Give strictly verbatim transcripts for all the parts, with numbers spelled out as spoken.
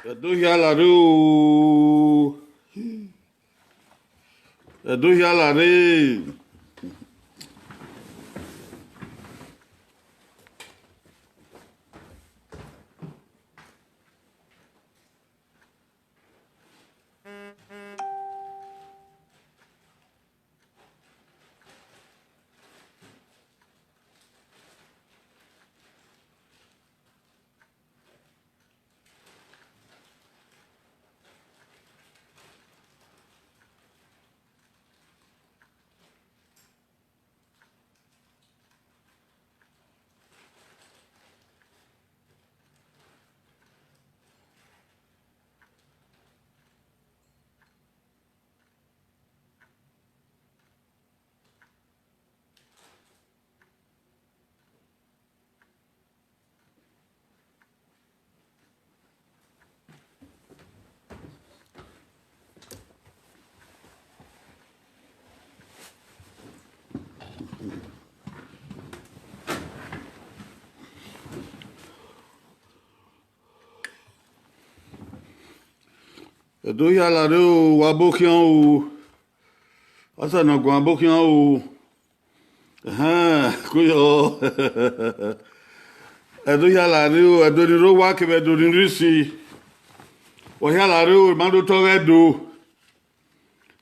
Ẹdo hia la rre o. Ẹdo hia la rre. Ẹdo hia la rre o, wa bo khian o. Ọsẹ ne ọ guan bo khian o. Ẹhẹn, ko yọ. Ẹdo hia la rre o, ẹdo ni rre owa kevbe ẹdo ni rre isi. Wa hia la rre o, ma do tọghe Ẹdo.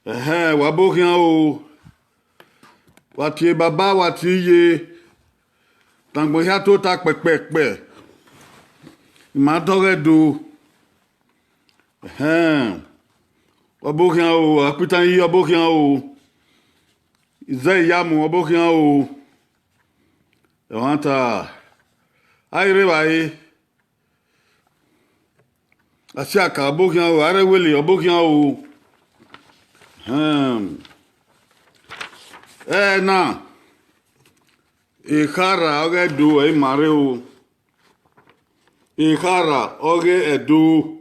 Ẹhẹn, wa bo khian o. Wa tie baba, wa tie iye. Tan agbọn hia tota kpẹkpẹkpẹ. I ma tọghe Ẹdo. Ẹhẹn. Wa bo khian o, Akpitan yi, wa bo khian o. Izẹ Iyamu, wa bo khian o. Ẹmwata. A i rre evbare. Asiaka, wa bo khian o, Arẹwele, wa bo khian o. Ẹhẹn. Ẹna, Ekhara ọghe Ẹdo, ẹ i ma rre o. Ekhara ọghe Ẹdo.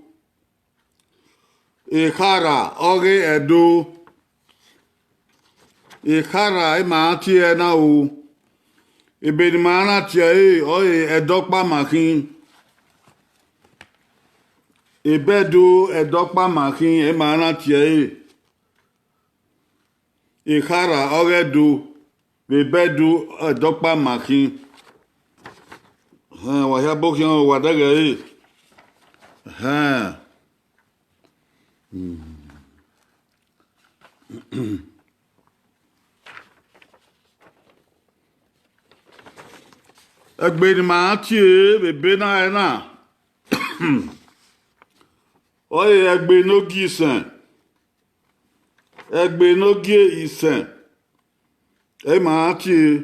Ekhara ọghe Ẹdo. Ekhara, ẹ i ma tie ẹre na o. Ebe ne ima na tie ẹre, ọre Ẹdọkpamakhin. Ebe Ẹdo Ẹdọkpamakhin, ẹ i ma na tie ẹre. Ekhara ọghe Ẹdo, vbe ebe Ẹdo Ẹdọkpamakhin. Ẹhẹn, wa hia bo khian o, wa dẹghe ẹre. Ẹhẹn. Ẹgbe ne ima tie vbe ebe na ẹre na, ọre ẹgbe ne ogie isẹn, ẹgbe ne ogie isẹn, ẹ i ma tie.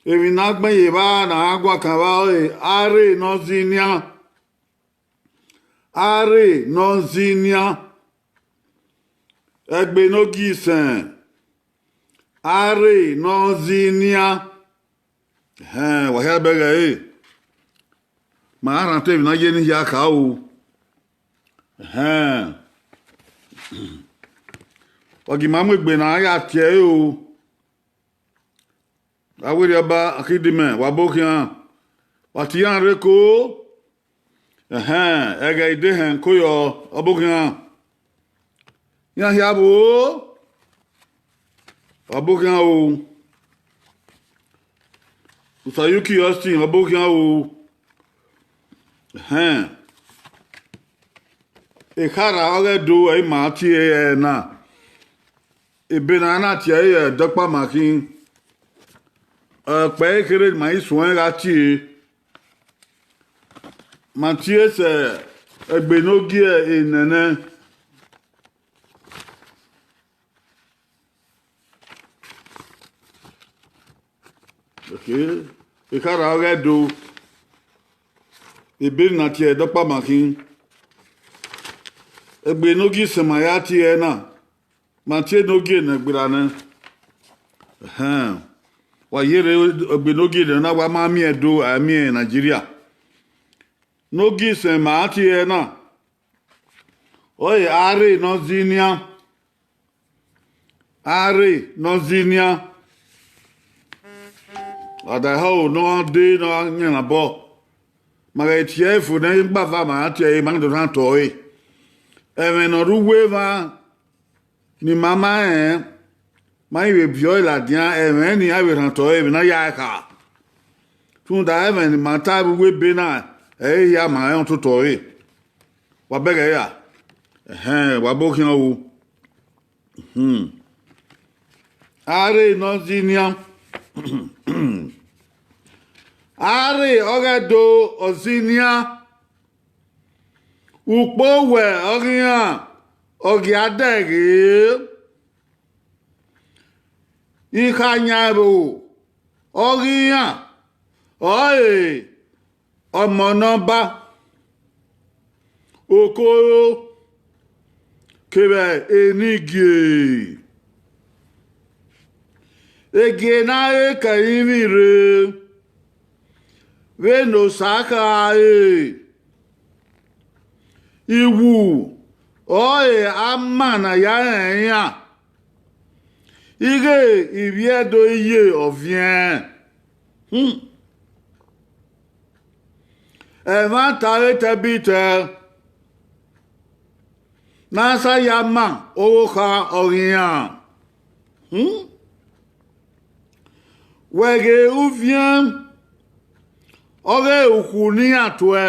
Emwi ne a gbẹn ye evba ne a guan kan evba ọre, Arre ne ọ zinian. Arre ne ọ zinian. Ẹgbe ne ogie isẹn. Arre ne ọ zinian. Ẹhẹn, wa hia bẹghe ẹre. Ma rhan te emwi ne a ye ne hia kha o. Ẹhẹn. Wa gie ima mu egbe ne a ya tie ẹre o. Avwerriẹ ọba Akidimẹ, wa bo khian. Wa tie iran rre ko. Ẹhẹn, ẹghẹ idehẹn ko yọ, ọ bo khian. Iran hia vbo, ọ bo khian o. Usayuki Austin, ọ bo khian o. Ẹhẹn. Ekhara ọghe Ẹdo, ẹ i ma tie ẹre na. Ebe ne a na tie ẹre Ẹdọkpamakhin. Ọkpẹ kherhe ne ima i suẹn gha tie. Ma tie sẹ ẹgbe ne ogie enẹnẹ. Okay. Ekhara ọghe Ẹdo. Ebe ne a tie Ẹdọkpamakhin. Ẹgbe ne ogie isẹn ma ya tie ẹre na. Ma tie ne ogie ne gberra nẹ. Ẹhẹn. Wa yerre egbe ne ogie ne na, wa ma miẹn Ẹdo, a miẹn Nigeria. Ne ogie isẹn ma tie ẹre na. Ọre Arre ne ọ zinian. Arre ne ọ zinian. Ọdahọ ne ọ de ne ọ yan obọ. Ma ghẹ tie ẹre fo nẹ, igbava ma ra tie ẹre, ma do rhan otọ ẹre. Ẹmwẹ ne ọ rre uwu emwa ne ima ma rẹn, ma i vbe viọ ẹre ladian, ẹmwẹ ne iran vbe rhan otọ ẹre, emwi ne a ya ẹre kha. Rhunmwuda ẹmwẹ ne ima ta vbe uwu ebe na, ẹ i re hia ma rẹn ototọ ẹre. Wa bẹghe ya. Ẹhẹn, wa bo khian ru. Arre ne ọ zinian. Arre ọghe Ẹdo ọ zinian. Ukpo owẹ ọghe iran ọ gia dẹghe. Ikhayan ẹvbo ọghe iran ọre ọmọ ne Ọba, okoro kevbe enigie. Egie ne a re ke ẹrinmwi rre, vbene Osa kha re. Iwu ọre ama ne a ya rẹn iran, ighẹ ivbi Ẹdo ye ọviẹn. Hmm. Ẹmwata vbe tẹbitẹ ne a sa ya ma ọvbokhan ọghe iran. Hmm. Wẹ ghe uviẹn ọghe ukhu ne iran tuẹ,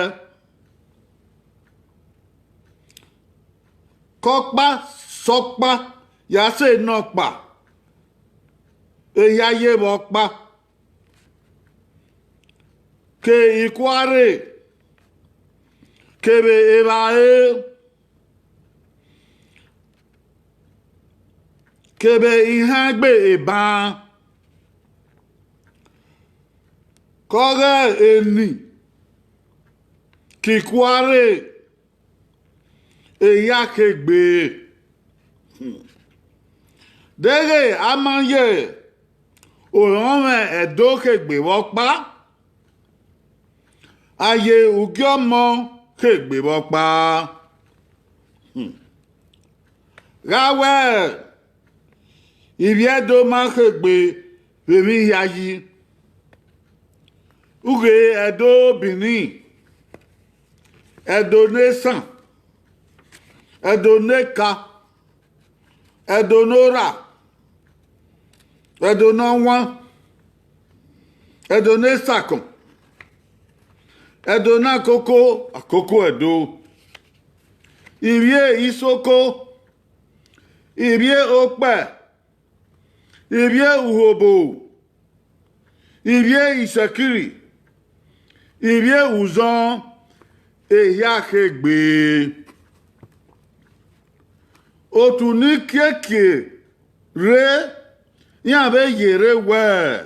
ke ọkpa sẹ ọkpa ya sẹ nọkpa, ehia ye vbe ọkpa, ke ikuare kevbe evbare kevbe ihaengbe eban, ke ọghe eni ke ikuare ehia khegbe. Deghẹ a ma ye orọnmwẹ Ẹdo khegbe vbe ọkpa, a ye ugie ọmọ khegbe vbe ọkpa. Gha wẹ ivbi Ẹdo ma khegbe vbe emwi hia yi, u ghe Ẹdo Benin, Ẹdo ne esan, Ẹdo ne eka, Ẹdo ne orra, Ẹdo ne ọwan, Ẹdo ne esakọn, Ẹdo ne akoko, akoko Ẹdo, ivbi Isoko, ivbi Okpẹ, ivbi Urhobo, ivbi Isẹkiri, ivbi Uzọn, ehia khegbe. Otu ni kiekie rre, iran vbe yerre wẹ,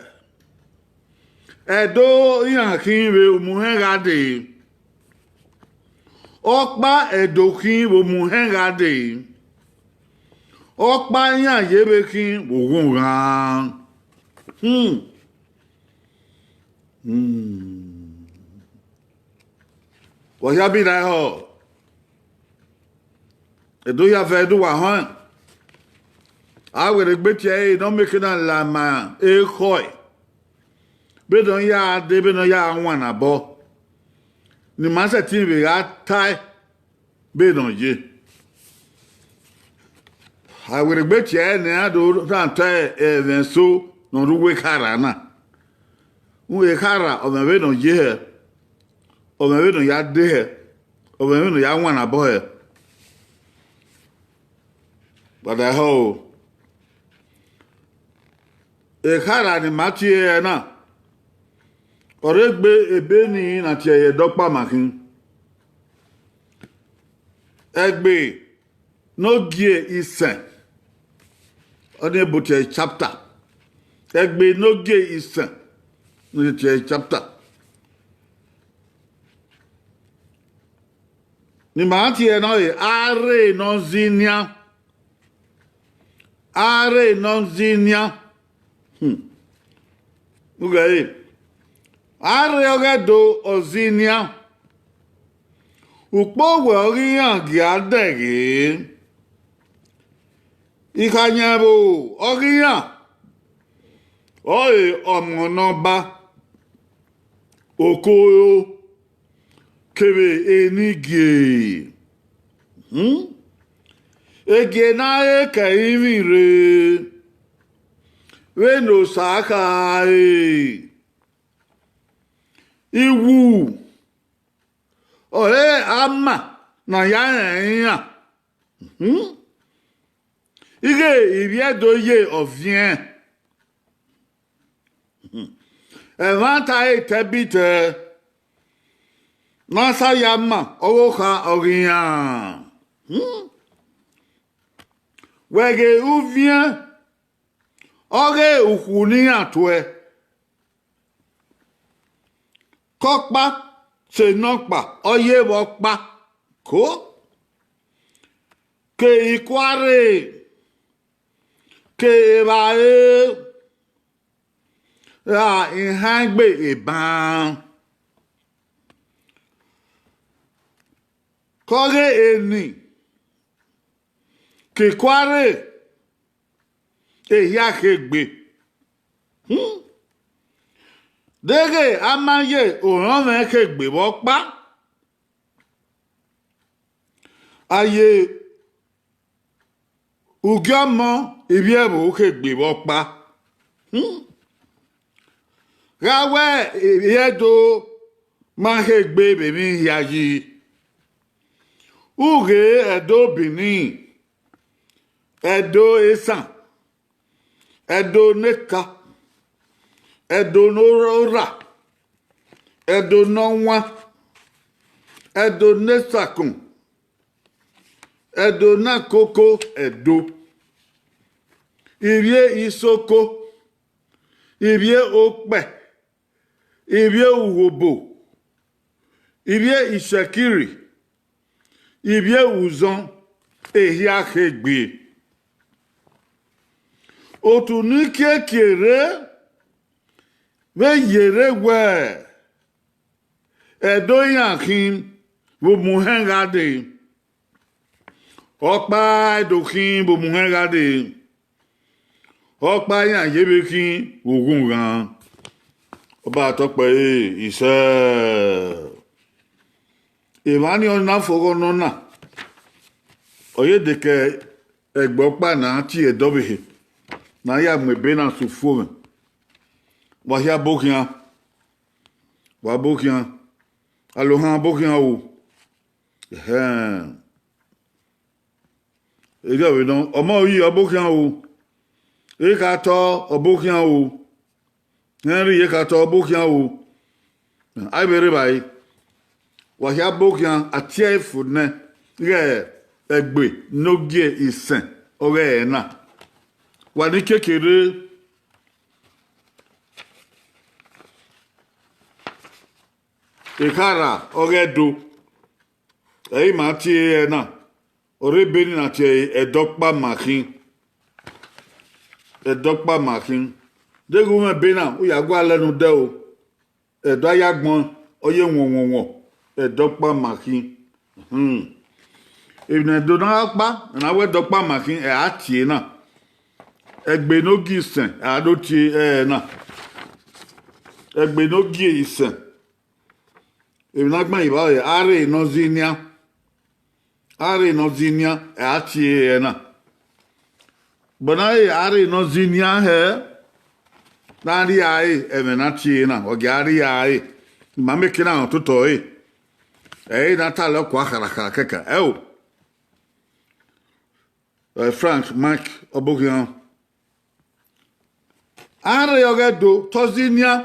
Ẹdo iran khin vbe umuhẹn gha dee. Ọkpa Ẹdo khin vbe umuhẹn gha dee. Ọkpa iran ye vbe khin vbe oghọnghan. Hmm. Hmm. Wa hia bi na họ. Ẹdo hia vẹ Ẹdo wa họn. A werriegbe tie ẹre ne ọ mieke na la ma ekhọe. Vbene ọ ya dee, vbene ọ ya wan nabọ, ne ima sẹtin vbe gha tae vbene ọ ye. A werriegbe tie ẹre ne iran do rhan otọ ẹmwẹ eso ne ọ rre uwu ekhara na. Uwu ekhara, ọ mwẹ vbene ọ ye hẹ, ọ mwẹ vbene ọ ya dee hẹ, ọ mwẹ vbene ọ ya wan nabọ hẹ. Wa da họ o. Ekhara ne ima tie ẹre na, ọ rre egbe ebe ni na tie ẹre Ẹdo ọkpa ma khin. Ẹgbe ne ogie isẹn, ọnii ebo tie ẹre chapter. Ẹgbe ne ogie isẹn, ne tie ẹre chapter. Ne ima tie ẹre na re, arre ne ọ zinian. Arre ne ọ zinian. Hmm. Ughẹre, arre ọghe Ẹdo ọ zinian. Ukpo owẹ ọghe iran gia dẹghe. Ikhayan ẹvbo ọghe iran ọre ọmọ ne Ọba, okoro, kevbe enigie. Hmm? Egie ne a re ke ẹrinmwi rre, vbene Osa kha re. Iwu ọre ama ne a ya rẹn iran. Hmm? Ighẹ ivbi Ẹdo ye ọviẹn. Ẹmwata ẹre tẹbitẹ ne a sa ya ma ọghe okha ọghe iran. Hmm? Wẹ ghe uviẹn ọghe ukhu ne iran tuẹ, ke ọkpa sẹ nọkpa, ọ ye vbe ọkpa ko, ke ikuare, ke evbare, ra ihaegbe eban, ke ọghe eni, ke ikuare, ehia khegbe. Hmm. Deghẹ a ma ye orọnmwẹ khegbe vbe ọkpa, a ye ugiọmọ ivbi ẹvbo khegbe vbe ọkpa. Hmm. Gha wẹ ivbi Ẹdo ma khegbe vbe emwi hia yi, ughe Ẹdo Benin, Ẹdo esan, Ẹdo ne eka, Ẹdo ne orra, Ẹdo ne ọwan, Ẹdo ne esakun, Ẹdo ne akoko Ẹdo, ivbi Isoko, ivbi Okpẹ, ivbi Urhobo, ivbi Ishẹkiri, ivbi Uzọn, ehia khegbe. Otu ni kiekie rre vbe yerre wẹ Ẹdo iran khin vbe omuhẹn gha dee. Ọkpa Ẹdo khin vbe omuhẹn gha dee. Ọkpa iran ye vbe khin vbe oghunghan. Ọba tọkpẹ ẹre isẹ. Emwa ni ọ na fọghọ nọ na, ọ ye dekẹ ẹgbẹ ọkpa ne a tie ẹdẹ ọvbehe, ne a ya mu ebe na sẹ ufuomwẹ. Wa hia bọ khian, wa bọ khian, alohan bọ khian o. Ẹhẹn. Erriọ vbe nọ, ọmọ oyi ọ bọ khian o, ekhatọ ọ bọ khian o, Henry ekhatọ ọ bọ khian o. A i vbe rre evbare, wa hia bọ khian, a tie ẹre fo nẹ ighẹ ẹgbe ne ogie isẹn ọghe ẹre na. Wa ni kiekie rre, ekhara ọghe Ẹdo, ẹ i ma tie ẹre na, ọ rre ebe ni na tie ẹre Ẹdẹ Ọkpa Ma Khin. Ẹdẹ Ọkpa Ma Khin. Deghẹ u mwẹ ebe na, u ya gualọ ne u dẹ o. Ẹdẹ a ya gbọn, ọ ye wọnwọnwọ, Ẹdẹ Ọkpa Ma Khin. Hmm. Emwi ne Ẹdo na gha kpa, ne a wẹ Ẹdẹ Ọkpa Ma Khin, ẹ a tie na. Ẹgbe ne ogie isẹn, ẹ a do tie ẹre na. Ẹgbe ne ogie isẹn. Emwi ne a gbẹn evbare, arre ne ọ zinian. Arre ne ọ zinian, ẹ a tie ẹre na. But na re arre ne ọ zinian hẹ, ne a rhie ẹre, ẹmwẹ ne a tie na, ọ gia rhie ẹre. I ma miẹn eke na rẹn ototọ ẹre. Ẹre ne a ta lẹ ọkua kharakhara kẹkan. Ẹo. Ẹ, Frank, Mike, ọ bọ khian. Arre ọghe Ẹdo, te ọ zinian.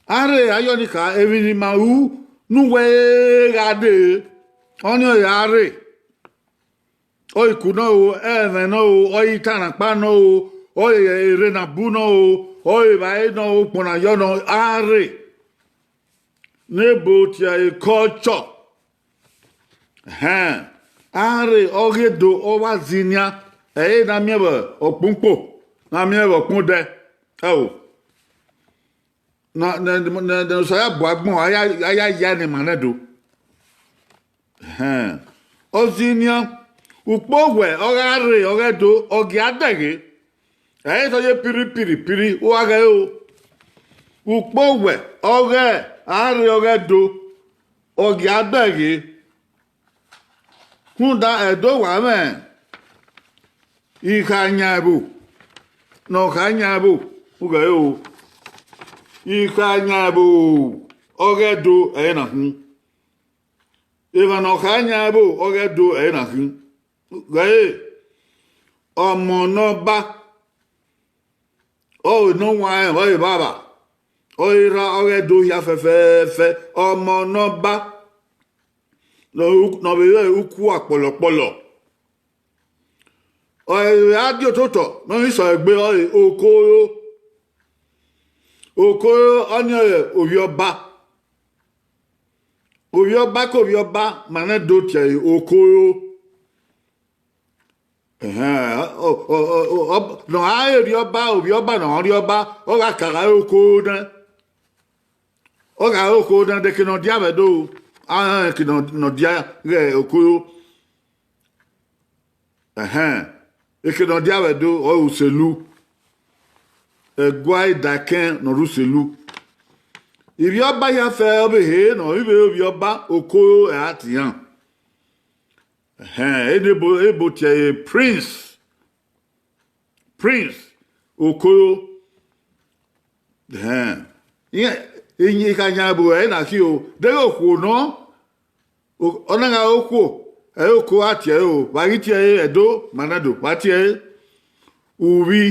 Arre ayọ ni kha, emwi ne ima ru ne uwẹ gha dee, ọnii ọre arre. Ọ re iku nọ o, ẹmwẹ nọ o, ọ re itan na kpa nọ o, ọ re erre na bu nọ o, ọ re evbare nọ o, ukpọn na yọ nọ, arre. Ne ebo tie ẹre culture. Ẹhẹn, arre ọghe Ẹdo ọ wa zinian, ẹre na miẹn vbe ọkpẹn ukpo, na miẹn vbe ọkpẹn odẹ. Ẹo, ne, ne, ne, ne Osa ya bu agbọn, a ya, a ya ya ne ima nẹ do. Ẹhẹn. Ọ zinian, ukpo wẹ, ọ gha rre, ọghe Ẹdo, ọ gia dẹghe. Ẹ i sẹ ọ ye piri, piri, piri, u gha ghẹ o. Ukpo wẹ, ọghe arre ọghe Ẹdo, ọ gia dẹghe, rhunmwuda Ẹdo wa mwẹ Ikha yan ẹvbo, ne ọ kha yan ẹvbo, ughẹ o, Ikha yan ẹvbo, ọghe Ẹdo ẹre na khin. Emwa ne ọ kha yan ẹvbo, ọghe Ẹdo ẹre na khin. Ughẹ ọmọ ne ọ ba, ọ ne ọ wanrẹn, ọ vbe evbavba, ọ vbe erha, ọghe Ẹdo hia fẹfẹfẹ, ọmọ ne ọ ba, ne ọ vbe re uku akpọlọkpọlọ. Ọ vbe a die ototọ ne ọ ghi sẹ egbe ọre Okoro. Okoro ọnii ọre ovbi ọba. Ovbi ọba ke ovbi ọba ma na do tie ẹre Okoro. Ẹhẹn, ọ, ọ, ọ, ọ, ọ, ne ọ gha rrie ọba, ovbi ọba ne ọ rrie ọba, ọ gha ka gha re Okoro nẹ. Ọ gha re Okoro nẹ, de eke ne ọ dia vbe Ẹdo, a rẹn eke ne ọ dia ghe Okoro. Ẹhẹn, eke ne ọ dia vbe Ẹdo, ọ re Uselu. Ẹguae Idakẹn ne ọ re Uselu. Ivbi ọba hia fẹ ọ vbe he ne ọ vbe ovbi ọba Okoro ẹre a tie iran. Ẹhẹn, ebo, ebo tie ẹre Prince. Prince Okoro. Ẹhẹn, iran, Ikha yan ẹvbo ẹre na khin o, deghẹ okhuo nọ, ọ na gha re okhuo, ẹre Okoro a tie ẹre o, vbe a ghi tie ẹre Ẹdo, ma na do, vbe a tie ẹre Uvbi.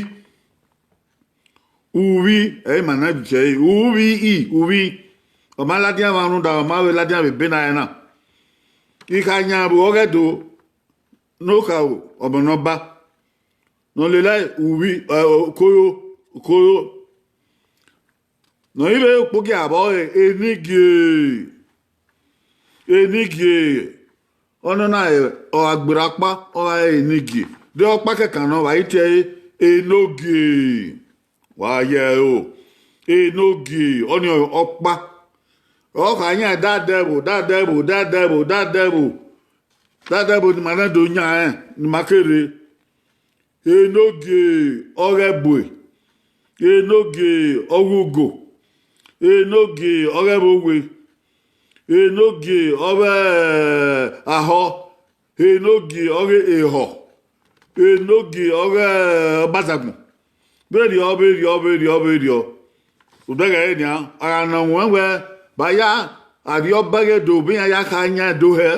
Uvbi, ẹre ma na tie ẹre, Uvbi i, Uvbi. Ọ ma ladian mwa rhunmwuda, ọ ma vbe ladian vbe ebe na ẹre na. Ikha yan ẹvbo ọghe Ẹdo, ne ọ kha ru ọmọ ne ọ ba, ne ọ lele Uvbi, ẹ, Okoro, Okoro. Ne ọ ghi vbe re ukpogiẹ vbọ ẹre, Enigie, Enigie, ọnọna ọ gha gberra ọkpa, ọ gha re Enigie. De ọkpa kẹkan nọ, vbe a ghi tie ẹre Enogie. Wa ye ẹro, Enogie, ọnii ọkpa. Ọ kha yan dadẹ ẹvbo, dadẹ ẹvbo, dadẹ ẹvbo, dadẹ ẹvbo. Dadẹ ẹvbo ne ima na do yan rẹn, ne ima ke rre. Enogie ọghe ẹbue, Enogie ọghe ugo, Enogie ọghe ẹvbo owe, Enogie ọghe ahọ, Enogie ọghe ehọ, Enogie ọghe ọbazagbọn. Vberriọ, vberriọ, vberriọ, vberriọ. Odẹghẹ ẹre nian, a gha nọ ruẹn wẹẹ, vbe a ya, Arriọba ghe do, vbe iran ya kha yan do hẹ,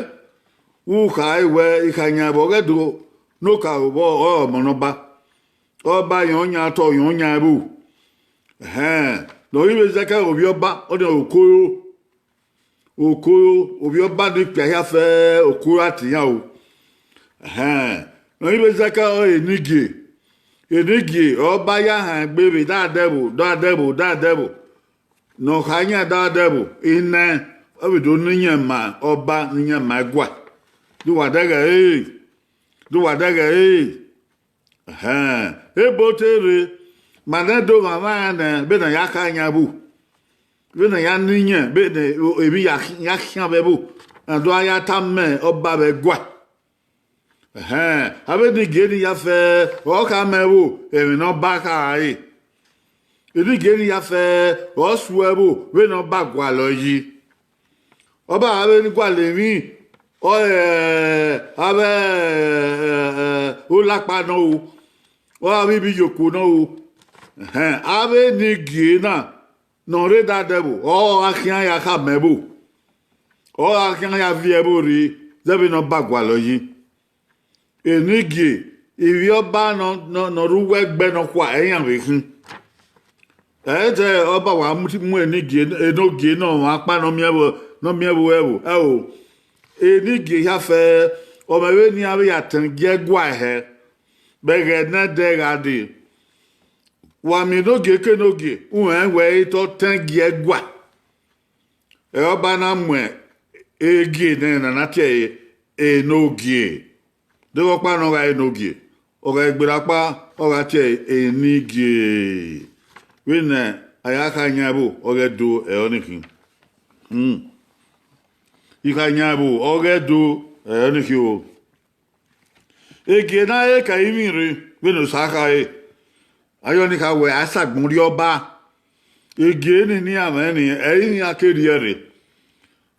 u kha re wẹẹ Ikha yan ẹvbo ọghe Ẹdo ne ọ ka ru vbọ, ọre ọmọ ne ọba. Ọba yan ọyan, otọ yan ọyan ẹvbo. Ẹhẹn, ne ọ ghi vbe zẹkẹ ovbi ọba, ọnii ọre Okoro. Okoro, ovbi ọba ne ikpia hia fẹ, Okoro a tie iran o. Ẹhẹn, ne ọ ghi vbe zẹkẹ ọre Enigie. Enigie, ọba ya han egbe vbe dadẹ ẹvbo, dadẹ ẹvbo, dadẹ ẹvbo. Ne ọ kha yan dadẹ ẹvbo, inẹ, ọ vbe do ne iyẹn ma ọba, ne iyẹn ma ẹguae. De uwa dẹghẹ ẹre, de uwa dẹghẹ ẹre. Ẹhẹn, ebo te rre, ma nẹ do mwamwa rẹn nẹ, vbene a ya kha yan ẹvbo, vbene a ya ne iyẹn, vbene emwi ya khin, ya khian vbe ẹvbo, a do a ya tama ọba vbe ẹguae. Ẹhẹn, avbe Enigie ni ya fẹ, ọ kha ma ẹvbo, emwi ne ọba kha re. Enigie ni ya fẹ, ọ suẹn ẹvbo, vbene ọba gualọ yi. Ọba avbe ni gualọ emwi, ọ, ẹ, avbe, ẹ, ẹ, olakpa nọ o, ọ avbe ivbi iyoko nọ o. Ẹhẹn, avbe Enigie na, ne ọ rre dadẹ ẹvbo, ọ gha khian ya khama ẹvbo, ọ gha khian ya viọ ẹvbo rre, zẹ vbene ọba gualọ yi. Enigie, ivbi ọba nọ, nọ, ne ọ rre uwu ẹgbẹ nọkhua, ẹ iran vbe khin. Ẹ i te ọba wa mu, mu Enigie, Enogie ne ọmwa ọkpa ne ọ miẹn ẹvbo, ne ọ miẹn ẹvbo ẹvbo, ẹ o. Enigie hia fẹ, ọ mwẹ vbene iran vbe ya tẹn gie ẹguae hẹ, vbe ẹghẹ ne ẹdẹ gha dee. Wa miẹn Enogie ke Enogie, u rẹn wẹ i te ọ tẹn gie ẹguae. Ẹ ọba na mu egie nẹ ne a na tie ẹre Enogie. Deghẹ ọkpa ne ọ gha re Enogie, ọ gha gberra ọkpa, ọ gha tie ẹre Enigie. Vbene a ya kha yan ẹvbo, ọ ghẹ do ẹre ọnii khin. Hmm. I kha yan ẹvbo, ọ ghẹ do ẹre ọnii khin o. Egie ne a re ka ivbi rre, vbene Osa khare, ayọn ni kha wẹ a sa agbọn rrie ọba. Egie ni ne iran mwẹ ni, ẹre iran ke rhie rre.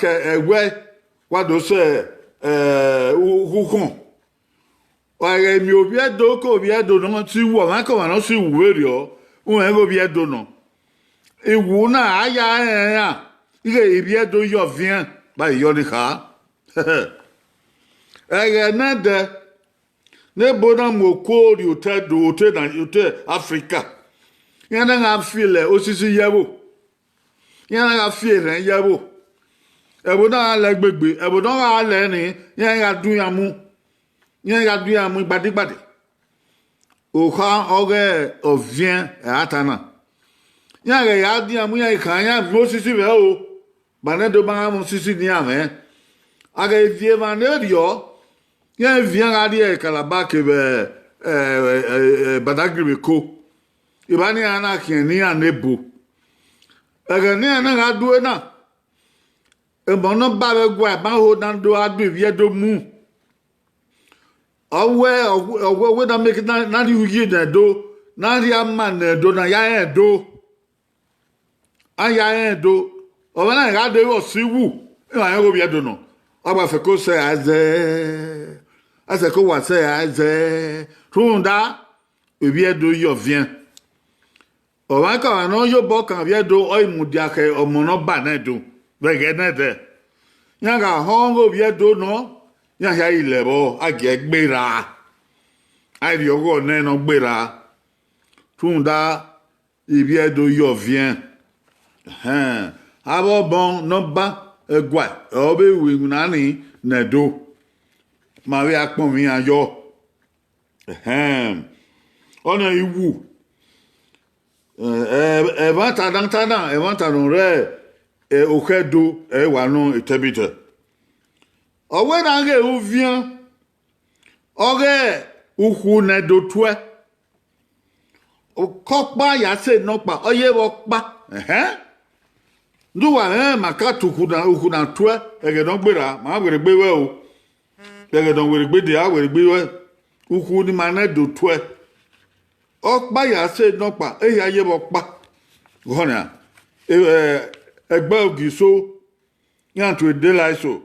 ke ẹwẹ wa do sẹ, eh, u-, ukhọn. Wa ghẹ miẹn ovbi Ẹdo ke ovbi Ẹdo nọ si wu, ọmwaikọmwa ne ọ si wu vberriọ, rẹn ghe ovbi Ẹdo nọ. Iwu na a ya rẹn iran, ighẹ ivbi Ẹdo yọ viẹn, vbe a yọ ni kha. Ẹghẹ nẹdẹ, ne ebo na mu okuo rrie otọ Ẹdo, otọ na, otọ Africa, iran na gha fiẹlẹ osisi ye ẹvbo, iran na gha fi erhẹn ye ẹvbo. Ẹvbo na gha lẹ gbegbe, ẹvbo ne ọ gha lẹ ni, iran gha dun iran mu, iran gha dun iran mu igbadigbadi. Okha ọghe ọviẹn ẹre a ta na. Iran ghẹ ya dian mu iran khan, iran viọ osisi vbe ẹro, ba nẹ do ma gha mwẹ osisi ne iran mwẹ. A ghẹ viọ emwa ne erriọ, iran viọ iran gha rrie Calabar kevbe, eh, eh, eh, Badagry vbe eko. Evba ne iran na khian ne iran ne ebo. Ẹghẹ ne iran na gha due na, emọ ne ọ ba vbe ẹguae ma ho na do gha do ivbi Ẹdo mu. Ọ wẹ, ọ wẹ, ọ wẹ na make na, na rhie uyi ne Ẹdo, na rhie ama ne Ẹdo, na ya rẹn Ẹdo. A ya rẹn Ẹdo. Ọmwa na gha dee vbe ọ si wu, iran rẹn ghe ovbi Ẹdo nọ. Ọ gba fẹko sẹ a zẹ, a sẹ ko wa sẹ a zẹ. Rhunmwuda, ivbi Ẹdo yọ viẹn. Ọmwaikọmwa ne ọ ya obọ kan ivbi Ẹdo, ọ i mudia khẹ ọmọ ne ọ ba nẹ Ẹdo vbe ẹghẹ nẹdẹ. Iran gha họn ghe ovbi Ẹdo nọ, iran hia i lẹ vbọ, a gie ẹre gberra. A i rhie ọghọ nẹ ne ọ gberra. Rhunmwuda, ivbi Ẹdo yọ viẹn. Ẹhẹn, avbe ọbọn ne ọ ba ẹguae, ọ vbe ru iwinna ni ne Ẹdo. Ma vbe a kpọnmwẹ iran yọ. Ẹhẹn, ọnii i wu. Ẹ, ẹ, ẹmwata ne a ta na, ẹmwata ne ọ rre, ẹ, okhuo Ẹdo, ẹ wa nọ etẹbitẹ. Ọ wẹ na ghe uviẹn, ọghe ukhu ne Ẹdo tuẹ. Okọkpa ya sẹ nọkpa, ọ ye vbe ọkpa. Ẹhẹn. Ne uwa rẹn ma ka tu ukhu na, ukhu na tuẹ, ẹghẹ ne ọ gberra, ma werriegbe ruẹ o. Ẹghẹ ne ọ werriegbe dia, a werriegbe ruẹ. Ukhu ne ima nẹ Ẹdo tuẹ. Ọkpa ya sẹ nọkpa, ehia ye vbe ọkpa. Gọnia, ẹ, ẹgbẹ Ogiso, iran tue Delaiso,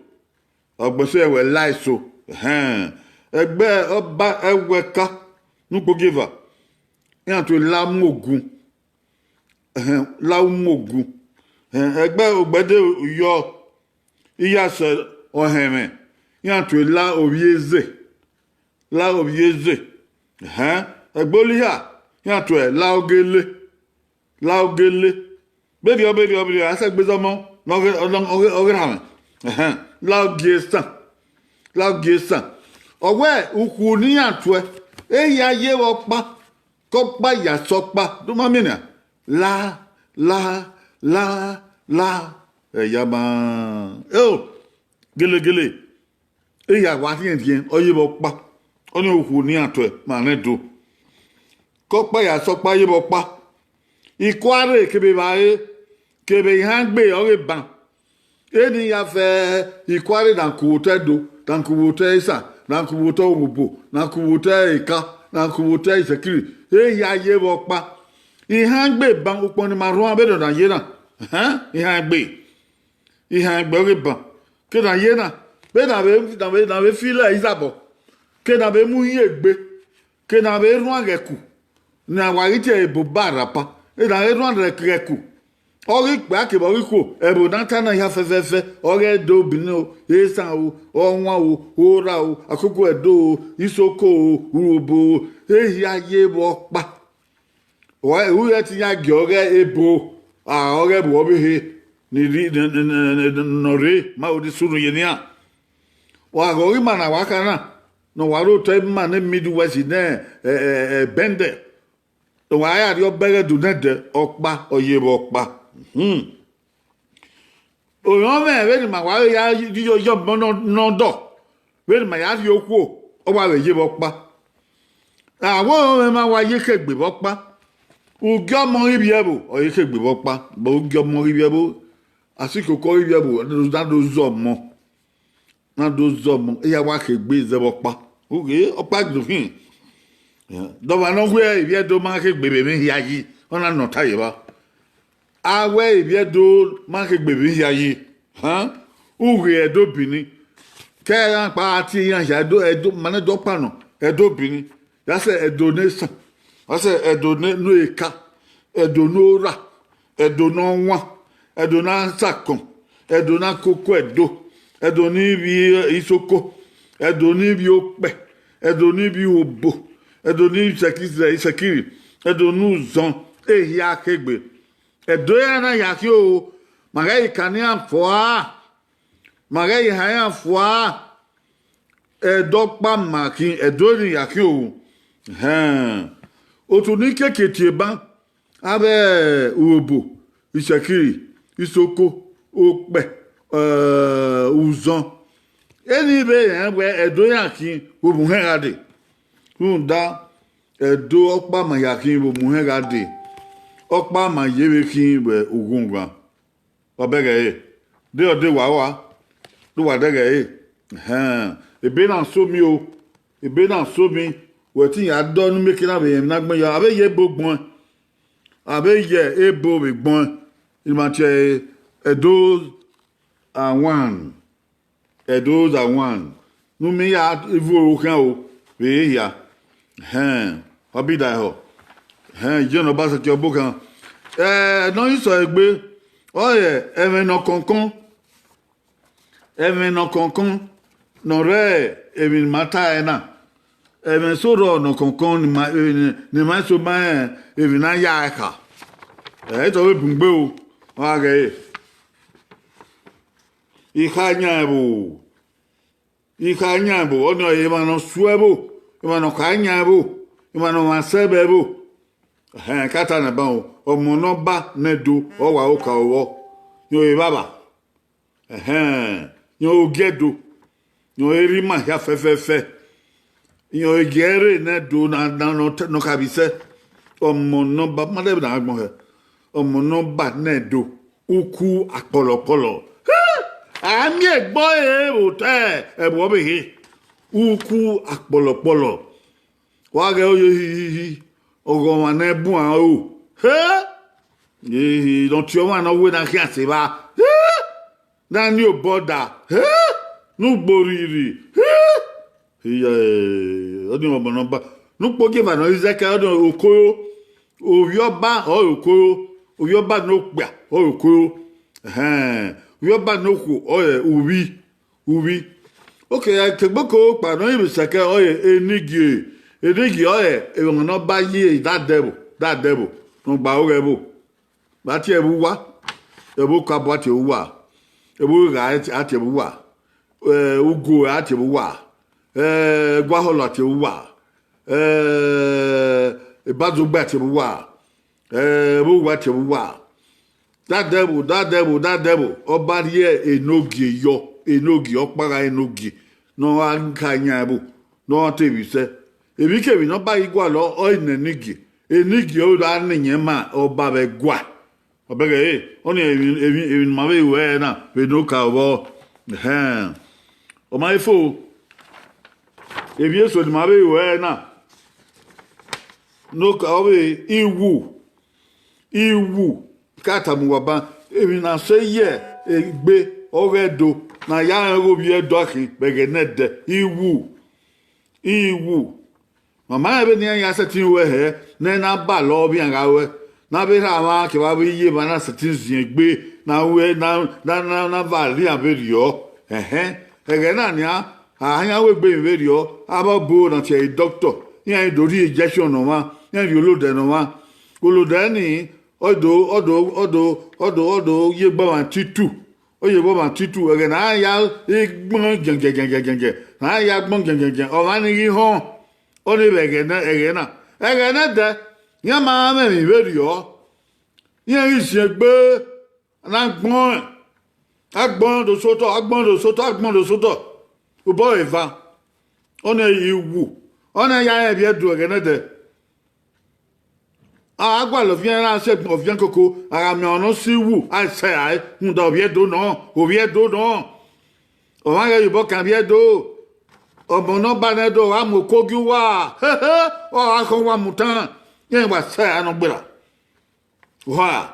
ọgbẹn sẹ ẹwẹ Laiso, ẹhẹn, ẹgbẹ ọba Ẹwẹka ne Ukpogieva, iran tue Lamuogun, ẹhẹn, Lamuogun, ẹhẹn, ẹgbẹ Ogbẹde Uyọ, Iyasẹ Ọhẹnmwẹ, iran tue La Ovbieze, La Ovbieze, ẹhẹn, ẹgbẹ Oliha, iran tue La Ogele. La Ogele. Berriọ, berriọ, berriọ, a sẹ egbe zọmọ ne ọ ghe, ọ ghe, ọ ghe rhanmwẹ. Ẹhẹn, La Ogiesan. La Ogiesan. Ọ wẹ ukhu ne iran tuẹ, ehia ye vbe ọkpa, ke ọkpa ya sẹ ọkpa. Do ma miẹn nian? La, la, la, la. Ẹyama. Eo, gelegele. Ehia wa rhiẹnrhiẹn, ọ ye vbe ọkpa. Ọnii ukhu ne iran tuẹ ma nẹ Ẹdo. Ke ọkpa ya sẹ ọkpa ye vbe ọkpa. Ikuare kevbe evbare, kevbe ihan gbe ọghe ban. Eni ya fẹ ikuare na ku vbe otọ Ẹdo, na ku vbe otọ esan, na ku vbe otọ Urhobo, na ku vbe otọ Eka, na ku vbe otọ Isẹkiri, ehia ye vbe ọkpa. Ihan egbe ban ukpọn ne ima rhuan vbene ọ na ye na. Ihan egbe, ihan egbe ọghe ban, ke na ye na, vbene a vbe, na vbe, na vbe fi lẹ izabọ, ke na vbe mu hin egbe, ke na vbe rhuan ghẹ ku, ne a wa ghi tie ebo ba rapa, e na vbe rhuan rẹ ghẹ ku. Ọ ghi kpẹ a kevbe ọ ghi khuo, ẹvbo ne a ta na hia fẹfẹfẹ, ọghe Ẹdo Bini o, esan o, ọwan o, ora o, akoko Ẹdo o, isoko o, urhobo o, ehia ye vbe ọkpa. Uwẹ, u ghẹ te iran gie ọghe ebo, a, ọghe ẹvbo ọvbehe ni rri, ne, ne, ne, ne, ne ọ rre, ma odi sunu ye nian. Wa ghọghe ima na wa kha na, ne wa rre otọ ima ne Midwest nẹ, ẹ, ẹ, ẹ, bẹndẹ, ne wa ya rhie ọbẹghe du nẹdẹ, ọkpa, ọ ye vbe ọkpa. Hmm. Orhiọn mwẹ vbene ima wa vbe ya rhie ọmọ nọ, nọ dọ, vbene ima ya rhie okhuo, ọ wa vbe ye vbe ọkpa. Awẹ orhiọn mwẹ ma wa ye khegbe vbe ọkpa. Ugie ọmọ ghi vbiẹ ẹvbo, ọ ye khegbe vbe ọkpa, but ugie ọmọ ghi vbiẹ ẹvbo, asikoko ghi vbiẹ ẹvbo, na do zẹ ọmọ, na do zẹ ọmọ, iran wa khegbe zẹ vbe ọkpa. Ughe, ọkpa do khin. Dọmwa ne ọ wẹ ivbi Ẹdo ma khegbe vbe emwi hia yi, ọ na nọ ta ye evba. A wẹ ivbi Ẹdo ma khegbe vbe hia yi, ughe Ẹdo Bini. Ke iran kpa a tie iran hia Ẹdo, Ẹdo, ma nẹ Ẹdo ọkpa nọ, Ẹdo Bini. Ya sẹ Ẹdo ne esan, ya sẹ Ẹdo ne, ne eka, Ẹdo ne ora, Ẹdo ne ọwan, Ẹdo ne asakọn, Ẹdo ne akoko Ẹdo, Ẹdo ne ivbi isoko, Ẹdo ne ivbi okpẹ, Ẹdo ne ivbi obo, Ẹdo ne isẹki, isẹkiri, Ẹdo ne uzọn, ehia khegbe. Ẹdo iran na ya khin o, ma ghẹ ka ne iran fua, ma ghẹ ha iran fua. Ẹdo ọkpa ma khin, Ẹdo ni ya khin o. Hẹn. Otu ni keke tie ban, avbe urhobo, isẹkiri, isoko, okpẹ, eh, uzọn. Eni vbe rẹn wẹ Ẹdo iran khin vbe omuhẹn gha dee. Rhunmwuda, Ẹdo ọkpa ma hia khin vbe omuhẹn gha dee. Ọkpa ma ye vbe khin vbe ughanghan. Wa bẹghe ẹre, de ọ de wa rua, de uwa dẹghe ẹre. Ẹhẹn, ebe na so mi o, ebe na so mi, wẹ te iran dọ ne imeke na vbe rẹn emwi na gbẹn ya, a vbe ye ebo gbọn, a vbe ye ebo vbe gbọn, ima tie Ẹdo awan. Ẹdo za wan, ne u miẹn ya ivu oro khian o, vbe hia. Hẹn, ọ bi da ehọ. Hẹn, Jọn Ọbasanjọ ọbo khian. Ẹ, ne ọ i sọ egbe, ọ rẹ ẹmwẹ ne ọ kọnkọn, ẹmwẹ ne ọ kọnkọn, ne ọ rre emwi ne ima ta ẹre na, ẹmwẹ eso rrọọ ne ọ kọnkọn ne ima, ne ima eso ma rẹn emwi ne a ya ẹre kha. Ẹ, etọ vbe bun gbe o, ọ gha ghe ẹre. I kha yan ẹvbo, I kha yan ẹvbo, ọnii ọre emwa ne ọ su ẹvbo, emwa ne ọ kha yan ẹvbo, emwa ne ọmwa sẹ vbe ẹvbo. Ẹhẹn, ka ta nẹ ban o, ọmọ ne ọ ba nẹ do, ọ wa ro ka vbọ, yan ọre evbavba. Ẹhẹn, yan ọre ogiẹdo, yan ọre erha ima hia fẹfẹfẹ, yan ọre gie ẹre nẹ do na, na, na, ne ọ kha vbe sẹ. Ọmọ ne ọ ba, ma dẹ vbe na agbọn hẹ, ọmọ ne ọ ba nẹ do, uku akpọlọkpọlọ. A miẹn egbe ọre vbe otọ ẹvbo ọvbehe, uku akpọlọkpọlọ. Wa ghẹ oye hihihi, ọghọmwa ne ẹbuan ro. He! Ehe, ne ọ tie ọmwa ne ọ wẹ ne a khian sẹ evba. He! Ne a ni obọ da. He! Ne ugbo rhirhi. He! Iye, ọnii ọmọ ne ọ ba. Ne ukpogieva ne ọ i zẹ kẹ, ọnii okoro. Ovbi ọba ọre okoro. Ovbi ọba ne okpia ọre okoro. Ẹhẹn. Ovbi ọba ne okhuo ọre uvbi. Uvbi. Ok, ẹgbẹkoko kpa ne ọ i vbe sẹkẹ ọre enigie. Enigie ọre emwa ne ọ ba ye dadẹvbo, dadẹvbo ne ọ gba ro ghẹ ẹvbo. A tie ẹvbo uwa, ẹvbo okabọ a tie ẹvbo uwa, ẹvbo igha a tie ẹvbo uwa, eh, ugo a tie ẹvbo uwa, eh, ẹguahọlọ a tie ẹvbo uwa, eh, ebazogbe a tie ẹvbo uwa, eh, ẹvbo uwa a tie ẹvbo uwa. Dadẹvbo, dadẹvbo, dadẹvbo, ọ ba rhie enogie yọ, enogie, ọkpagha enogie, ne ọ gha kha yan ẹvbo, ne ọ gha te vbe sẹ. Emwikemwi ne ọ ba ghi gualọ, ọ i nẹ enigie. Enigie ọre a nọ iyẹn ma, ọba vbe ẹguae. Ọ bẹghe ẹre, ọnii emwi, emwi, emwi ne ima vbe ru ẹre na vbe ne okaro vbọ. Ẹhẹn. Ọ ma fo, emwi eso ne ima vbe ru ẹre na, ne okaro vbe iwu, iwu, I ka tama uwa ban, emwi ne a sẹ ye egbe ọghe Ẹdo, ne a ya rẹn ghe ovbi Ẹdo akhin vbe ẹghẹ ne ẹdẹ, iwu, iwu. Ma ma rẹn vbene iran ya sẹtin ru ẹre hẹ, ne ẹ na balọ ọvbian gha ruẹ, ne avbe erha mwa kevbe avbe iye mwa na sẹtin ziẹn egbe, ne a ru ẹre, ne a, ne a, ne a, ne a va rri iran vberriọ. Ẹhẹn, ẹghẹ na nian, a iran ru egbe emwi vberriọ, avbe ọbo na tie ẹre doctor, iran do rhie injection ne ọmwa, iran rhie olodẹ ne ọmwa. Olodẹ ni, ọ do, ọ do, ọ do, ọ do, ọ do ye egbe ọmwa tutu, ọ ye egbe ọmwa tutu, ẹghẹ ne a ya gbọn jẹnjẹnjẹnjẹnjẹn, ne a ya gbọn jẹnjẹnjẹn, ọmwa ni ghi họn, ọnii vbe ẹghẹ ne, ẹghẹ na, ẹghẹ ne ẹdẹ, iran ma mwẹ emwi vberriọ, iran ghi ziẹn egbe, ne a gbọnrẹn, a gbọnrẹn do sotọ, a gbọnrẹn do sotọ, a gbọnrẹn do sotọ, obọ eva, ọnii iwu, ọnii ya rẹn vbe Ẹdo ẹghẹ ne ẹdẹ. A gualọ ọviẹn na sẹ ọviẹn koko, a gha miẹn ọmwa ne ọ si iwu, a sẹ rae, rhunmwuda ovbi Ẹdo nọ, ovbi Ẹdo nọ. Ọmwa ghẹ ye obọ kan vbe Ẹdo, ọmọ ne ọ ba ne Ẹdo, ọ gha mu oku ogie uwa, ọ gha khọn uwa mu utan, iran wa sẹ rae nọ gberra. Uha.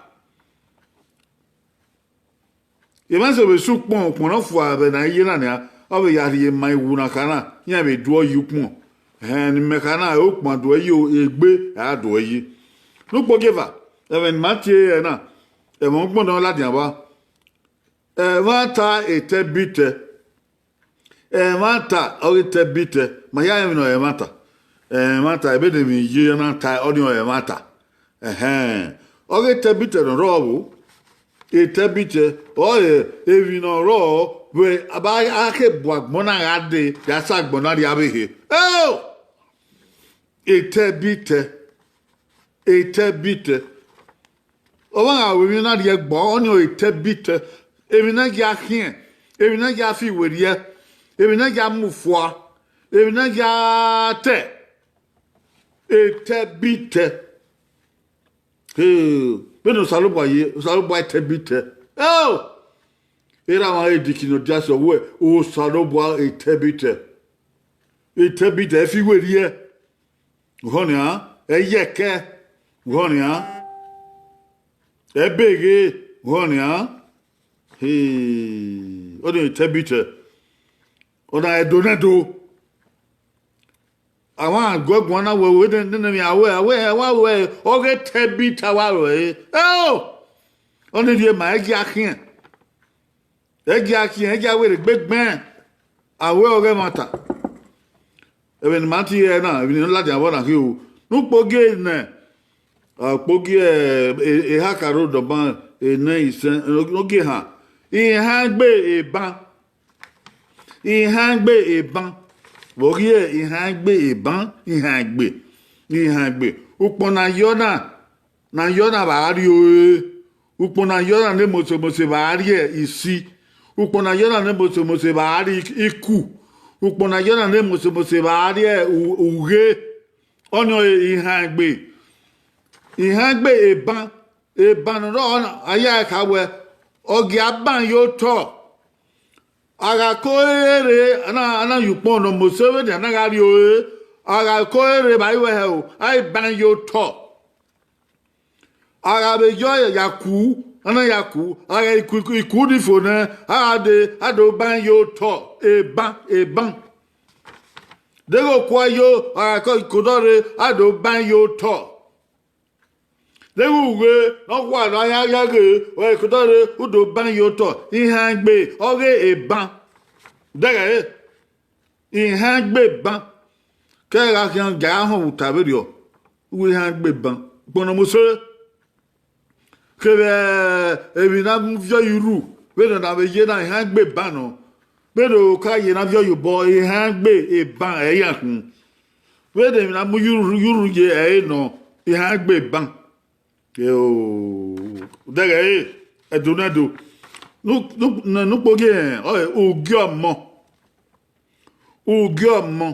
Emwa eso vbe sẹ ukpọn, ukpọn ne ọ fua vbe ne a ye na nian, ọ vbe ya rhie ma iwu na kha na, iran vbe duẹ yi ukpọn. Ẹhẹn, ne imẹ kha na, ukpọn a duẹ yi, egbe a duẹ yi. Ne ukpọn ogieva, ẹmwẹ ne ima tie ẹre na, ẹmwẹ ọgbọn ne ọ ladian vba. Ẹmwata etẹ bitẹ. Ẹmwata ọghe etẹ bitẹ, ma ya rẹn emwi ne ọ re ẹmwata. Ẹmwata, ebe ne emwi ye na ta, ọnii ọ re ẹmwata. Ẹhẹn. Ọghe etẹ bitẹ ne ọ rrọọ vbo, etẹ bitẹ, ọ re emwi ne ọ rrọọ vbe a ba a ke bu agbọn na gha dee, ya sẹ agbọn na rria vbe ehe. Eo! Etẹ bitẹ, etẹ bitẹ. Ọmwa gha ru emwi na rhie ẹgbọ, ọnii ọ re etẹ bitẹ. Emwi ne a gia khian, emwi ne a gia fi werriẹ, emwi ne a gia mu fua, emwi ne a gia tẹ, etẹ bitẹ. Ee, vbene Osanobua ye, Osanobua etẹ bitẹ. Eo! Erha mwa Edikin ne ọ dia sẹ wẹ, Osanobua etẹ bitẹ. Etẹ bitẹ, ẹ fi werriẹ. Ughọ nian, ẹ yẹkẹ, ughọ nian, ẹ beghe, ughọ nian. Ee, ọnii etẹ bitẹ, ọna Ẹdo ne Ẹdo. Amwa guẹguan na wẹ, wẹ nene emwi a wẹ, a wẹ, a wa wẹ, ọghe etẹ bitẹ a wa ru ẹre. Eo! Ọnii rhie ma, ẹ gia khian. Ẹ gia khian, ẹ gia werriẹ egbe gbẹn. A wẹ ọghe ẹmwata. Ẹmwẹ ne ima tie ẹre na, emwi ne ladian vbọ na khin o. Ne ukpogie nẹ, ukpogie, e, e, eha karo dọban, enẹ isẹn, ne ogie ehan. Ihan egbe eban. Ihan egbe eban. Vbe ọ ghi re ihan egbe eban, ihan egbe, ihan egbe. Ukpọn ne a yọ na, ne a yọ na vbe a rrie ore. Ukpọn ne a yọ na ne mose mose vbe a rrie isi. Ukpọn ne a yọ na ne mose mose vbe a rrie iku. Ukpọn ne a yọ na ne mose mose vbe a rrie u-, ughe. Ọnii ọre ihan egbe. Ihan egbe eban. Eban ne ọ rrọọ na, a ya ẹre kha wẹ, ọ gia ban ye otọ. A gha ko ere rre, a na, a na ye ukpọn ne mose vbenian na gha rrie ore, a gha ko ere vbe a i wẹ hẹ o, a i ban ye otọ. A gha vbe yọ ya ku, a na ya ku, a gha ku iku ni fo nẹ, a gha dee, a do ban ye otọ, eban, eban. Deghẹ okua yo, a gha ko ikodọ rre, a do ban ye otọ. Deghẹ ughe ne ọ khua ne a ya ya ghe, ọ ikodọ rre, u do ban ye otọ, ihan egbe, ọghe eban. Dẹghẹ ẹre, ihan egbe eban. Ke ẹ gha khian, gie a họn vbe uta vberriọ, uwu ihan egbe eban, ukpọn ne mose. Kevbe emwi ne a mu viọ ye urhu, vbene ọna vbe ye na, ihan egbe eban nọ. Vbene oka ye ne a viọ ye obọ, ihan egbe eban ẹ i ya khin. Vbene emwi ne a mu ye urhu, ye urhu ye ẹre nọ, ihan egbe eban. Eo, dẹghẹ ẹre, Ẹdo ne Ẹdo. Ne ukpogie rẹn, ọ re ugie ọmọ. Ugie ọmọ.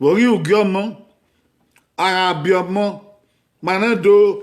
Vbe ọ ghi ugie ọmọ, a gha biẹ ọmọ, ma nẹ do,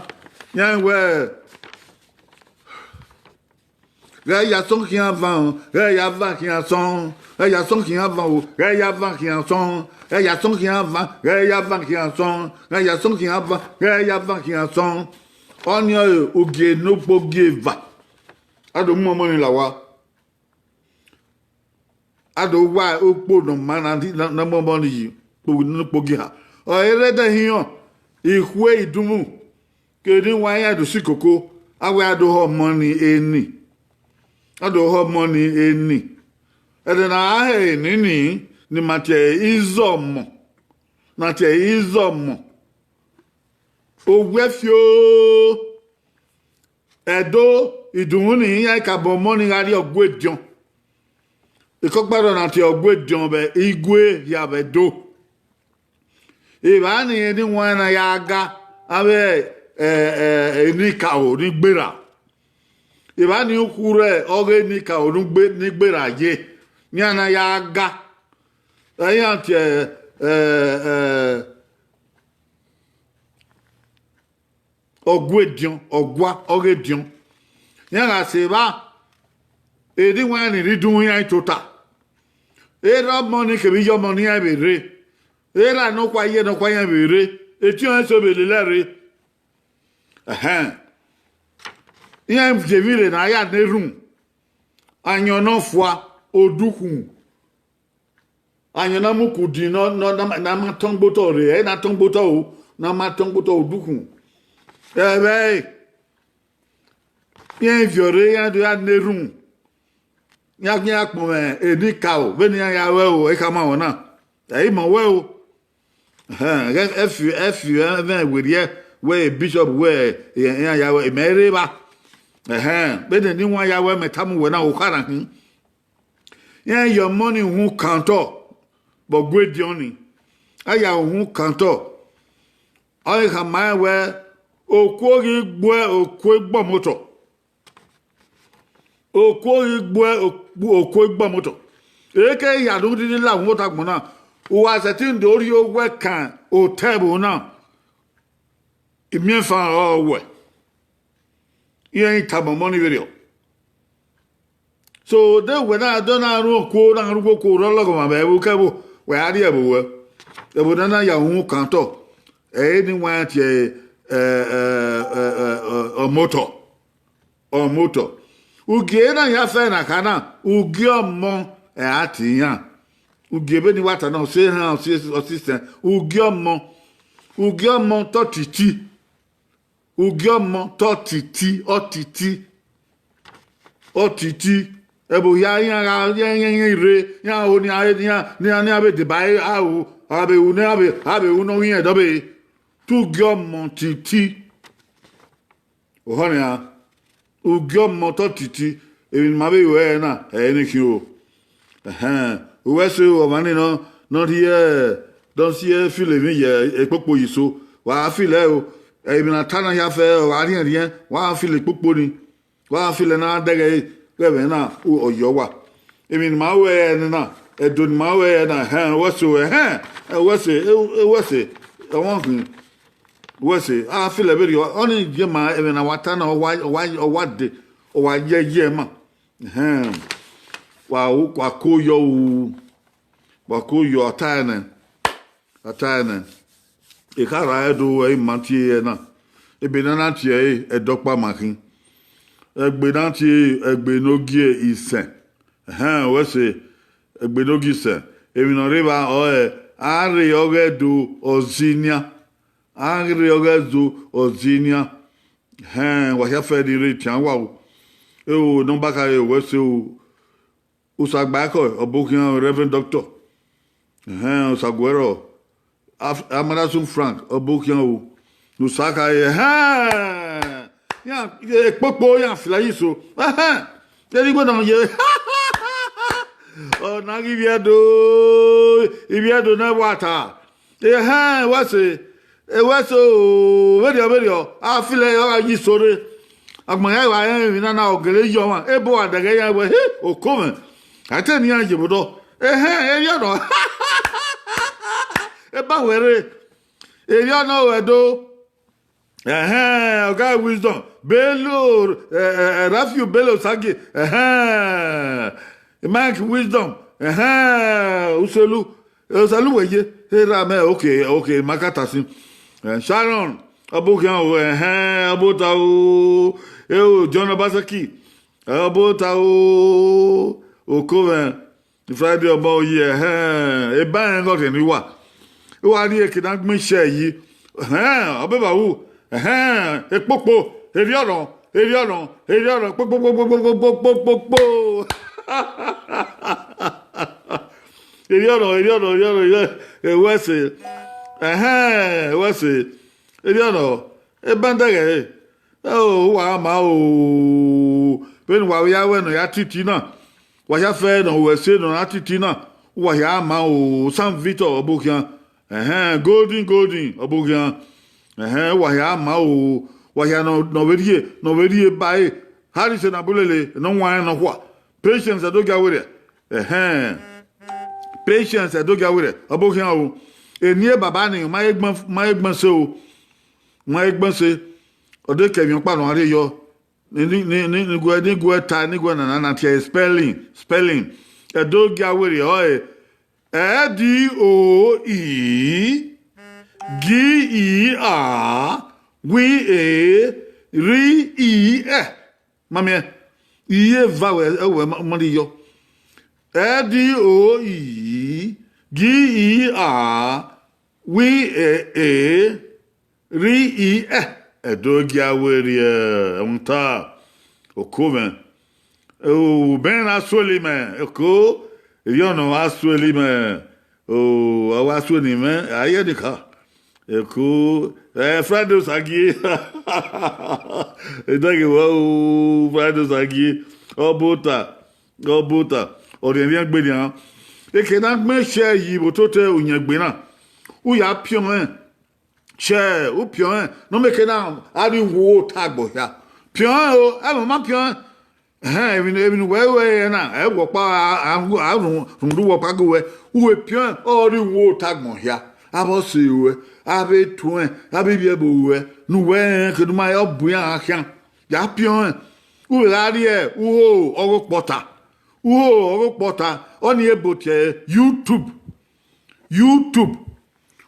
iran wẹ, ghẹ ya sọn khian van o, ghẹ ya van khian sọn, ghẹ ya sọn khian van o, ghẹ ya van khian sọn, ghẹ ya sọn khian van, ghẹ ya van khian sọn, ghẹ ya sọn khian van, ghẹ ya van khian sọn. Ọnii ọre ugie ne ukpogieva. A do mu ọmọ ni la owa. A do wa ukpo ne ọ ma na, na, na mu ọmọ ni yi, kpo ne ukpogieva. Ọ i re ẹdẹ hin, ikhue idunmwu, ke ne wa iran do si koko, a wẹ a do hẹ ọmọ ni eni. A do hẹ ọmọ ni eni. Ẹdẹ ne a hẹ eni ni, ne ima tie izọmọ, ne a tie izọmọ. Owẹ fio, Ẹdo, idunmwu ni iran kabọ ọmọ ni gha rrie Ọgua Ediọn. Ekọkpa rọ na tie Ọgua Ediọn vbe igue hia vbe Ẹdo. Evba ni eni wan na ya ga, avbe, ẹ, ẹ, enikaro ni gberra. Evba ni ukhu rẹ ọghe enikaro ni gbe-, ni gberra ye, iran na ya ga. Iran tie, ẹ, ẹ, Ọgua Ediọn, Ọgua, Ọgua Ediọn. Iran gha sẹ evba, eni wan ni rre idunmwu iran tota. Erha ọmọ ni kevbe iye ọmọ ne iran vbe rre. Erha nọkhua iye nọkhua iran vbe rre. Etiọnrẹn eso vbe lele ẹre. Ẹhẹn. Iran viọ emwi rre ne a ya na erhunmwu. Ayọn ne ọ fua, odukhunmwu. Ayọn na mu kudi ne ọ, ne ọ, ne a ma tọn gbe otọ rre, ẹ i na tọn gbe otọ o, ne a ma tọn gbe otọ odukhunmwu. Ẹvbo ẹre, iran viọ rre, iran do ya na erhunmwu. Iran khian ya kpọnmwẹ enikaro vbene iran ya ru ẹro, ẹ i khama ruẹ na. Ẹ i ma ruẹ o. Ẹhẹn, ẹ fi, ẹ fi ẹmwẹ werriẹ wẹ bishop wẹ iran ya ru ẹro, mẹ rre evba. Ẹhẹn, vbene eni wan ya ru ẹro, mẹ tama uwẹ na, okha na khin. Iran ya ọmọ ni uhunmwu kan otọ vbe Ọgua Ediọn ni. A ya uhunmwu kan otọ. Ọ ghi khama rẹn wẹ, okuo ghi gbuẹ okuo igbọmọ otọ. Okuo ghi gbuẹ okuo igbọmọ otọ. Eke ya ne u rhirhi la uhunmwu otọ agbọn na, u gha sẹtin do rhie owẹ kan otọ ẹvbo na, imiẹnfan ọrọre wẹ. Iran i tama ọmọ ni vberriọ. So, de wẹ na dọ na ru okuo, na ru okuo rre ọlọghọmwa vbe ẹvbo kẹvbo, wẹ a rhie ẹvbo ruẹ. Ẹvbo ne a na ya uhunmwu kan otọ, ẹ i re ne iran tie, ẹ, ẹ, ẹ, ẹ, ẹ, ọmọ otọ. Ọmọ otọ. Ugie na ya fẹ na kha na, ugie ọmọ, ẹ, a tie iran. Ugie vbene I wa ta na, ọ si erhan, ọ si, ọ si sẹn. Ugie ọmọ, ugie ọmọ otọ titi. Ugie ọmọ otọ titi, ọ titi, ọ titi. Ẹvbo hia iran gha rẹn rẹn rẹn rre, iran ho ne iran, ne iran, ne iran, ne iran vbe deba aro, a vbe ru ne a vbe, a vbe ru ne ọ ghi rẹn dọbe. Te ugie ọmọ titi. Ohọ nian, ugie ọmọ otọ titi, emwi ne ima vbe ru ẹre na, ẹ i re ne I khian o. Ẹhẹn, uwẹ ẹse o, ọmwa ni nọ, ne ọ rhie, ne ọ si filo emwi ye ekpokpo ye eso, wa filo ẹre o. Emwi ne a ta na hia fẹ, ọ gha rhiẹnrhiẹn, wa filo ekpokpo ni, wa filo ẹre ne a dẹghe ẹre, ghẹ ẹmwẹ na, ọ yọ wa. Emwi ne ima ru ẹre nena, ẹdo ne ima ru ẹre na, ẹhẹn, uwẹ ẹse o, ẹhẹn, uwẹ ẹse, uwẹ ẹse, ọmọ khin. Uwẹ ẹse, a filo vberriọ, ọnii gie ma ẹmwẹ ne a wa ta na, ọ wa, ọ wa, ọ wa dee, ọ wa ye ye ma. Ẹhẹn, wa, wa ko yọ ru, wa ko yọ, a ta ẹnẹ, a ta ẹnẹ. Ekhara ẹdo ẹre ima tie ẹre na, ebe ne a na tie ẹre, ẹdẹ ọkpa ma khin. Ẹgbe ne a tie ẹre, ẹgbe ne ogie isẹn. Ẹhẹn, wẹ sẹ, ẹgbe ne ogie isẹn. Emwi ne ọ rre evba ọrọre, a rre ọghe ẹdo ọzinia. A rre ọghe ẹdo ọzinia. Ẹhẹn, wa hia fẹ ne I rre tian wa o. Eo, nọmba khare, wẹ sẹ o. Usagbaẹkọ, ọbokhian, Reverend Doctor. Ẹhẹn, Osaguẹrọ, Af-, Amarasun Frank, ọbokhian o. Usa khare, ẹhẹn. Iran, ekpokpo, iran fila yi so. Ẹhẹn. Kẹrẹ igbe na ye. Ọ na ghi ivbiẹdo, ivbiẹdo ne ẹvbo ata. Ehẹn, wẹ sẹ, wẹ sẹ o, vberriọ, vberriọ, a fila ẹre, ọ gha yi so rre. Agbọn hia wa rẹn emwi na na, ọ gele yọ ọmwa, ebo wa dẹghe iran wẹ, he, oko mwẹ. A te ne iran ye vbe odọ. Ehẹn, erriọ nọ. Eba wẹ rre. Erriọ nọ, wẹ do. Ẹhẹn, ọga Wisdom, Bello, eh, eh, eh, Rafiu Bello Sagi, ẹhẹn, Mike Wisdom, ẹhẹn, Uselu, Uselu wẹ ye, erha mẹ, okay, okay, ma ka ta sin. Eh, Sharon, ọbokhian o, ẹhẹn, ọbota o, eo, John Obaseki, ọbota o, oko mwẹ. Friday ọmọ oyi, ẹhẹn, eba rẹn ghe ọghe ne uwa. Uwa rhie eke na gbẹn iṣẹ yi. Ẹhẹn, ọ beba ru. Ẹhẹn, ekpokpo, erriọ nọ, erriọ nọ, erriọ nọ, kpokpokpokpokpokpokpokpo. Erriọ nọ, erriọ nọ, erriọ nọ, erriọ nọ, wẹ sẹ. Ẹhẹn, wẹ sẹ. Erriọ nọ, eba dẹghe ẹre. Eo, uwa ma o, vbene uwa vbe ya wẹ ne ọ ya titi na, wa hia fẹ ne ọ wẹ ẹse ne ọ na titi na, uwa hia ma o, Sam Victor ọbokhian, ẹhẹn, Golden Golden ọbokhian, ẹhẹn, uwa hia ma o, uwa hia ne ọ, ne ọ vbe rhie, ne ọ vbe rhie ba ẹre, Harrison Abulele ne ọ wan rẹn nọkhua, Patience Ẹdogiawerriẹ, ẹhẹn, Patience Ẹdogiawerriẹ ọbokhian o, eni e baba ni ma he gbẹn, ma he gbẹn ẹse o, ma he gbẹn ẹse, ọ de ke ẹmwẹ ọkpa nọ a rhie yọ. Ni, ni, ni, ni, ni guẹ, ni guẹ ta, ni guẹ nana na tie spelling, spelling. Ẹdogiawerriẹ ọre, Ẹ D O E, G E A, W E, R E, E. Ma miẹn, I eva wẹ, ẹwẹ ma, ma rhie yọ. Ẹ D O E, G E A, W E E, R E E, Ẹdogiawerriẹ, ẹmwata, oko mwẹ. O, bẹn na suẹli mẹ, oko, erriọ nọ a suẹli mẹ, o, a wa suẹli mwẹ, a ye ẹdẹ ka. Eko, eh, Friday Osagie. Edeghe wa o, Friday Osagie. Ọbota, ọbota. Ọrriẹnrriẹn gbe nian. Eke na gbẹn iṣẹ yi vbe ototọ uyẹngbe na. U ya piọn ẹn. Chẹ, u piọn ẹn. Ne ọ mieke na, a rhie uwu ota agbọn hia. Piọn ẹn o, ẹmwẹ ma piọn ẹn. Ẹhẹn, emwi ne, emwi ne uwẹ ru ẹre na, ẹ wẹ ọkpa, a, a, a rhunmwuda uwẹ ọkpa gu wẹ, uwẹ piọn ẹn, ọ rhie uwu ota agbọn hia. Avbe ọse ruẹ, avbe etuẹn, avbe ivbi ẹvbo ruẹ, ne uwẹ rẹnrẹn, kene u ma re, ọ bu iran khian. Ya piọn ẹn, u vbe gha rrie uho ọghe okpọta, uho ọghe okpọta, ọnii ebo tie ẹre YouTube, YouTube.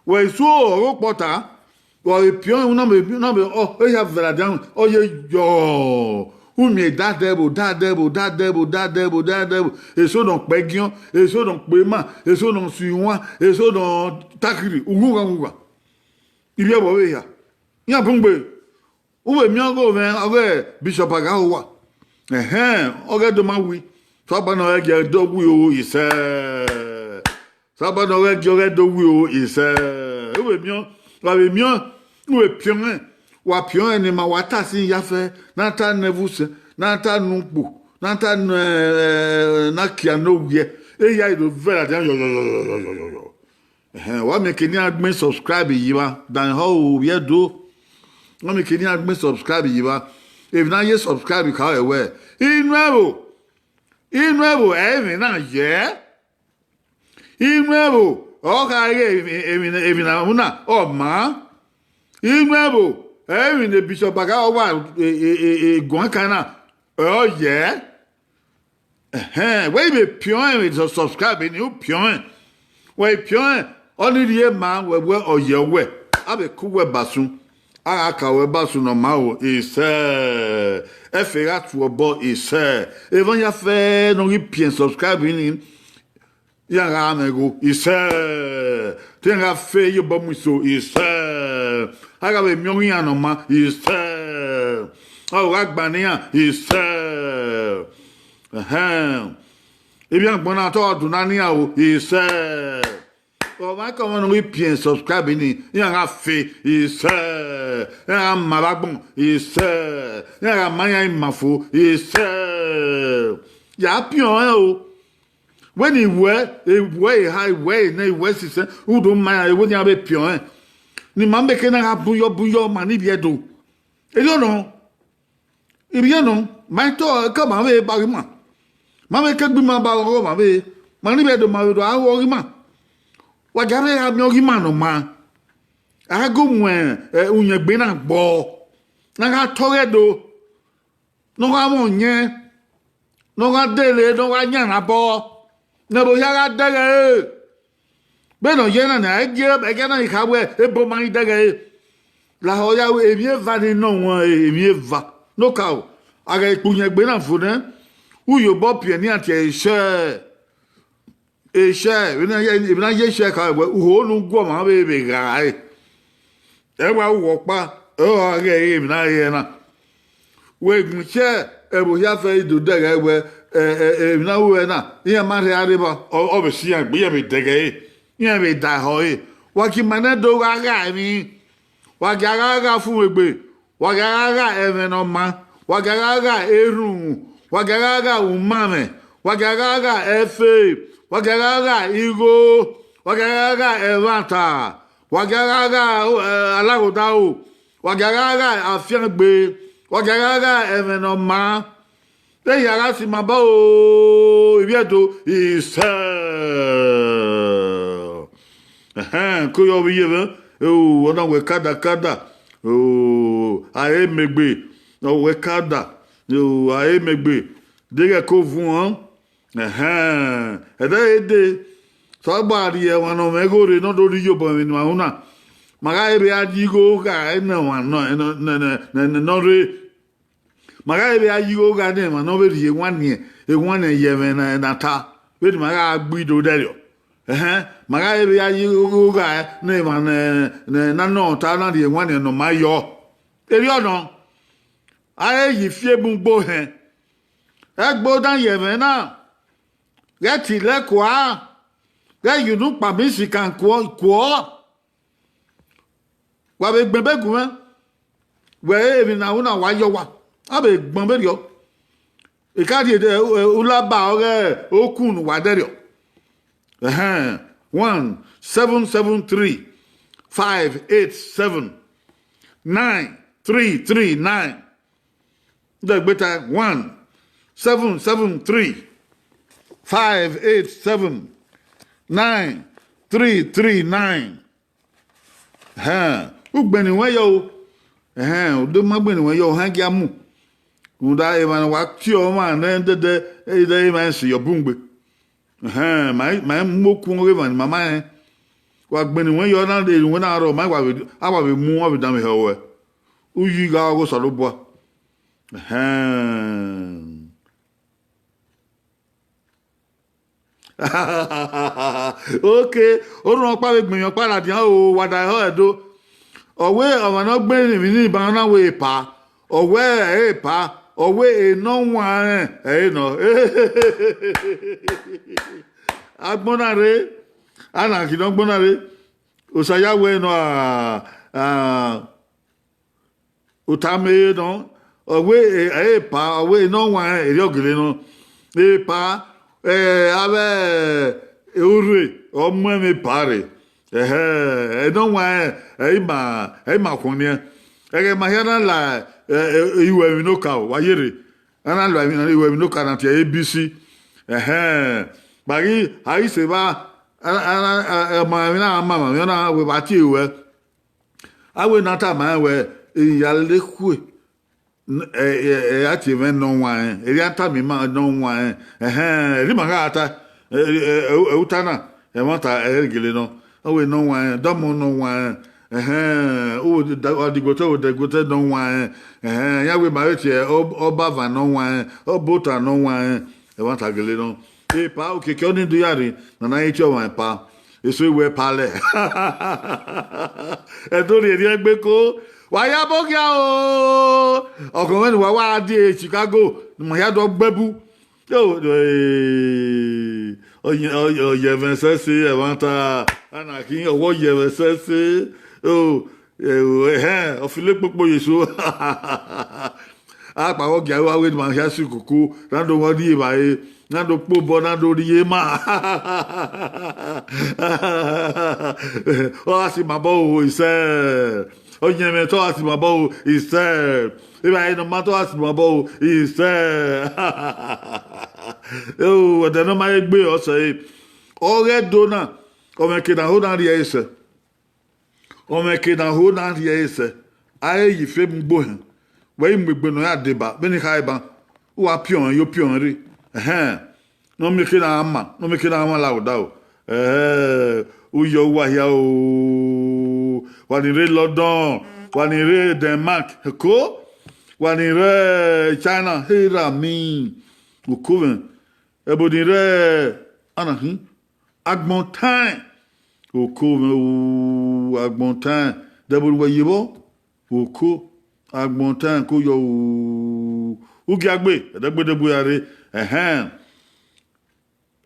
Wẹ i su ọghe okpọta, wa vbe piọn ẹn, u na vbe, u na vbe, ọ, ehia vbe ladian, ọ ye yọ. U miẹn dadẹvbo, dadẹvbo, dadẹvbo, dadẹvbo, dadẹvbo. Eso ne ọ kpẹ giọn, eso ne ọ kpẹ ima, eso ne ọ su iwan, eso ne ọ takiri, ughugha, ughugha. Ivbi ẹvbo vbe hia, iran bun gbe. U vbe miẹn ọghe ovẹn, ọghe Bishop Aghahowa. Ẹhẹn, ọghe do ma wi. Sabanọ ghẹ gie do wi o, isẹ. Sabanọ ghẹ gie ọghe do wi o, isẹ. U vbe miẹn, wa vbe miẹn, u vbe piọn ẹn. Wa piọn ẹn ne ima wa ta sin ya fẹ, na ta nẹ ẹvbo usẹ, na ta ne ukpo, na ta ne, eh, na kia ne owiẹ. Eya i do vẹ ladian yọyọyọyọyọyọ. Ẹhẹn, wa miẹn ke ne iran gbẹn subscribe yi evba, dan ehọ o, vbiẹ do. Wa miẹn ke ne iran gbẹn subscribe yi evba. Emwi ne a ye subscribe kha ẹre wẹ, inu ẹvbo, inu ẹvbo ẹ i mwẹ na yẹ. Inu ẹvbo, ọ kha ghe emwi, emwi, emwi na mu na, ọ ma. Inu ẹvbo, ẹ i mwẹ ne Bishop Aghahowa, e, e, e, e, guan kan na, ọ yẹ. Ẹhẹn, wẹ i vbe piọn ẹn vbe sọ- subscribe ni, u piọn ẹn. Wẹ i piọn ẹn, ọ ni rhie ma wẹ wẹ ọ yẹ wẹ. A vbe ku wẹ ba sun. A gha ka wẹ ba sun ne ọ ma ro, isẹ. Ẹfe gha tu obọ, isẹ. Emwa ya fẹ ne ọ ghi piẹn subscribe ni, iran gha mwẹ igho, isẹ. Te iran gha fe iyobọ mu iso, isẹ. A gha vbe miẹn ọghe iran ne ọ ma, isẹ. A gha gba ne iran, isẹ. Ẹhẹn. Ivbi agbọn na tọ ọdun na nian o, isẹ. Ọmwaikọmwa ne ọ ghi piẹn subscribe ni, iran gha fe, isẹ. Iran gha ma vbe agbọn, isẹ. Iran gha ma iran ima fo, isẹ. Ya piọn ẹn o. Wẹ ne iwẹ, iwẹ eha, iwẹ enẹ, iwẹ sisẹ, u do ma iran, wẹ ne iran vbe piọn ẹn. Ne ima meke na gha bun yọ, bun yọ, ma ni vbiẹ do. Erriọ nọ, ivbiẹ nọ, ma i tọ ẹka ma vbe ba ọghe ima. Ma vbe ke gbe ima ba ọghe ọmwa vbe, ma ni vbiẹ do ma vbe do a ru ọghe ima. Wa gia vbe gha miẹn ọghe ima ne ọ ma. A gu mu uyẹngbe na gbọ, ne a gha tọghe do, ne ọ gha mwẹ ọyẹn, ne ọ gha dele, ne ọ gha yan ne abọ, ne ẹvbo hia gha dẹghẹ ẹre. Vbene ọ ye na nia, ẹgia ẹgia na ni kha wẹ ebo ma i dẹghẹ ẹre. Lahọ ya ru emwi eva ni nọ wọn, emwi eva ne okaro. A ghẹ kpe uyẹngbe na fo nẹ, u ye obọ piẹ ne iran tie ẹre, isẹ. Isẹ, emwi na ye, emwi na ye isẹ ka wẹ, uho ne u gu ọmwa vbe vbe gha ẹre. Ẹ wa ru wẹ ọkpa, ọ gha ghe emwi na rre na. Wẹ gun ichẹ, ẹvbo hia fẹ i do dẹghẹ wẹ, ẹ, ẹ, emwi na ru ẹre na, iran ma rhie a rre evba, ọ, ọ vbe si iran egbe, iran vbe dẹghẹ ẹre, iran vbe da ehọ ẹre. Wa gie ima nẹ do gha gha emwi. Wa gia gha gha fun egbe, wa gia gha gha ẹmwẹ ne ọ maa, wa gia gha gha erhunmwu, wa gia gha gha umamwẹ, wa gia gha gha ẹfe, wa gia gha gha igho, wa gia gha gha ẹmwata, wa gia gha gha, eh, alaghodaro, wa gia gha gha afiangbe, wa gia gha gha ẹmwẹ ne ọ maa. Te ya gha si ma ba o, ivbi Ẹdo, isẹ. Ẹhẹn, ko yọ vbe iye mwẹ, o, ọ na wẹ kada kada, o, a he mẹ egbe, ọ wẹ kada, o, a he mẹ egbe, deghẹ ko vuọn, ẹhẹn, ẹdẹ he de, sẹ ọgba rhie ẹmwẹ ne ọ mwẹ igho rre ne ọ do rhie iyobọ emwi ne a ru na, ma gha vbe a yi igho gha ne ọmwa nọ, nọ, nọ, nọ, nọ, nọ rre. Ma gha vbe a yi igho gha ne emwa ne ọ vbe rhie ewanniẹn, ewanniẹn ye ẹmwẹ ne a ta, vbene ima gha gbe ido dẹrriọ. Ẹhẹn, ma gha vbe a yi igho gha ne emwa ne, ne, na nọ ta na rhie ewanniẹn ne ọ ma yọ. Erriọ nọ, a he yi fiemu gbe ohẹn. Ẹgbo dan ye ẹmwẹ na, ghẹ tilẹ kua, ghẹ ye unu kpama isikan kuọ, kuọ. Wa vbe gbẹn ebe gu mwẹ, wẹ emwi ne a ru na wa yọ owa, a vbe gbọn vberriọ. I ka rhie de, eh, ulaba ọghe okun ne uwa dẹrriọ. Ẹhẹn, one seven seven three, five eight seven, nine three three nine. Dẹgbẹta, one seven seven three, five eight seven, nine three three nine. Ẹhẹn, ugbẹn ne wẹ yọ o. Ẹhẹn, odema gbẹn ne wẹ yọ, ohan gia mu. Rhunmwuda emwa ne wa tie ọmwa nẹ dẹdẹ, ẹdẹ emwa ẹse yọ bun gbe. Ẹhẹn, ma, ma mu okun ọghe emwa ne ma ma rẹn. Wa gbẹn ne wẹ yọ na, de wẹ na rọ, ma wa vbe, a wa vbe mu, wa vbe danmwehọ ruẹ. U yi gha ọghe Osanobua. Ẹhẹn. Ok, orhunmwu ọkpa vbe gbẹn emwi ọkpa ladian o, wa da ehọ Ẹdo. Ọ wẹ ọmwa ne ọ gbẹn emwi ni ban na wẹ epa, ọ wẹ ẹre epa, ọ wẹ enọ wanrẹn ẹre nọ. Agbọn na rre, a na khin ne ọgbọn na rre, Osa ya wẹ nọ, a, a, Otama nọ, ọ wẹ, e, epa, ọ wẹ enọ wanrẹn erriọ gele nọ. Epa, eh, avbe, eh, urre, ọ mu ẹmwẹ epa rre. Ẹhẹ, enọ wanrẹn, ẹ i ma, ẹ i ma khuọnniẹn. Ẹghẹ ma hia na la, eh, eh, iruẹmwi ne okaro, wa yerre. A na la iruẹmwi ne okaro na tie A B C. Ẹhẹ, kpa ghi, a ghi sẹ evba, a, a, a, a, ma emwi na ma, ma emwi na wẹ vbe a tie ruẹ. A wẹ ne a tama rẹn wẹ, I ya le khue. N-, ẹ, ẹ, ẹ, a tie mwẹ nọ wanrẹn, erriọ a tama ima nọ wanrẹn, ẹhẹn, erriọ ima gha ta, ẹ, ẹ, ẹ, ẹ, uta na, ẹmwata ẹ i gele nọ, ọ wẹ nọ wanrẹn, dọmọ nọ wanrẹn, ẹhẹn, u da-, ọdiguotọ, odẹguotọ nọ wanrẹn, ẹhẹn, iran wẹ ma vbe tie ọ-, ọbava nọ wanrẹn, ọbota nọ wanrẹn, ẹmwata gele nọ. Epa, okiekie ọnii do ya rre, ne a na i tie ọmwa epa. Eso iwẹ palẹ. Ẹdo rhie erriọ egbe ko, wa ya bọ ghian o. Ọkhọ mwẹ ne uwa wa die Chicago, ne ima hia do gbe bu. Yo, eh, ọ yẹ, ọ yẹ, ọ yẹ mwẹ sẹse, ẹmwata, ana khin, ọwọ yẹ mwẹ sẹse. O, eh, ẹhẹn, ọ filo kpokpo ye eso. Akpawẹ ọ gia ru avbe ne ima hia si koko, na do mwẹ ọdie evbare, na do kpe obọ, na do rhie ima. Ọ gha si ma obọ o, isẹ. Ọyẹnmwẹ te ọ gha si ma obọ o, isẹ. Evbare ne ọ ma te ọ gha si ma obọ o, isẹ. O, ẹdẹ ne ọ ma he gbe ọsẹ re. Ọghe Ẹdo na, ọ mwẹ eke ne a ho na rhie ẹre sẹ. Ọ mwẹ eke ne a ho na rhie ẹre sẹ, a he ye ifẹ mu gbe ohẹn, wẹ i mu egbe ne ọ ya deba vbene I kha ban, u wa piọn ọnrẹn yo piọn ọnrẹn rre. Ẹhẹn, ne ọ miẹn eke ne a ma, ne ọ miẹn eke ne a ma la odaro. Ẹhẹn, u yọ uwa hia o, wa ni rre London, wa ni rre Denmark, ko, wa ni rre China, he ra mi, uko mwẹ, ẹbo ni rre, ana khin, agbọn taẹn, uko mwẹ o, agbọn taẹn, dẹbo ne uwẹ ye vbọ, uko, agbọn taẹn ko yọ o, u gia gbe, ẹdẹgbedegbe ra rre, ẹhẹn.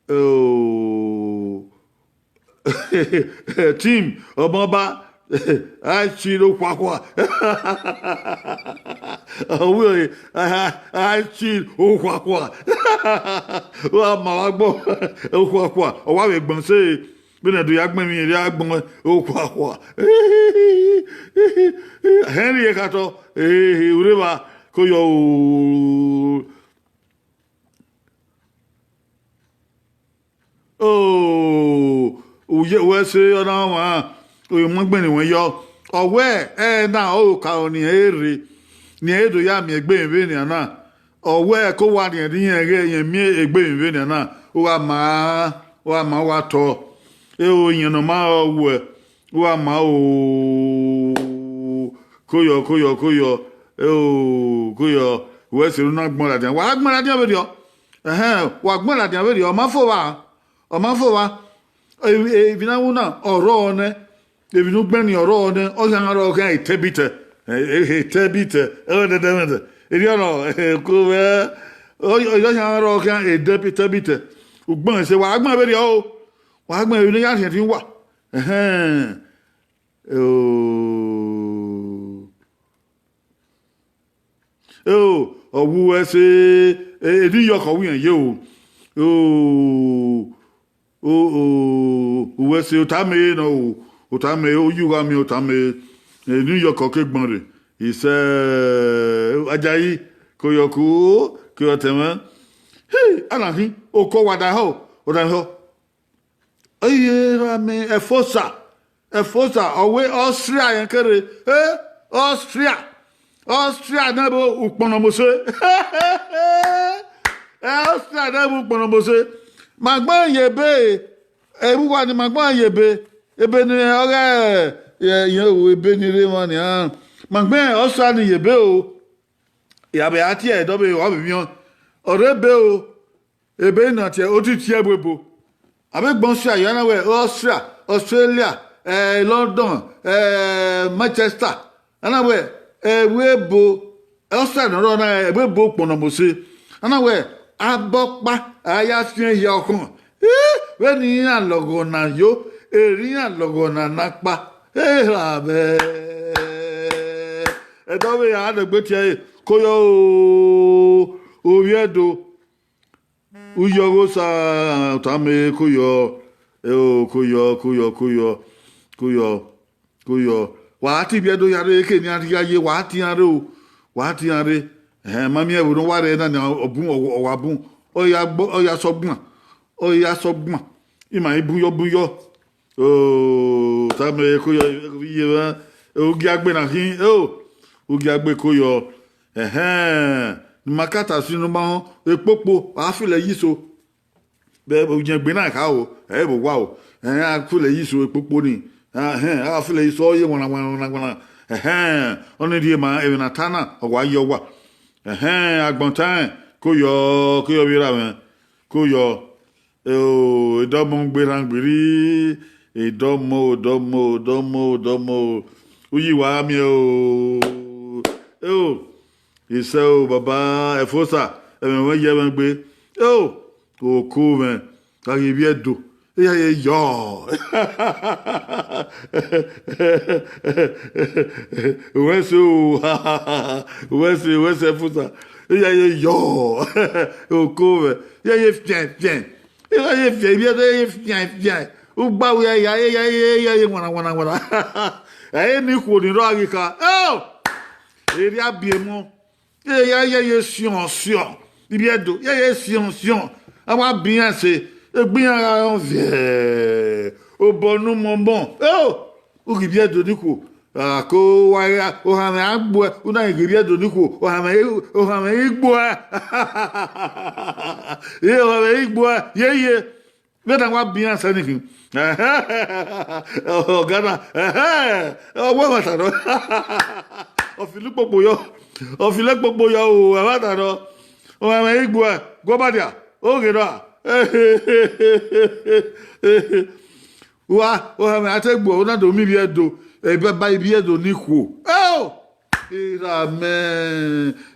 Oh. Team, ọmọba, a i chi ne okhuakhua. Ọ wẹ, a i chi okhuakhua. Wa ma wa gbọ, okhuakhua, ọ wa vbe gbọn sẹ, vbene ẹdẹ ya gbẹn emwi rre agbọn okhuakhua. Henry Ekhatọ, eh, ureva, ko yọ o. O, uye wẹ sẹ ọ na wan, ọ ma gbẹn ne wẹ yọ. Ọ wẹ, ẹna ọre okaro ne irẹn rre, ne irẹn do ya miẹn egbe vbenian na. Ọ wẹ, ko wa rẹn ne irẹn ghẹ, irẹn miẹn egbe vbenian na, u gha ma, u gha ma, u gha tọ. Ero, iyẹn ne ọ ma rọ wuẹ, u gha ma o. Ko yọ, ko yọ, ko yọ. Ero, ko yọ. Wẹ sẹ ne u na gbọn ladian. Wa gbọn ladian vberriọ. Ẹhẹn, wa gbọn ladian vberriọ, ọ ma fo vba, ọ ma fo vba. Emwi ne a ru na, ọ rrọọ nẹ, emwi ne ugbẹn ni ọ rrọọ nẹ, ọ khian rrọọ khian etẹbitẹ, etẹbitẹ, ẹdẹdẹmwẹdẹ. Erriọ nọ, ko vwẹ, ọ khian rrọọ khian etẹbitẹ. Ugbẹn sẹ, wa gbẹn vberriọ o, wa gbẹn emwi ne ya rhiẹnrhiẹn uwa. Ẹhẹn. O. Eo, ọ wu wẹ sẹ, e, e New York ọ wu irẹn ye o. O, o, o, u wẹ sẹ, otame nọ o, otame, oyu gha miẹn otame, e New York ọ ke gbọn rre. Isẹ, Ajayi, ko yọ ko, ko yọ tẹmwẹ. Hey, ana khin, okọ wa da họ, ọ da họ. Iye ra mẹ ẹfosa, ẹfosa, ọ wẹ Austria rẹn kere, eh, Austria, Austria nẹ vbe ukpọnọ mose. Eh, Austria nẹ vbe ukpọnọ mose. Ma gbẹn ye ebe, ẹvbo uwa ni ma gbẹn ye ebe, ebe ni ọghe, ẹ, ẹ, ebe ni rre emwa nian. Ma gbẹn Austria ni ye ebe o. Ya vbe a tie ẹdẹ ọvbe, ọ vbe vbiọn, ọ rre ebe o. Ebe na tie, o ti tie ẹvbo ebo. A vbe gbọn Austria, ya na wẹ Austria, Australia, eh, London, eh, Manchester. A na wẹ, eh, ẹvbo ebo, Austria ne ọ rrọọ na, ẹvbo ebo ukpọn ne ọ mose. A na wẹ, abọkpa, a ya fian hia ọkhọn. Eh, vbene iran lọghọ na yo, erriọ iran lọghọ na na kpa. Eh, ra vbe. Ẹdẹ ọvbe a dẹgbe tie ẹre, ko yọ o, ovbi Ẹdo. Uyọ ghe Osa, otame ko yọ, eo, ko yọ, ko yọ, ko yọ, ko yọ, ko yọ. Wa ti biẹ do ya rre, eke ne iran ya ye, wa ti iran rre o, wa ti iran rre. Ẹhẹn, ma miẹn ẹvbo ne ọ wa rre na nia, ọ bun, ọ wa bun, ọ ya gbọ, ọ ya sọ gbọn, ọ ya sọ gbọn. Ima i bun yọ, bun yọ. O, otame ko yọ, iye mwẹ, ugiagbe na khin, o, ugiagbe ko yọ. Ẹhẹn, ne ima kata sin ne ma họn ekpokpo, a filo ẹre ye iso. Vbe ujẹngbe na kha o, ẹ i vbe owa o, ẹhẹn, a filo ẹre ye iso ekpokpo ni, ẹhẹn, a filo ẹre ye iso, ọ ye wanna wanna wanna wanna, ẹhẹn, ọnii rhie ma emwi ne a ta na, ọ wa ye ọwa, ẹhẹn, agbọn taẹn, ko yọ, ko yọ vbe ra mwẹ, ko yọ. Eo, edọmọ gberran gbirri, edọmọ, odọmọ, odọmọ, odọmọ, uyi wa miẹn o. Eo, isẹ o, baba, ẹfosa, ẹmwẹ mwẹ ye ẹmwẹ gbe. Eo, oko mwẹ, a ghi vbiẹ do, iyayi yọ. Wẹ se o, wẹ se, wẹ se ẹfosa, iyayi yọ. Oko mwẹ, iyayi fian fian. Iyayi fian, ivbiẹdo iyayi fian fian. Ugba wẹ iyayi, iyayi, iyayi wanna wanna wanna. Ẹ i re ne ikhuo ni rrọọ ghi kha. Eo! Erriọ abiemọ. Iyayi, iyayi siọn siọn. Ivbiẹdo, iyayi siọn siọn. A wa biẹ iran ẹse, egbe iran gha rọn viẹ. Obọ ne umọmọ. Eo! U ghi vbiẹ do ne ikhuo, a ko wa ra, ohanmwẹ a gbuẹ, u na ghi vbiẹ do ne ikhuo, ohanmwẹ, ohanmwẹ i gbuẹ. Iye ohanmwẹ i gbuẹ, ye ye. Vbene a wa biẹ iran sẹ ni khin. Ọga na, ẹhẹn, ọ wẹ ẹmwata nọ. Ọ filo ukpokpo yọ, ọ filo ukpokpo yọ o, ẹmwata nọ. Ohanmwẹ i gbuẹ, gu ọba dia, oghe nọ a. Wa, ohanmwẹ a te gbuẹ, u na do miẹn ivbiẹdo, ẹ, baba ivbiẹdo ne ikhuo. Eo! Erha mẹ,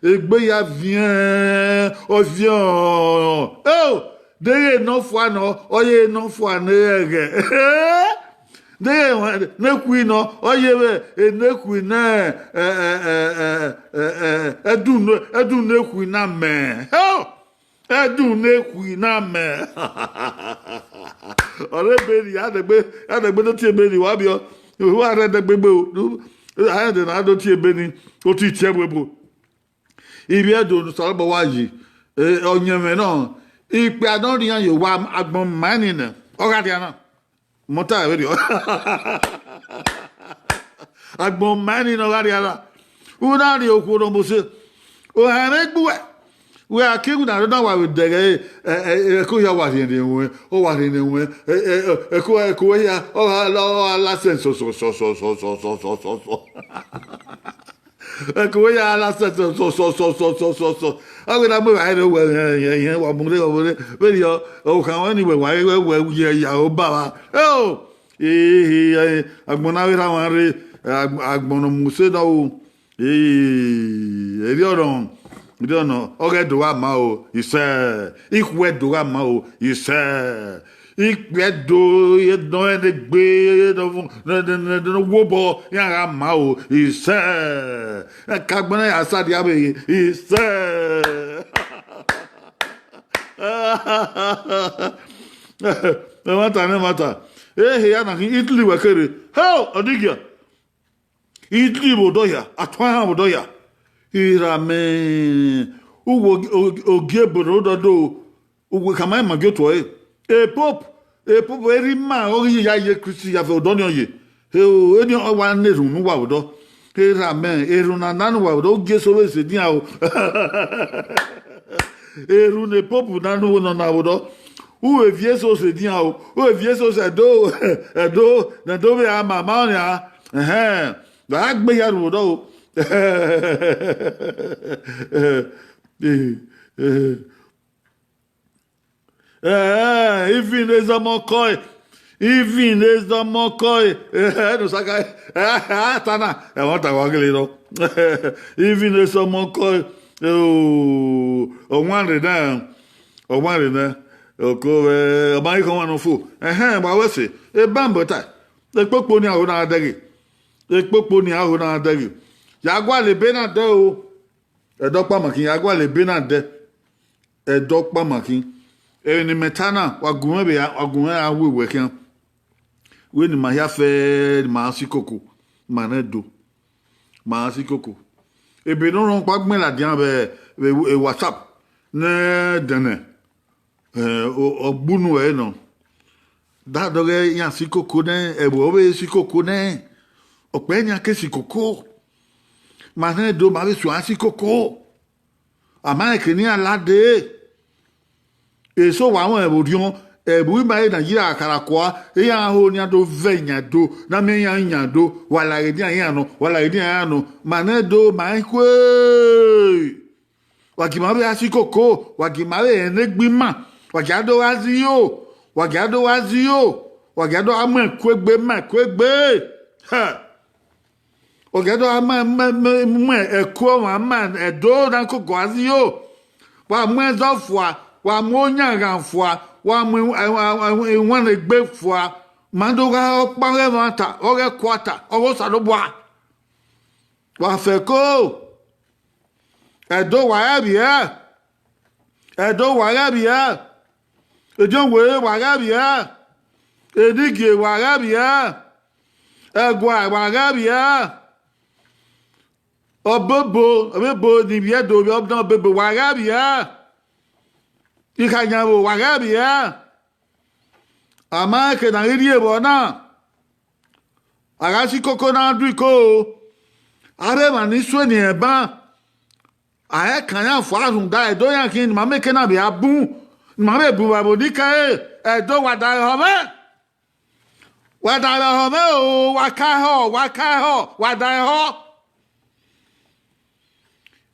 egbe ya viẹn, ọ viẹn ọnrọnrọn. Eo! Deghẹ ne ọ fua nọ, ọ ye ne ọ fua ne ẹghẹ. Deghẹ ne ekhui nọ, ọ ye vbe ene ekhui ne, ẹ, ẹ, ẹ, ẹ, ẹ, ẹ, ẹdun ne, ẹdun ne ekhui na mẹ. Eo! Ẹdun ne ekhui na mẹ. Ọ rre ebe ni, a dẹgbe, a dẹgbe do tie ebe ni, wa biọ. Wa rre dẹgbe gbe o. A rẹn de na do tie ebe ni, o ti tie ẹvbo ebo. Ivbiẹdo ne Osanobua wa yi, e, ọyẹnmwẹ nọ, ikpia nọ rhian ye owa agbọn ma ni nẹ, ọ gha rhia na. Mọta vberriọ. Agbọn ma ni ne ọ gha rhia na. U na rhie okhuo ne ọ mose. Ohanmwẹ gbuẹ. Wẹ a ke iwinna rre na wa vbe dẹghe, ẹ, ẹ, ẹ, ẹko hia wa rhiẹnrhiẹn ruẹn, ọ wa rhiẹnrhiẹn ruẹn, ẹ, ẹ, ẹ, ẹko, ẹko hia, ọ gha la, ọ gha la sẹn sọ, sọ, sọ. Ẹko hia la sẹn sọ, sọ, sọ. Ọ ghi na mu evbare rre owẹ, ẹ, ẹ, ẹ, wa mu rre, wa mu rre. Vberriọ, okhan ruẹn ni wẹ wa, wẹ, wẹ, ye ya obọ ba. Eo! Ehe, agbọn na vbe rhan mwa rre, agbọn ne ọ mu use nọ o. Erriọ nọ, erriọ nọ, ọ ghẹ do gha ma o, isẹ. Ikhuẹ do gha ma o, isẹ. Ikpiẹ do, nọ rẹn ne egbe, ne ọ wo obọ, iran gha ma o, isẹ. Ka agbọn na ya sa dia vbe, isẹ. Ẹmwata ne ẹmwata. Ehe ya na khin Italy wẹ kere. Hell, ọdigia. Italy vbe odọ hia, atuan iran vbe odọ hia. Erha mẹ, uwu ogie ebo ne odọ do, uwu khama ima gie otuọ ẹre. E Pope, e Pope, erha ima ọghe ya ye Kristi ya vbe odọ ni ọ ye. Eni ọ wa na erhunmwu ne uwa vbe odọ. Erha mẹ, erhunmwu na na ne uwa vbe odọ, u gie eso vbe sẹ edian o. Erhunmwu ne Pope na ne uwa nọ na vbe odọ. U vbe viẹ eso sẹ edian o. U vbe viẹ eso sẹ ẹdo, ẹdo, ne ẹdo vbe a ma ma ọnian. Ẹhẹn. Vbe a gbe hia rhu vbe odọ o. Ivin ne zọmọ kọe, ivin ne zọmọ kọe, ẹhẹn, ne Osaka, ata na, ẹmwata wa gele rọ. Ivin ne zọmọ kọe, ọwanre nẹ, ọwanre nẹ, oko vbe, ọ ma ghi khọn ọmwa ne ọ fo, ẹhẹn, wa wẹ ẹse, ebẹnbẹn ta, ekpokpo ni a ho na dẹghe, ekpokpo ni a ho na dẹghe, ya gualọ ebe na dẹ o, ẹdẹ ọkpa ma khin, ya gualọ ebe na dẹ. Ẹdẹ ọkpa ma khin. Emwi ne imẹ ta na, wa gu mwẹ vbe, wa gu mwẹ a wewe khian. Wẹ ne ima hia fẹ, ne ima si koko, ima nẹ do, ima si koko. Ebe ne ọ rhọkpa gbẹn ladian vbe, vbe WhatsApp ne dẹnẹ, ọ gbunu ẹre nọ. Da dọghe iran si koko nẹ, ẹvbo ọ vbe si koko nẹ, ọkpẹ nian ke si koko. Ma nẹ do, ma vbe suẹn asi koko. A ma rẹn eke ne iran la dee. Eso wa mwẹ vbe orhiọn, ẹvbo ima re Nigeria khara kua, iran ho nian do vẹ yan do, na miẹn iran yan do, wa la ghe dian iran nọ, wa la ghe dian iran nọ, ma nẹ do, ma i khue. Wa gie ima vbe asi koko, wa gie ima vbe rẹn ne egbe ima, wa gie a do gha zio, wa gie a do gha zio, wa gie a do gha mu ẹkuegbe ma ẹkuegbe. Hẹ! Wa gie a do gha ma, ma, ma, mu ẹkuẹ ọmwa ma Ẹdo na koko gha zio. Wa mu ẹzọ fua, wa mu oyanghan fua, wa mu iwanegbe fua, ma do gha ọkpa ọghe ẹmwata, ọghe ẹkuata, ọghe Osanobua. Wa fẹko, Ẹdo wa ghẹ vbiẹ, Ẹdo wa ghẹ vbiẹ, Ediọnwere wa ghẹ vbiẹ, Enigie wa ghẹ vbiẹ, Ẹgua wa ghẹ vbiẹ, Ọbobo, Ọbobo ni vbiẹ do vbe ọdọ Ọbobo wa ghẹ vbiẹ, Ikhayanvbo wa ghẹ vbiẹ. A ma rẹn eke ne a ghi rhie vbọ na, a gha si koko ne a du iko, avbe emwa ni sue ni rẹn ban, a i kan iran fua rhunmwuda Ẹdo iran khin ne ima mieke na vbe a bun, ne ima vbe bu vbe ẹvbo ni kẹre, Ẹdo wa da ẹhọ mwẹ, wa da ẹhọ mwẹ o, wa ka ẹhọ, wa ka ẹhọ, wa da ẹhọ.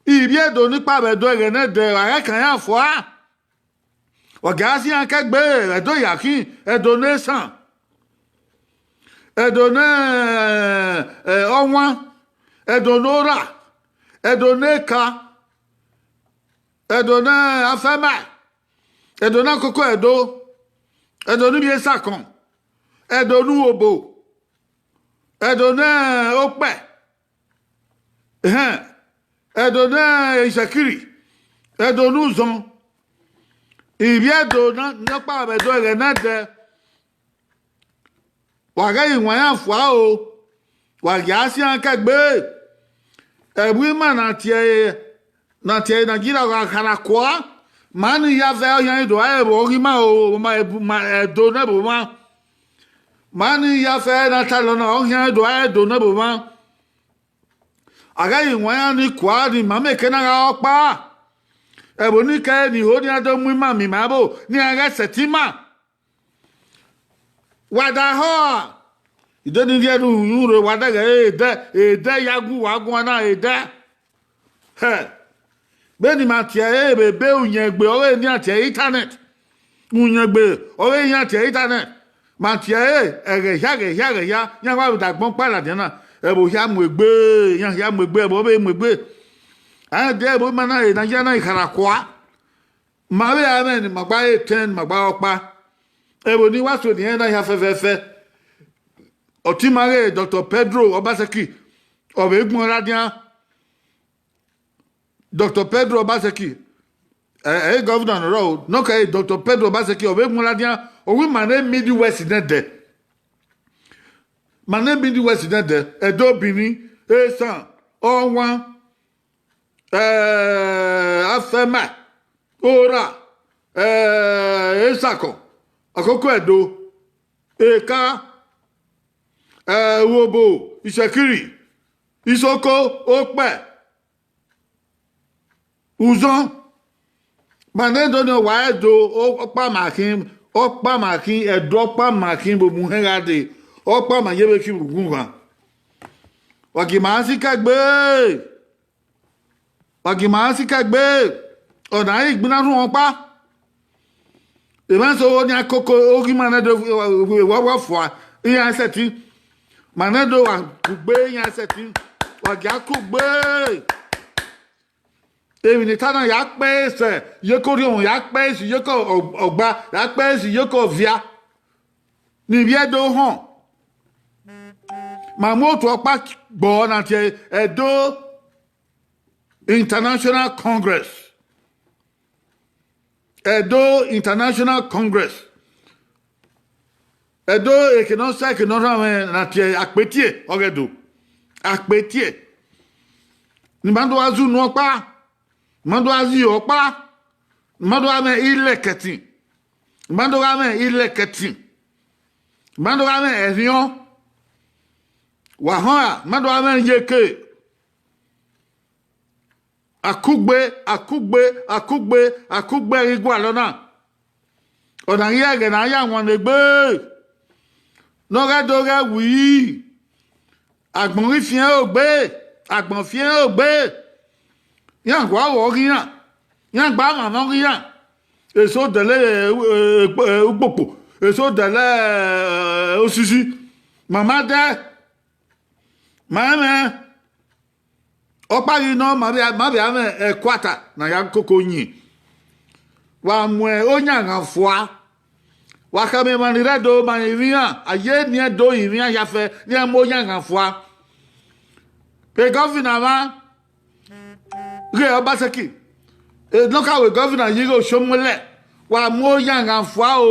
Ivbi Ẹdo ni kpa vbe Ẹdo ẹghẹ nẹdẹ, a i kan iran fua. Wa gie a si iran kẹgbe, Ẹdo ya khin, Ẹdo ne esan, Ẹdo ne, eh, ọwan, Ẹdo ne ora, Ẹdo ne eka, Ẹdo ne afẹma, Ẹdo ne akoko Ẹdo, Ẹdo ne ivbi esakọn, Ẹdo ne uhobo, Ẹdo ne okpẹ, ehẹn, Ẹdo ne isẹkiri, Ẹdo ne uzọn, ivbi Ẹdo ne ọkpa vbe Ẹdo ẹghẹ nẹdẹ. Wa ghẹ ghi wan iran fua o, wa gie a si iran kẹgbe. Ẹvbo ima na tie, na tie Nigeria gha khara kua, ma ni ya fẹ ọhian do a ẹvbo ọghe ima o, ma Ẹdo ne ẹvbo mwa. Ma ni ya fẹ na ta lọ na ọhian do a Ẹdo ne ẹvbo mwa. A ghẹ ghi wan iran ni kua ni ma mieke na gha ọkpa. Ẹvbo ni kẹre ni ho nian do mu ima miẹn ima ẹvbo, ne iran ghẹ sẹtin ima. Wa da ẹhọ a? Ide ni rhie ne uhunmwu rre, wa da ghẹ edẹ, edẹ ya gu wa guan na edẹ. Hẹ, vbene ima tie ẹre vbe ebe uyẹngbe ọghe ne iran tie ẹre internet, uyẹngbe ọghe iran tie ẹre internet, ma tie ẹre ẹghẹ hia, ẹghẹ hia, ẹghẹ hia, iran wa vbe da gbọn ọkpa ladian na, ẹvbo hia mu egbe, iran hia mu egbe, ẹvbo vbe mu egbe. A rẹn de ẹvbo ima na re ne a ya na khara kua. Ma vbe ra mwẹ ne ima gba re etẹn, ne ima gba re ọkpa. Ẹvbo ni wa so ne irẹn na hia fẹfẹfẹ. Ọtẹn ima ghe Doctor Pedro Obaseki, ọ vbe gbọn ladian. Doctor Pedro Obaseki, ẹ, ẹ i governor nọ rrọọ, nọ kẹre Doctor Pedro Obaseki, ọ vbe gbọn ladian, ọ wẹ ima ne Midwest nẹdẹ. Ma ne Midwest nẹdẹ, Ẹdo, Benin, esan, ọwan, eh, afẹma, ora, eh, esakọ, akoko Ẹdo, eka, eh, uhobo, isẹkiri, isoko, okpẹ, uzọn. Ma ne do ni wa Ẹdo, ọ-, ọkpa ma khin, ọkpa ma khin, Ẹdo ọkpa ma khin vbe mu hẹn gha dee, ọkpa ma ye vbe khin vbe ughughan. Wa gie ima si kẹgbe. Wa gie ima si kẹgbe. Ọna i gbinna rhuọn ọkpa. Emwa eso nian koko, oghi ima nẹdẹ, wa, wa fua, iran sẹtin. Ma nẹdẹ wa kugbe iran sẹtin. Wa gie a kugbe. Emwi ne I ta na ya kpẹ sẹ, iyeke orhiọnmwẹ ya kpẹ sẹ, iyeke ọ-, ọgba ya kpẹ sẹ, iyeke ọvia. Ne ivbi Ẹdo họn. Ma mu otu ọkpa gbọ na tie Ẹdo International Congress. Ẹdo International Congress. Ẹdo eke ne ọ sẹ, eke ne ọ rhan mwẹ na tie akpetie ọghe Ẹdo. Akpetie. Ne ima do gha zẹ unu ọkpa, ne ima do gha zẹ iyo ọkpa, ne ima do gha mwẹ ilẹkẹtin, ne ima do gha mwẹ ilẹkẹtin, ne ima do gha mwẹ ẹrriọn. Wa họn ra, ne ima do gha mwẹ iyeke. Akugbe, akugbe, akugbe, akugbe ghi gualọ na. Ọna ghi ẹghẹ ne a ya wan egbe, ne ọ ghẹ do ghẹ wi. Agbọn ghi fiẹn ogbe, agbọn fiẹn ogbe. Iran gua vbọ ghi iran, iran gba mwamwa ghi iran. Eso dẹlẹ, eh, eh, ukpokpo, eso dẹlẹ, eh, osisi. Ma ma dẹ, ma mwẹ. Ọkpa ghi nọ, ma vbe, ma vbe mwẹ ẹkuata ne a ya koko yin. Wa mu oyan ghan fua. Wa khama emwa ni rre Ẹdo ma rinmwian, a ye eni Ẹdo rinmwian ya fẹ, ne iran mu oyan ghan fua. E gọvina mwa, ghe Obaseki, e nọkhawe gọvina ye ighe Oshomuẹlẹ, wa mu oyan ghan fua o,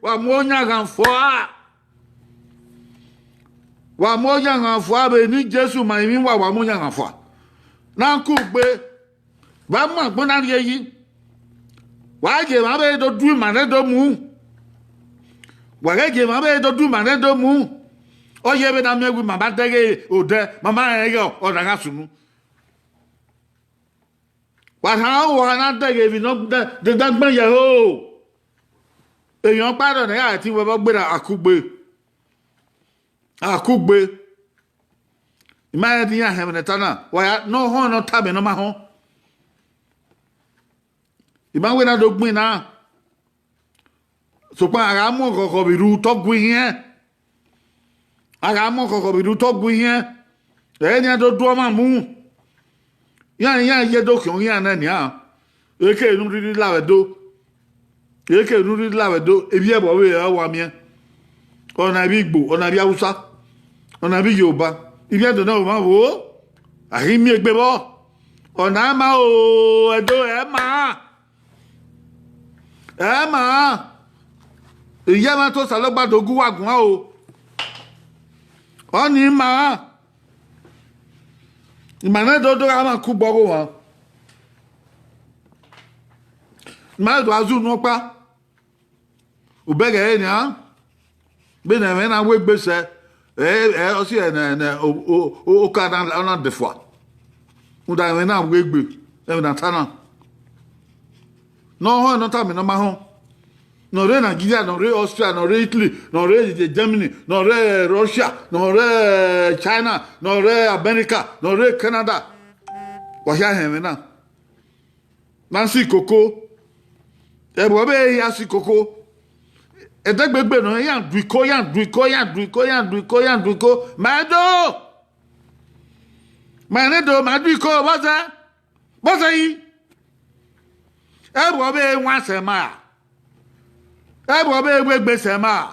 wa mu oyan ghan fua. Wa mu oyan ghan fua vbe eni Jesu ma rinmwian uwa, wa mu oyan ghan fua. Na kugbe, wa mu agbọn na rhie yi. Wa gie emwa vbe do du ima ne do mu. Wa ghẹ gie emwa vbe do du ima ne do mu. Ọ ye vbene a miẹn wẹ ima ma dẹghe odẹ, ma ma rẹn ighẹ ọ na gha sunu. Wa rhan uwa na dẹghe emwi ne ọ de, de, de gbẹn ye ẹho. Emwi ọkpa rrọọ ne a ya ẹtin wẹ vbe ọ gberra akugbe. Akugbe. I ma rẹn te iran họn ẹmwẹ ne ẹta na, wa ya ne ọ họn ne ọ tama ne ọ ma họn. I ma wẹ na do gbinna. Sokpan a gha mu ọghọghọ vbe rre otọ gu ihiẹn. A gha mu ọghọghọ vbe rre otọ gu ihiẹn. Ẹ i nian do du ọmwa mu. Iran, iran ye do khian iran nẹ nian. Eke ne u rhirhi la vbe Ẹdo. Eke ne u rhirhi la vbe Ẹdo, ivbi ẹvbo vbe ẹre wa miẹn. Ọna ivbi Igbo, ọna ivbi Hausa, ọna ivbi Yoruba, ivbi Ẹdo ne ọmwa vbo, a ghi miẹn egbe vbọ. Ọna ma o, Ẹdo ẹ ma. Ẹ ma, iye ma to Osanobua do gu uwa guan o. Ọnii ma, ima ne do do gha ma kugbe ọghe owa. Ma do a zu unu ọkpa. Ubẹghe ẹre nian, vbene ẹmwẹ na wegbe sẹ, ẹ, ẹ, ọ si ẹre ne, ne, o, o, o, oka na, ọ na dẹfua. Rhunmwuda ẹmwẹ na wegbe, ẹmwẹ na ta na. Ne ọ họn, ne ọ tama ne ọ ma họn. Ne ọ rre Nigeria, ne ọ rre Austria, ne ọ rre Italy, ne ọ rre Germany, ne ọ rre Russia, ne ọ rre China, ne ọ rre America, ne ọ rre Canada. Wa hia họn ẹmwẹ na. Na si koko. Ẹvbo vbe hia si koko. Ẹdẹgbegbe nọ, iran du iko, iran du iko, iran du iko, iran du iko, iran du iko. Ma do. Ma ne do, ma du iko, vbọzẹ? Vbọzẹ yi? Ẹvbo vbe wan sẹ ma. Ẹvbo vbe wegbe sẹ ma.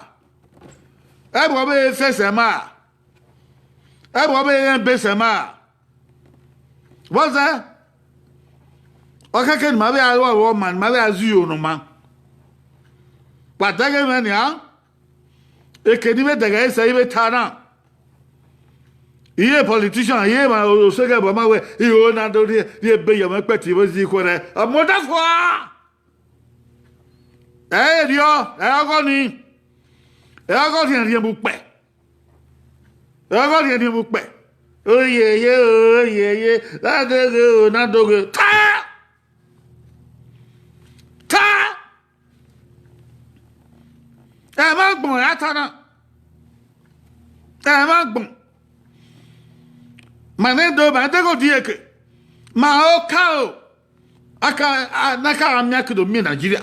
Ẹvbo vbe fe sẹ ma. Ẹvbo vbe rẹn be sẹ ma. Vbọzẹ? Ọ khẹke ne ima vbe a ru ọmwa, ne ima vbe a zẹ iro ne ọmwa. Wa dẹghe mwẹ nian, eke ne I vbe dẹghe ẹre sẹ, I vbe ta na. I re politician, I re emwa oseghe ẹbọ ma wẹ, I ro na do rhie, rhie ebe ye ọmwa ẹkpẹti vbe zi khuẹrhẹ. Ọmọ da fua! Ẹ i rriọ, ẹ i ọghọ nii, ẹ i ọghọ rhiẹnrhiẹn vbe ukpẹ. Ẹ i ọghọ rhiẹnrhiẹn vbe ukpẹ. Oyeye, oyeye, na doghe o, na doghe. Ta! Ta! Ẹmwẹ agbọn ra ta na. Ẹmwẹ agbọn. Ma ne do, ma deghe odieke. Ma oka o. Aka, a, na ka miẹn ke do miẹn Nigeria.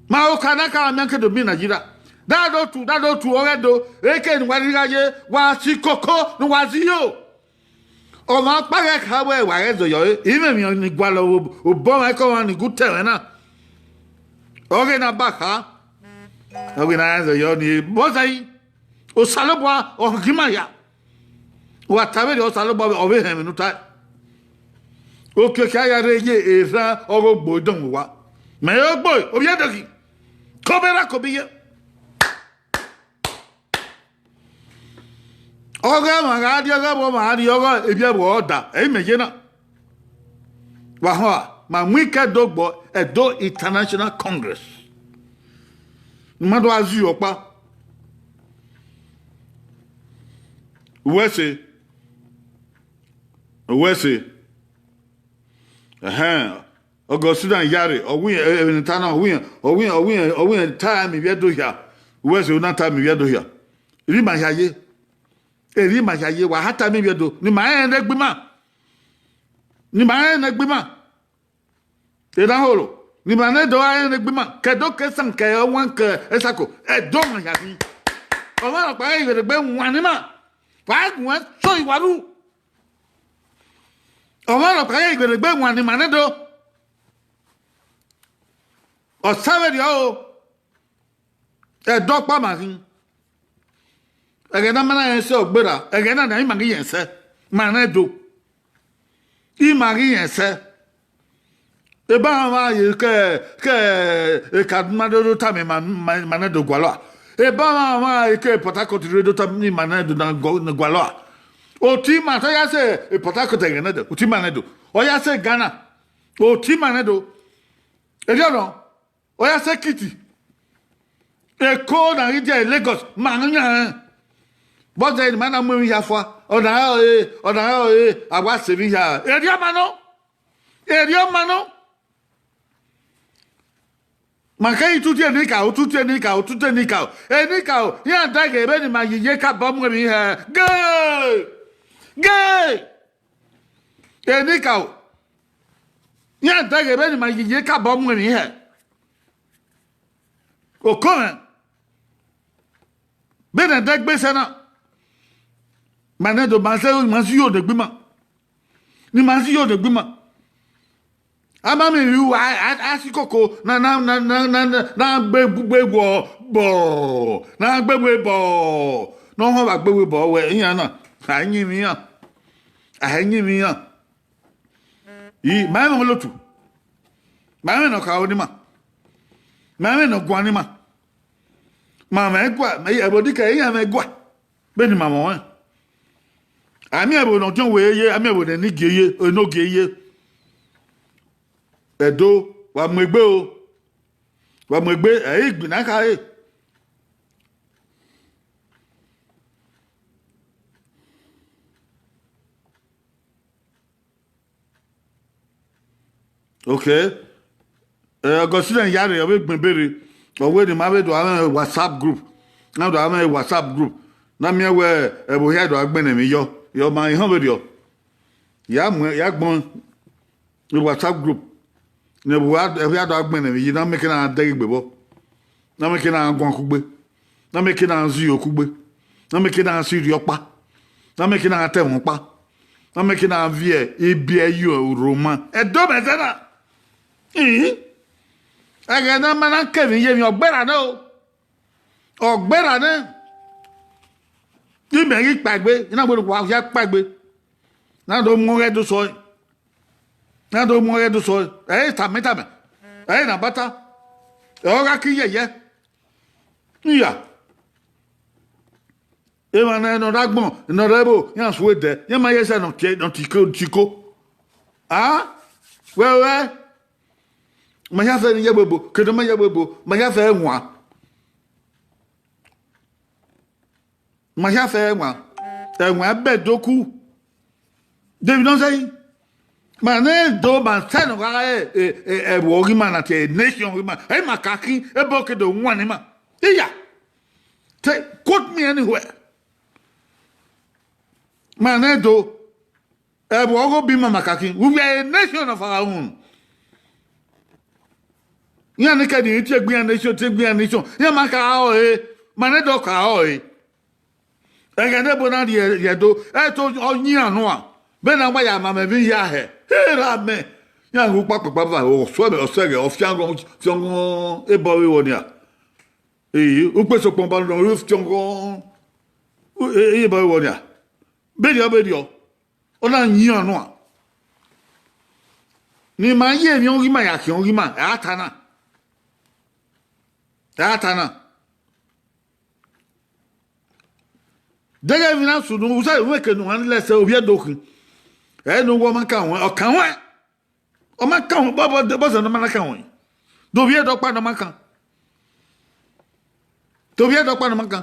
Ma oka na ka miẹn ke do miẹn Nigeria. Da do tu, da do tu, ọghẹ do. Eke ne wa rhirhi gha ye, wa si koko, ne wa zẹ iyo. Ọmwa ọkpa ghẹ kha wẹ wa ghẹ zẹ yọ, imwemwi ni gualọ obọ ọmwa, eke ọmwa ni gu tẹ mwẹ na. Ọghe na ba kha. Ọghe na ya zẹ yọ ni, vbọzẹ yi? Osanobua ọ gie ima hia. Wa ta vberriọ, Osanobua ọ vbe họn ẹmwẹ ne u tae. Okiekie a ya rre ye erhan ọghe ogbo dọnmwẹ uwa. Mẹ i re ogbo, ovbi Ẹdo ghi. Kobọ erha, kobọ iye. Ọghe ọmwa gha rrie, ọghe ọmwa gha rrie, ọghe ivbi ẹvbo ọ da, ẹ i mẹ ye na. Wa họn a, ma mu ikẹdogbo Ẹdo International Congress. Ne ima do a zẹ ọkpa. Uwẹ ẹse, uwẹ ẹse. Ẹhẹn, Augustine Iyare, ọ wẹ irẹn, emwi ne I ta na, ọ wẹ irẹn, ọ wẹ irẹn, ọ wẹ irẹn, ọ wẹ irẹn ta ẹmwẹ ivbi Ẹdo hia. Uwẹ ẹse, u na ta ẹmwẹ ivbi Ẹdo hia. Erriọ ima hia ye, erriọ ima hia ye, wa ha ta ẹmwẹ ivbi Ẹdo, ne ima rẹn ne egbe ima, ne ima rẹn ne egbe ima. Erha holo, ne ima ne Ẹdo gha rẹn ne egbe ima, ke Ẹdo ke Esan ke Ọwan ke Esako, Ẹdo ma hia khin. Ọmwa rhọkpa gha ghe egbe wan ne ima, wa gu ẹn so iwa ru. Ọmwa rhọkpa gha ghe egbe wan ne ima ne Ẹdo. Ọ sa vberriọ o. Ẹdẹ ọkpa ma khin. Ẹghẹ ne a ma na rẹn sẹ ọgberra, ẹghẹ na nian ima ghi rẹn sẹ, ma rẹn do. Ima ghi rẹn sẹ. Eba mwa ye ke, ke Kaduna do do tama ima, ima, ima ne do gualọ a. Eba mwa, mwa ye ke Port Harcourt do do tama ima ne do na gualọ a. Oti ima te ọ ya sẹ Port Harcourt ẹghẹ ne do, oti ima ne do. Ọ ya sẹ Ghana, oti ima ne do. Erriọ nọ. Ọ ya sẹ Ekiti, Eko na ghi dia Lagos, ma yan rẹn. Vbọzẹ ne ima na mu emwi hia fua, ọna ọre, ọna ọre, a wa sẹ emwi hia. Erriọ ma nọ, erriọ ma nọ. Ma keghi tutu enikaro, tutu enikaro, tutu enikaro, enikaro, iran da ghe vbene ima ye ye ka bọ mu emwi hẹ. Gay! Gay! Enikaro, iran da ghe vbene ima ye ye ka bọ mu emwi hẹ. Okọmwẹ, vbene ẹdẹ gbe sẹ na, ma nẹ do ma zẹ, ma zẹ iyo ne egbe ima, ne ima zẹ iyo ne egbe ima. A ma miẹn emwi ru a, a, a si koko na, na, na gbe gbe wọ bọ, na gbe we bọ, ne ọ họn vbe gbe we bọ wẹ iran na, a i yin emwi iran, a i yin emwi iran. I ma rẹn mwẹ ọmọlotu, ma rẹn mwẹ ne ọ kharo ne ima, ma rẹn mwẹ ne ọ guan ne ima, ma mwẹ gua, ẹvbo dikẹ iran mwẹ gua, vbene ima mwẹ ọnrẹn. A miẹn ẹvbo ne ọdiọn wẹ ye, a miẹn ẹvbo ne eni gie ye, enogie ye. Ẹdo, wa mu egbe o, wa mu egbe, ẹ i gbinna khare. Okay. Eh, Augustine Iyare, ọ vbe gbẹn bere, ọ wẹ ne ima vbe do mwẹ WhatsApp group. Na do mwẹ WhatsApp group. Na miẹn wẹ ẹvbo hia do a gbẹnnẹ emwi yọ. Yọ ma i họn vberriọ. Ya mu, ya gbọn WhatsApp group. Ne ẹvbo hia do a gbẹnnẹ emwi yi, na miẹn ke na dẹghe egbe vbọ. Na miẹn ke na guan kugbe. Na miẹn ke na zẹ iyo kugbe. Na miẹn ke na sẹ irhiọkpa. Na miẹn ke na ta ẹmwẹ ọkpa. Na miẹn ke na viẹ ibiẹ ye urhoma. Ẹdo mẹ zẹ na. Ihin. Ẹghẹ ne a ma na kẹ emwi ye emwi ọgberra nẹ o. Ọgberra nẹ. Imẹ ghi kpaegbe, I na wẹ ne uwa hia kpaegbe. Na do mu ọghẹ do sọe. Na do mu ọghẹ do sọe. Ẹ i tama tama. Ẹ i na bata. Ẹ ọ gha ke yẹyẹ. Iya. Emwa ne ọ rre agbọn, ne ọ rre ẹvbo, iran suẹdẹ, iran ma ye sẹ ne ọ tie, ne ọ tie iko, tie iko. A? Wẹ, wẹ. Ma hia fẹ ne I ye ẹvbo ebo, kene ma ye ẹvbo ebo, ma hia fẹ ẹwaẹn. Ma hia fẹ ẹwaẹn. Ẹwaẹn ẹbẹ do ku. David nọ sẹe. Ma ne do ma sẹ ne ọ gha re, e, e, ẹvbo ọghe ima na tie nation ọghe ima. Ẹ i ma ka khin, ebe ọ ke do wan ne ima. Iya. Te, quote me anywhere. Ma ne do. Ẹvbo ọghe obọ ima ma ka khin. We were a nation of our own. Iran ni kẹ ni tie egbe iran nation, tie egbe iran nation. Iran ma ka ọre. Ma ne do ka ọre. Ẹghẹ ne ebo na rhie, rhie do, ẹ to ọ yin iran nua. Vbene a wa ya ma mẹ vbe ya hẹ. He ra mẹ. Iran ru kpakpakpa va, ọ suẹ mẹ, ọ sẹghẹ, ọ fiangọn, fiangọn, ebọ vbe wọ nia. Ee, ukpe sokpan ba nọ, fiangọn. Ee, ebọ vbe wọ nia. Berriọ, berriọ. Ọ na yin iran nua. Ne ima ye emwi ọghe ima ya khian ọghe ima, ẹ a ta na. Ẹ a ta na. Deghẹ emwi na sunu, u sa vbe ke ne uwa ni lẹsẹ ovbi Ẹdo khin. Ẹ ne uwu ọ ma ka ruẹn, ọ ka ruẹn. Ọ ma ka ruẹn, bọ, bọ, bọ sẹ ne ọ ma na ka ruẹn. Do ovbi Ẹdo ọkpa ne ọ ma kan. Do ovbi Ẹdo ọkpa ne ọ ma kan.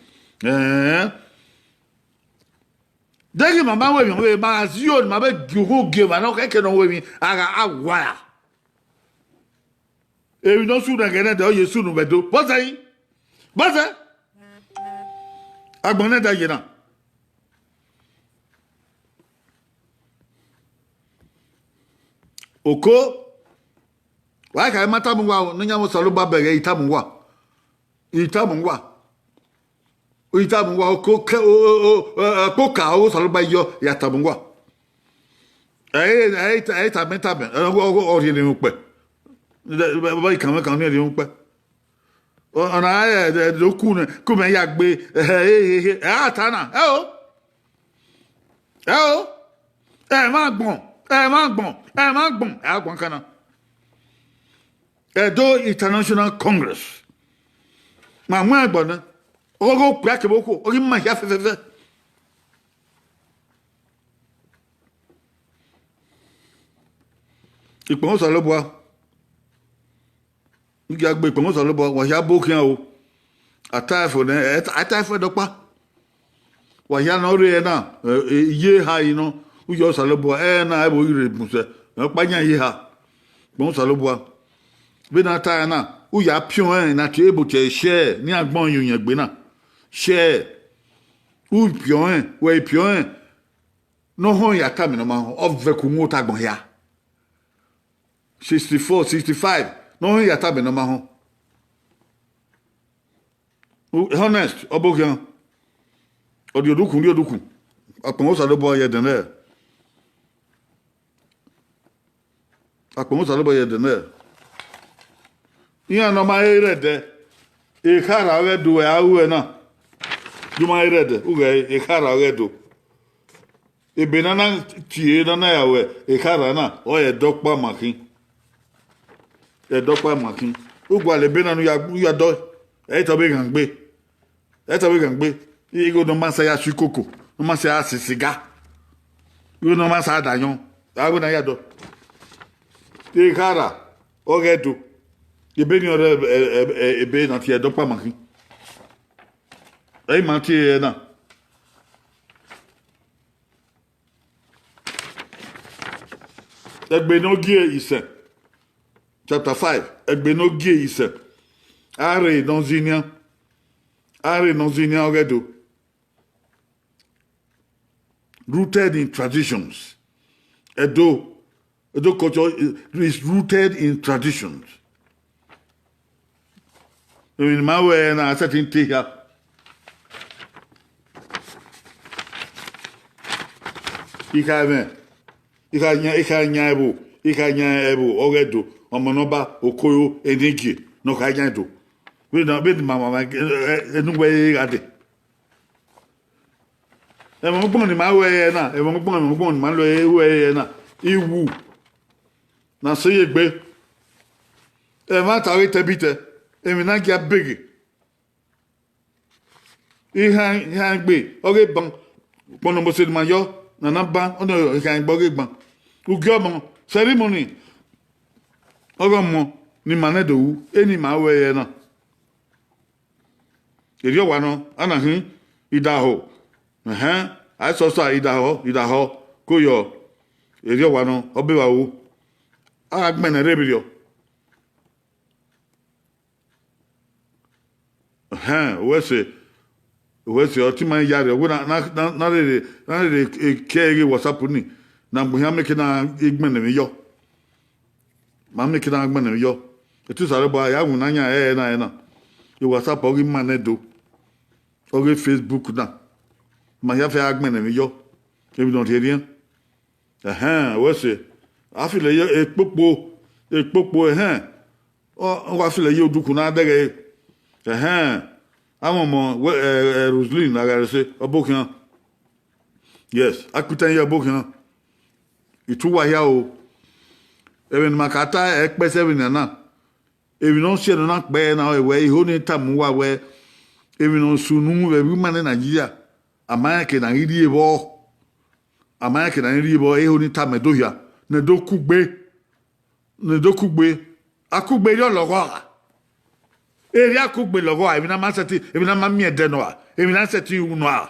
Ẹn. Deghẹ ma ma wẹ emwi ọvbehe, ma zio ne ma vbe gie uhu gie emwa ne ọ khẹke ne ọ wẹ emwi, a gha a wara. Emwi ne ọ sunu ẹghẹ nẹdẹ, ọ ye sunu vbe Ẹdo. Vbọzẹ yi? Vbọzẹ? Agbọn nẹdẹ ye na. Oko, wa kha ma tama uwa o, ne ọ yan mwẹ Osanobua bẹghe, I tama uwa. I tama uwa. I tama uwa, oko ke, o, o, o, ẹ, ẹ, kpoka, ọ Osanobua yọ, ya tama uwa. Ẹ, ẹ, ẹ, ẹ, tama, tama, ẹ, ọ, ọ, ọ rhie ne ukpẹ. Ẹ, ẹ, ẹ, I kan mwẹ kan, ọ rhie ne ukpẹ. Ọ, ọ na, ẹ, ẹ, ẹ, do ku nẹ, ku mẹ ya gbe, ẹ, ẹ, ẹ, ẹ, ẹ, a ta na, ẹ o. Ẹ o. Ẹ mwa agbọn, ẹ mwa agbọn, ẹ mwa agbọn, ẹ agbọn kan na. Ẹdo International Congress. Ma mu ẹgbọn nẹ. Ọghe okpia kevbe okhuo, ọ ghi ma hia fẹfẹfẹ. Ikpẹn Osanobua. I gia gbe ikpẹn Osanobua, wa hia bo khian o. A ta ẹfo nẹ, ẹ ta, a ta ẹfo ẹdọkpa. Wa hia ne ọ rre ẹre na, ẹ, ẹ, iye eha yi nọ, u yọ Osanobua, ẹre na ẹvbo i rre bun sẹ, ẹ ọkpa yan iye eha. Ikpẹn Osanobua. Vbene a ta ẹre na, u ya piọn ẹre ne a tie ebo tie ẹre share, ne iran gbẹn ọẹn ye uyẹn egbe na. Share. U piọn ẹre, wẹ i piọn ẹre, ne ọ họn ya tama ne ọ ma họn, ọ vẹ ku mu ota agbọn hia. Sixty-four, sixty-five, ne ọ họn ya tama ne ọ ma họn. U-, honest, ọ bọ khian. Ọ rhie odukun, rhie odukun. Akpọnmwẹ Osanobua ye ẹdẹnrẹ. Akpọnmwẹ Osanobua ye ẹdẹnrẹ. Iran ne ọ ma he rre ẹdẹ, ekhara ọghe Ẹdo a ru ẹre na. De u ma he rre ẹdẹ, u ghẹ ekhara ọghe Ẹdo. Ebe ne a na tie ne a na ya ru ekhara na, ọ re Ẹdọkpa ma khin. Ẹdọkpa ma khin. U gualọ ebe na ne u ya, u ya dọ, ẹ i tọ vbe ghan gbe. Ẹ i tọ vbe ghan gbe. Igho ne ọ ma sa ya su ikoko, ne ọ ma sa ya si siga. Igho ne ọ ma sa da ayọn. A wẹ ne a ya dọ. Ekhara ọghe Ẹdo. Ebe ni ọ rre, ẹ, ẹ, ẹ, ebe ne a tie Ẹdọkpa ma khin. Ẹ i ma tie ẹre na. Ẹgbe ne ọ gie isẹn, chapter five, ẹgbe ne ọ gie isẹn. A rre ne ọ zinian, a rre ne ọ zinian ọghe Ẹdo. Rooted in traditions. Ẹdo, Ẹdo culture is rooted in traditions. Emwi ne ima ru ẹre na, a sẹtin te hia. I kha mwẹ, I kha yan, I kha yan ẹvbo, I kha yan ẹvbo ọghe Ẹdo, ọmọ ne ọ ba okoro enigie ne ọ kha yan Ẹdo. Vbene, vbene ma, ma, ma, enu wẹ gha dee. Ẹmwẹ ọgbọn ne ima ru ẹre na, ẹmwẹ ọgbọn, ẹmwẹ ọgbọn ne ima ru ẹre na, iwu ne a sẹ ye egbe. Ẹmwata ọghe tẹbitẹ, emwi na gia beghe. Ihan, ihan egbe ọghe ban, ukpọn ne Mose ne ima yọ, ne a na ban, ọnii ihan egbe ọghe ban. Ugie ọmọ, ceremony, ọghe ọmọ ne ima nẹ do ru, eni ima ru ẹre na. Erriọ wa nọ, a na khin, idaho, ẹhẹn, a i sẹ ọsa, idaho, idaho, ko yọ, erriọ wa nọ, ọ be vbe aro, a gha gbẹnnẹ rre vberriọ. Ẹhẹn, uwẹ sẹ, uwẹ sẹ, ọtẹn ima ya rre, wẹ na, na, na, na rherhe, na rherhe kie ẹre ghe WhatsApp ni, ne agbọn hia make na gbẹnnẹ emwi yọ. Ma make na gbẹnnẹ emwi yọ. Etu Osanobua ya winna yan ẹre na, ẹre na. E WhatsApp ọghe ima nẹ do. Ọghe Facebook na. Ma hia fẹ gha gbẹnnẹ emwi yọ. Emwi ne ọ rhie rhian. Ẹhẹn, uwẹ sẹ. A feel ye ekpokpo, ekpokpo, ẹhẹn. Ọ, ọ wa feel ye odukhunmwu na dẹghe. Ẹhẹn. Amọmọ, wẹ, ẹ, ẹ, Roseline Agharese, ọbokhian. Yes, akpitẹn ye ọbokhian. Itu uwa hia o. Ẹmwẹ ne ima ka ta ẹkpẹsẹ vbe nian na. Emwi ne ọ siẹ ne ọ na kpẹẹ na, ọ wẹ iho ni tama uwa wẹ, emwi ne ọ sunu vbe ẹvbo ima ne Nigeria, a ma rẹn ke ne a ghi rhie vbọ, a ma rẹn ke ne a ghi rhie vbọ, iho ni tama ẹdo hia, ne ẹdo kugbe, ne ẹdo kugbe, akugbe erriọ lọghọ a, erriọ akugbe lọghọ a, emwi ne a ma sẹtin, emwi ne a ma miẹn ẹdẹ nọ a, emwi ne a sẹtin ru nọ a.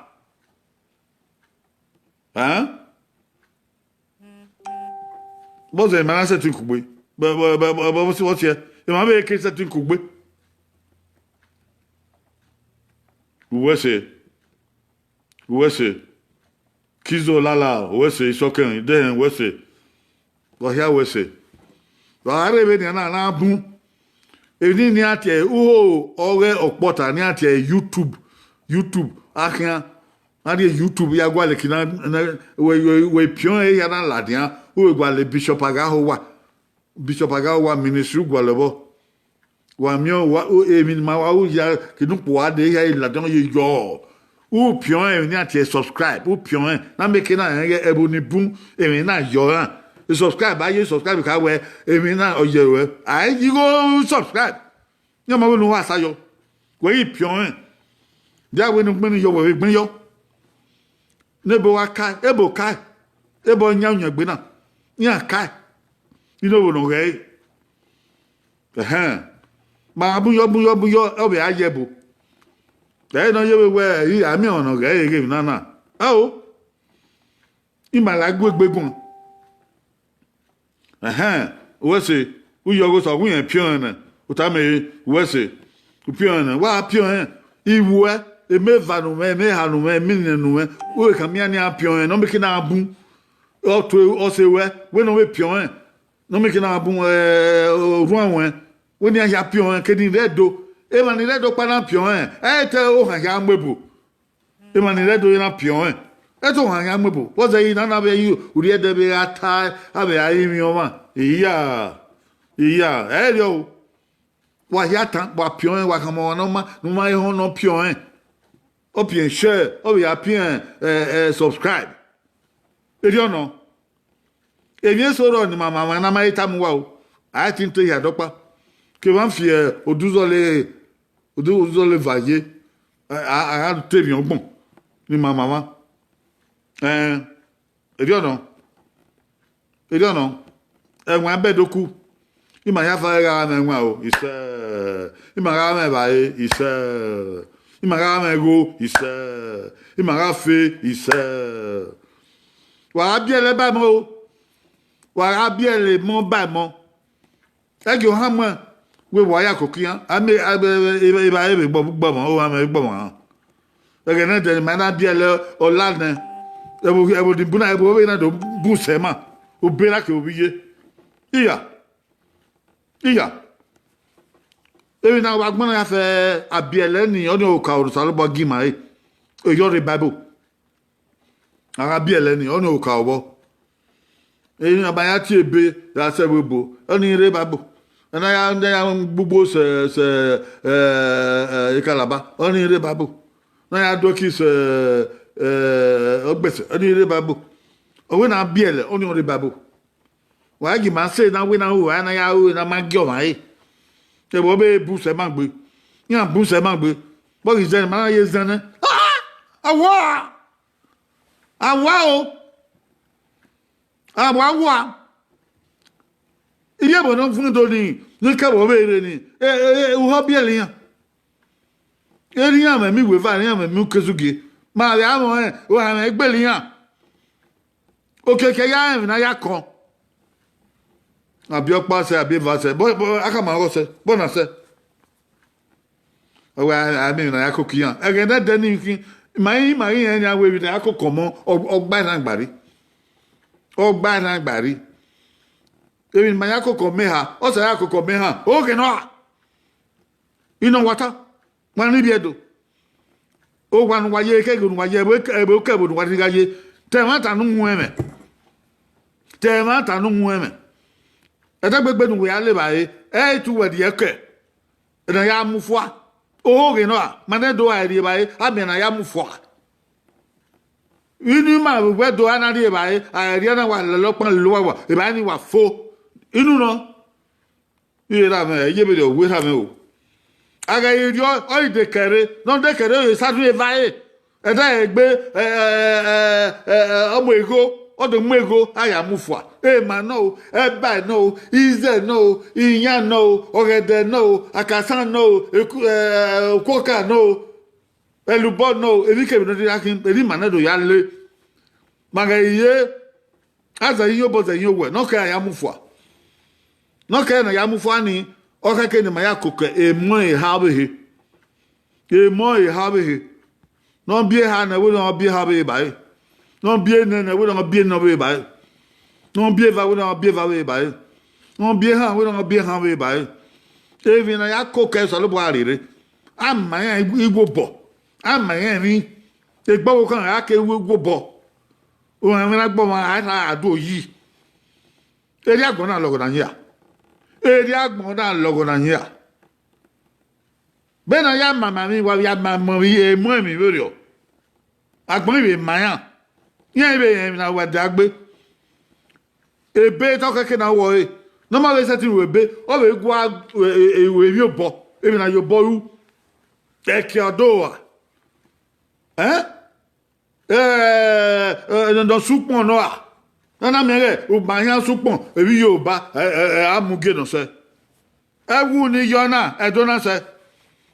Ẹn? Vbọzẹ emwi ne a sẹtin kugbe? Vbọzẹ, vbọzẹ, vbọzẹ, vbọzẹ, emwa vbe ke sẹtin kugbe. Uwẹ sẹ, uwẹ sẹ, Kizo Lala, uwẹ sẹ, Isọkẹn, Idẹhẹn, uwẹ sẹ, wa hia uwẹ sẹ. Wa gha rre vbenian na, na bun. Emwi ne iran tie uho ọghe ọkpọta ne iran tie YouTube, YouTube, a khian, a rhie YouTube ya gualọ eki na, na, wẹ, wẹ, wẹ piọn ẹre hia na ladian, u vbe gualọ Bishop Aghahowa, Bishop Aghahowa ministry u gualọ vbọ. Wa miẹn wa, emwi ne ima wa ru hia, ke ne ukpọn a de hia ladian ye yọ. U piọn ẹre, emwi ne iran tie subscribe, u piọn ẹre, na make na rẹn ghẹ ẹvbo ni bun, emwi na yọ ra. E subscribe, a ye subscribe kha wẹ, emwi na ọ ye ruẹ. A i ghi gho subscribe. Iran ma wẹ ne u ha sa yọ. Wẹ ghi piọn ẹre. Dia wẹ ne ugbẹn ni yọ, wẹ vbe gbẹn yọ. Ne ebo wa kae, ebo kae, ebo yan yan egbe na, iran kae, inowo ne ọ ghẹ ẹre. Ẹhẹn, ma bun yọ, bun yọ, bun yọ, ọ vbe a ye ẹbo. Ẹ i nọ ye vbe wẹ, I gha miẹn ọmwa ne ọ ghẹ ẹre ghe emwi na na. Ao, ima la gu egbe guan. Ẹhẹn, uwẹ sẹ, u yọ ghe Osa, u rẹn piọn ẹn nẹ, u tama ẹre, uwẹ sẹ, u piọn ẹn nẹ, wa piọn ẹn, iwuẹ, emeva ne u mwẹ, emeha ne u mwẹ, eminiẹn ne u mwẹ, u vbe khama iran ne iran piọn ẹn, ne ọ miẹn ke na bun, ọ tue ọse ruẹ, wẹ ne ọ vbe piọn ẹn, ne ọ miẹn ke na bun, ẹ, orhuan ruẹn, wẹ ne iran hia piọn ẹn, kene I rre Ẹdo, emwa ni rre Ẹdo ọkpa na piọn ẹn, ẹ i te ohan hia mu ebo. Emwa ni rre Ẹdo ye na piọn ẹn. Ẹ i te ohan hia mu ebo. Vbọzẹ i na na vbe yi urhiẹ ẹdẹ vbe gha ta, a vbe gha rinmwian ọmwa. Iya, iya, ẹ i rriọ o. Wa hia tan, wa piọn ẹn, wa khama ọmwa ne ọ ma, ne ọ ma họn ne ọ piọn ẹn. Ọ piẹn share, ọ vbe ya piẹn, ẹ, ẹ, subscribe. Erriọ nọ. Emwi eso rrọọ ne ima mwamwa na ma he tama uwa o. A i tin te hia dọkpa. Ke emwa fi, ẹ, oduzọle, odu-, oduzọle eva ye, a, a, a gha te emwi ọgbọn ne ima mwamwa. Ẹn, erriọ nọ. Erriọ nọ. Ẹwaẹn bẹdẹ oku. Ima hia fare gha mwẹ ẹwaẹn o, isẹ. Ima gha mwẹ evbare, isẹ. Ima gha mwẹ igho, isẹ. Ima gha fe, isẹ. Wa gha biẹlẹ ba ẹmọ o. Wa gha biẹlẹ emọ ba ẹmọ. Ẹgie ohan muẹn, wẹ wa ya koko iran. A miẹn, a, evbare vbe gbọmọ, ohan mwẹ vbe gbọmọ. Ẹghẹ ne ẹdẹ ne ima na biẹlẹ ọla nẹ, ẹvbo, ẹvbo ni bun na, ẹvbo vbe na do bun sẹ ma, obọ erha kevbe ovbi iye. Iya, iya. Emwi ne a wa gbọnnọ ya fẹ, a biẹlẹ ni, ọnii okaro ne Osanobua gie ima re. Eyọ rre Bible. A gha biẹlẹ ni, ọnii okaro vbọ. Emwi ne a ma ya tie ebe ra sẹ vbe ebo, ọnii rre Bible. Ẹna ya, ne ya gbugbo sẹ, sẹ, ẹ, ẹ, Ekalaba, ọnii rre Bible. Ne a ya do ẹki sẹ, ẹ, Ọgbẹsẹ, ọnii rre Bible. Ọ wẹ ne a biẹlẹ, ọnii ọ rre Bible. Wa gie ima sẹ ne a wẹ ne a ru, a na ya ru, ne a ma gie ọmwa re. Ẹvbo ọ vbe bu sẹ ma gbe. Iran bu sẹ ma gbe. Vbọ ghi zẹ ne ima na ye zẹ nẹ. A wa, a wa o, a wa wa. Iyebo ne ọ vuọn do ni, ne kẹvbe ọvbehe rre ni, e, e, e, uhọ biẹlẹ iran. Erha iran mwẹ miẹn iweva, erha iran mwẹ miẹn ukezugie. Ma vbe amwẹ ọnrẹn, ohanmwẹ gbele iran. Okiekie ya rẹn emwi ne a ya kọn. A biẹ ọkpa sẹ, a biẹ eva sẹ, bọ, bọ, a khama ọghọ sẹ, bọ na sẹ. Ọ wẹ a, a miẹn emwi ne a ya koko iran. Ẹghẹ ne ẹdẹ ni khin, ma i, ma i rẹn nian wẹ emwi ne a ya koko ọmọ, ọ, ọ gba erhan gba rre. Ọ gba erhan gba rre. Emwi ne ma ya koko ọmọ eha, ọ sẹ ya koko ọmọ eha, oghe nọ a. Inọ wa ta, wa ni rhie Ẹdo. Owa ne uwa ye, ekegho ne uwa ye, ẹvbo, ẹvbo ukẹvbo ne uwa rhirhi gha ye. Te ẹmwata ne u mu ẹmwẹ. Te ẹmwata ne u mu ẹmwẹ. Ẹdẹgbegbe ne uwa ya le evbare, ẹ i te uwẹ rhie kẹ. Ena ya mu fua. Ohoghe nọ a, ma nẹ do a rhie evbare, a miẹn na ya mu fua. Inu ima vbe uwẹ do a na rhie evbare, a rhie na wa lele ọkpan lele uwa wa, evbare ni wa fo. Inu nọ. Iye erha mwẹ, iye vberriọ uwu erha mwẹ o. A ghẹ i rriọ, ọ i dekẹre, ne ọ dekẹre, ọ i sa rhie evbare. Ẹdẹ egbe, ẹ, ẹ, ẹ, ẹ, ẹ, ọ mu egho, ọ do mu egho, a ya mu fua. Ema nọ o, ẹbae nọ o, izẹ nọ o, iyan nọ o, ọghẹdẹ nọ o, akasan nọ o, eku-, ẹ, ẹ, okuọka nọ o, ẹlubọ nọ o, emwikemwi ne ọ rhirhi khin, erha ima nẹ do ya le. Ma ghẹ i ye, a zẹ ihin obọ zẹ ihin owẹ, ne ọ kẹ a ya mu fua. Ne ọ kẹ ne a ya mu fua ni, ọ khẹke ne ima ya koko emọ eha ọvbehe. Emọ eha ọvbehe. Ne ọ biẹ eha nẹ, wẹ ne ọ biẹ eha ọvbehe ba ẹre. Ne ọ biẹ enẹ nẹ, wẹ ne ọ biẹ enẹ ọvbehe ba ẹre. Ne ọ biẹ eva, wẹ ne ọ biẹ eva ọvbehe ba ẹre. Ne ọ biẹ ehan, wẹ ne ọ biẹ ehan ọvbehe ba ẹre. Emwi ne a ya koko Osanobua rre rre. A ma iran iwobọ. A ma iran emwi. Egbe ọvbokhan a ke ru iwobọ. Ohan mwẹ na gbọmwa a rha a do yi. Erriọ agbọn na lọghọ na yin a. Erriọ agbọn na lọghọ na yin a. Bẹghe ne a ya mama emwi, wa ya mama emwi, emọ emwi vberriọ. Agbọn i vbe ma iran. Iran i vbe rẹn emwi ne a wa dia gbe. Ebe te ọ khẹke na wọre. Ne ọ ma vbe sẹtin ru ebe, ọ vbe gua, e, e, e, ru emwi obọ, emwi ne a ya obọ ru. Ẹki ọ do ra. Ẹn? Ẹ, ẹ, ne ọ sẹ ukpọn nọ ra? Ne a na miẹn ghẹ, u ma iran sẹ ukpọn, emwi Yoruba, ẹ, ẹ, ẹ, a mu gie nọ sẹ. Ẹwu ne I yọ na, Ẹdo na sẹ.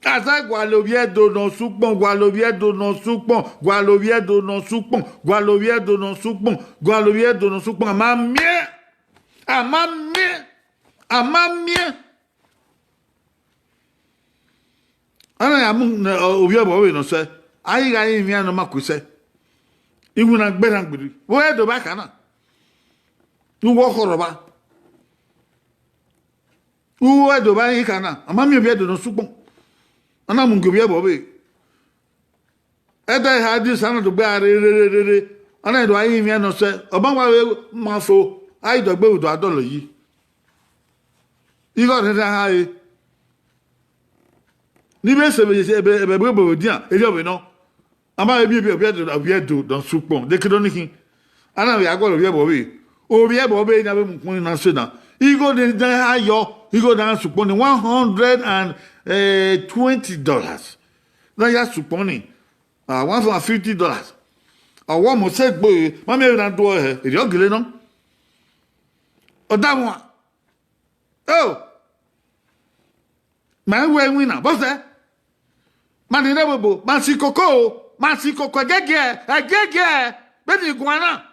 A sẹ gualọ ovbi Ẹdo ne ọ sẹ ukpọn, gualọ ovbi Ẹdo ne ọ sẹ ukpọn, gualọ ovbi Ẹdo ne ọ sẹ ukpọn, gualọ ovbi Ẹdo ne ọ sẹ ukpọn, gualọ ovbi Ẹdo ne ọ sẹ ukpọn, a ma miẹn, a ma miẹn, a ma miẹn. A na ya mu ne, ọ, ovbi ẹbọ vbe nọ sẹ, a i gha rinmwian ne ọ ma ku sẹ. Iwinna gberra gbirri, vbe Ẹdo ba kha na, ne uwu ọkhọ rhọvba. Uwu Ẹdo ba kha na, a ma miẹn ovbi Ẹdo ne ọ sẹ ukpọn, a na mu gie ovbi ẹbọ vbe. Ẹdẹ eha Idris a na do gbe a rre, rre, rre, rre, rre. A na do a rinmwian ne ọ sẹ, ọ ma wa vbe ma fo, a i dọgbe vbe do a dọlọ yi. Igho rhẹrhẹ a ha re. Ne I vbe sẹ vbe ebe, ebe, ebe, ebe dian, erriọ vbe nọ. A ma vbe miẹn ovbi Ẹdo, ovbi Ẹdo ne ọ sẹ ukpọn, de ke do ni khin. A na vbe a gualọ ovbi ẹbọ vbe. Ovbi ẹbọ vbe na vbe mu ukpọn na sẹ na. Igho ne a ha yọ, igho ne a sẹ ukpọn ni one hundred and twenty dollars. Na ya sẹ ukpọn ni, ah, one hundred fifty dollars. Ọ wa mose gbe, ma miẹn vbe na do hẹ, erriọ gele nọ. Ọ da wan. Oh! Ma i wẹ iwinna, bọsẹ? Ma ni rre ẹvbo ebo, ma si koko o, ma si koko ẹgiẹgiẹ, ẹgiẹgiẹ, vbene I guan na.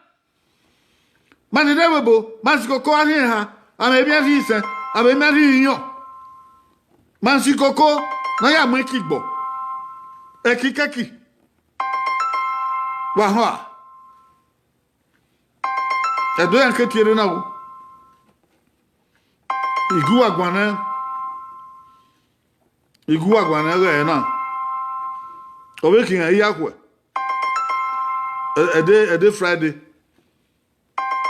Ma ni rre ẹvbo ebo, ma si koko a rhie eha, a mwẹ emwi rhie isẹn, a mwẹ emwi rhie iyọn. Ma si koko ne a ya mu ẹki gbọ. Ẹki kẹki. Wa họn a? Ẹdo iran ke tie rre na wo. I gu uwa guan nẹ, I gu uwa guan nẹ ghẹ na. Ọ vbe khian iya khuẹ. Ẹ-, ẹdẹ, ẹdẹ Friday.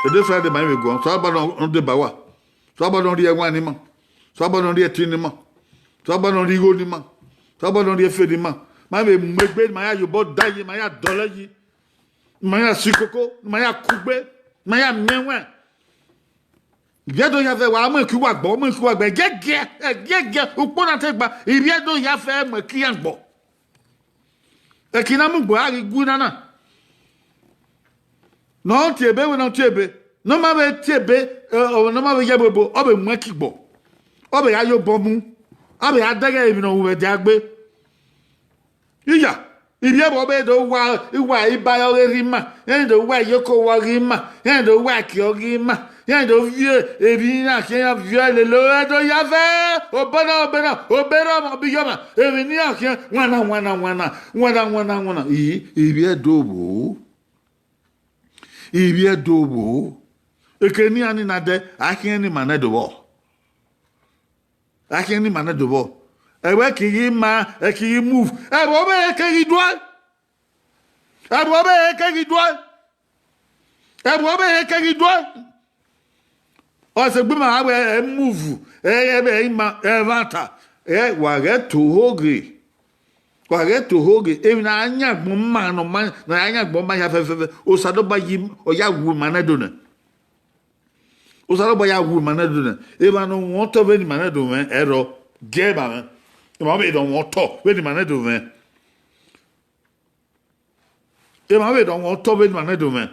Ẹdẹ Friday ma i vbe guan. Osanobua nọ deba uwa. Osanobua nọ rhie ẹwaẹn ne ima. Osanobua nọ rhie ẹtin ne ima. Osanobua nọ rhie igho ne ima. Osanobua nọ rhie efe ne ima. Ma vbe mu egbe, ma ya ye obọ da yi, ma ya dọlọ yi. Ma ya si koko, ma ya kugbe, ma ya miẹn ẹwaẹn. Ivbi Ẹdo ya fẹ, wa mu ẹki uwa gbọ, mu ẹki uwa gbọ, ẹgiẹgiẹ, ẹgiẹgiẹ, ukpo na te gba, Ivbi Ẹdo ya fẹ mu ẹki iran gbọ. Ẹki na mu gbe a ghi gu na na. Ne ọ tie ebe, wẹ ne ọ tie ebe, ne ọ ma vbe tie ebe, eh, ọ, ne ọ ma vbe ye ẹvbo ebo, ọ vbe mu ẹki gbọ, ọ vbe gha ye obọ mu, a vbe gha dẹghe emwi ne ọ ru vbe ẹdẹ agbe. Iya, ivbi ẹvbo ọ vbe do wa, iwa iba ọghe rre ima, iran do wa iyeke owa ọghe ima, iran do wa ẹki ọghe ima, iran do viọ emwi ne iran khian ya viọ lele ẹdẹ ya vẹ, obọ na, obọ na, obọ na, ọmọ bi yọ ọmwa, emwi ne iran khian, wana, wana, wana, wana, wana, wana. I, ivbi ẹdẹ ovbo. Ivbi ẹdẹ ovbo. Eke ne iran ni na dẹ, a khian ni ima nẹ do vbọ. A khian ni ima nẹ do vbọ. Ẹvbo ẹki ghi ma, ẹki ghi move. Ẹvbo ọvbehe ke ghi duẹ. Ẹvbo ọvbehe ke ghi duẹ. Ẹvbo ọvbehe ke ghi duẹ. Ọ sẹ egbe ima vbe ẹ move, ẹ, ẹ, ẹ ima, ẹmwata, ẹ, wa ghẹ to ohoghe. Wa ghẹ to ohoghe, emwi ne a yan agbọn ma, ne ọ ma, ne a yan agbọn ma hia fẹfẹfẹ, Osanobua yi, ọ ya wu ima nẹ do nẹ. Osanobua ya wu ima nẹ do nẹ. Emwa ne ọ wọn otọ vbene ima nẹ do mwẹ, ẹrọ, gie ma mwẹ. Emwa vbe ne ọ wọn otọ vbene ima nẹ do mwẹ. Emwa vbe ne ọ wọn otọ vbene ima nẹ do mwẹ.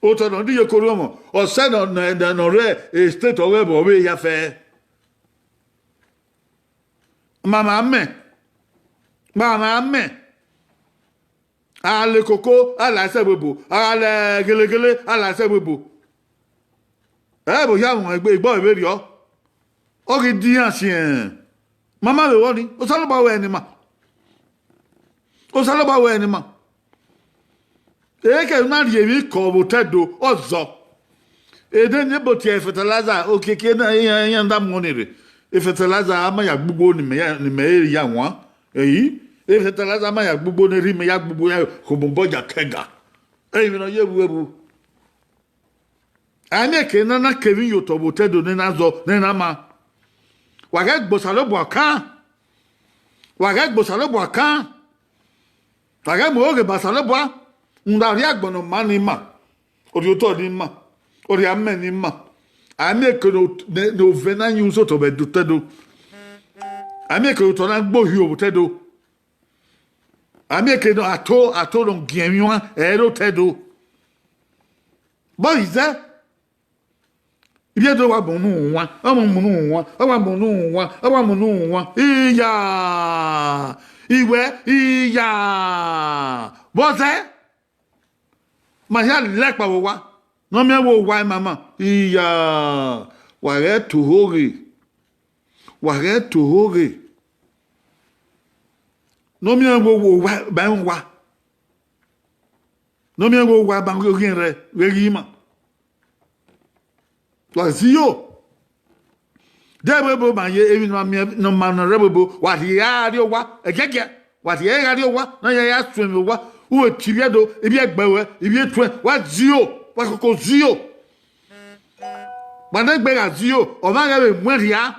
Otọ ne ọ di ye koro ọmọ, ọ sẹ ne ọ, ne, ne, ne ọ rre state ọghe ẹvbo ọvbehe hia fẹ. Mama mẹ, mama mẹ, a la ekoko, a la ẹsẹ vbe ebo, a la gelegele, a la ẹsẹ vbe ebo. Ẹ vbe hia mwẹ egbe, egbe ọre vberriọ, ọ ghi di iran siẹn. Mama vbe vbọ ni, Osanobua wẹ ne ima. Osanobua wẹ ne ima. Eke na rhie emwi kọ vbe otọ Ẹdo, ọ zọ. Ede ne ebo tie fertilizer, okiekie na, iran, iran da muọn ni rre. E fertilizer a ma ya gbugbo ne imẹ ya, ne imẹ ya wan. Eyi, e fertilizer a ma ya gbugbo ne rhie imẹ ya gbugbo ya khobọ obọ ya kẹga. Ẹi vbe ne ọ ye vbe evbu. A miẹn eke ne a na kevbe iyotọ vbe otọ Ẹdo ne na zọ, ne na ma. Wa ghẹ gbe Osanobua kan. Wa ghẹ gbe Osanobua kan. Wa ghẹ mu oghe ba Osanobua. Rhunmwuda ọ rhie agbọn ne ọ ma ne ima. Ọ rhie otọ ne ima. Ọ rhie amẹ ne ima. A miẹn eke ne o-, ne, ne ovẹn na yin usotọ vbe Ẹdo otọ Ẹdo. A miẹn eke ne otọ na gbe ohio vbe otọ Ẹdo. A miẹn eke ne ato, ato ne ọ giẹn emwi wan, ẹ i re otọ Ẹdo. Bọ izẹ, ivbi Ẹdo wa mu unu wan, ọ wa mu unu wan, ọ wa mu unu wan, ọ wa mu unu wan. Iya! Iwẹ, iya! Vbọzẹ? Ma hia lẹ ẹkpa vbe owa, ne ọ miẹn vbe owa mama. Iya! Wa ghẹ to ohoghe. Wa ghẹ to ohoghe. Ne ọ miẹn vbe owa, ba ẹmwẹ owa. Ne ọ miẹn vbe owa ba oghiẹn rẹ vbe ghi ima. Wa zio. De ẹvbo ebo ma ye emwi ne ọ ma miẹn, ne ọ ma nọ rre ẹvbo ebo, wa rhie gha rrie owa, ẹgiẹgiẹ, wa rhie gha rrie owa, ne ọ ya ya suẹn vbe owa, u vbe tie ivbi Ẹdo, ivbi ẹgbẹe ruẹ, ivbi etuẹn, wa zio, wa koko zio. Wa ne egbe gha zio, ọmwa ghẹ vbe muẹn rhia,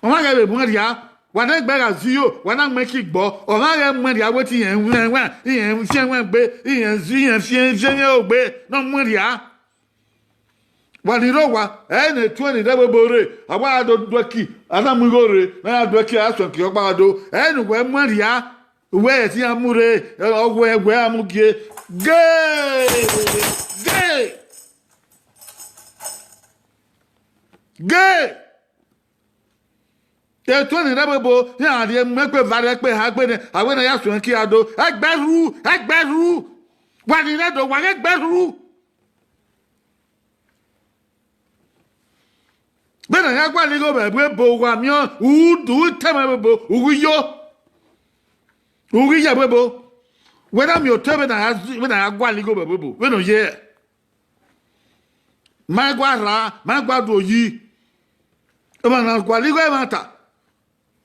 ọmwa ghẹ vbe muẹn rhia, wa ne egbe gha zio, wa na mu ẹki gbọ, ọmwa ghẹ muẹn rhia, wẹ te irẹn wẹn, wẹn, irẹn fiẹn wẹn gbe, irẹn zi, irẹn fiẹn, fiẹn wẹn ogbe, ne ọ muẹn rhia. Wa ni rre owa, ẹ ne etuẹn ni rre ẹvbo ebo rre, a wa do du ẹki, a na mu igho rre, ne a ya du ẹki, a suẹn ke ọkpa do, ẹ ne uwẹ muẹn rhia, uwẹ ẹ te iran mu rre, ọ wẹ, wẹ a mu gie, gay, gay, gay. Etuẹn ni rre ẹvbo ebo, iran rhie mu ẹkpe va rre ẹkpe ha egbe nẹ, a wẹ ne a ya suẹn ẹki a do, ẹgbẹe rhu, ẹgbẹe rhu. Wa ni rre do, wa ghẹ ẹgbẹe rhu. Vbene a ya gualọ igho vbe ẹvbo ebo, wa miẹn udu, u tama ẹvbo ebo, u ghi yo, u ghi ye ẹvbo ebo. Wẹ na miẹn otọ vbene a ya, vbene a ya gualọ igho vbe ẹvbo ebo, vbene ọ ye. Ma i gua rra, ma i gua do yi. Emwa na gualọ igho ẹmwata.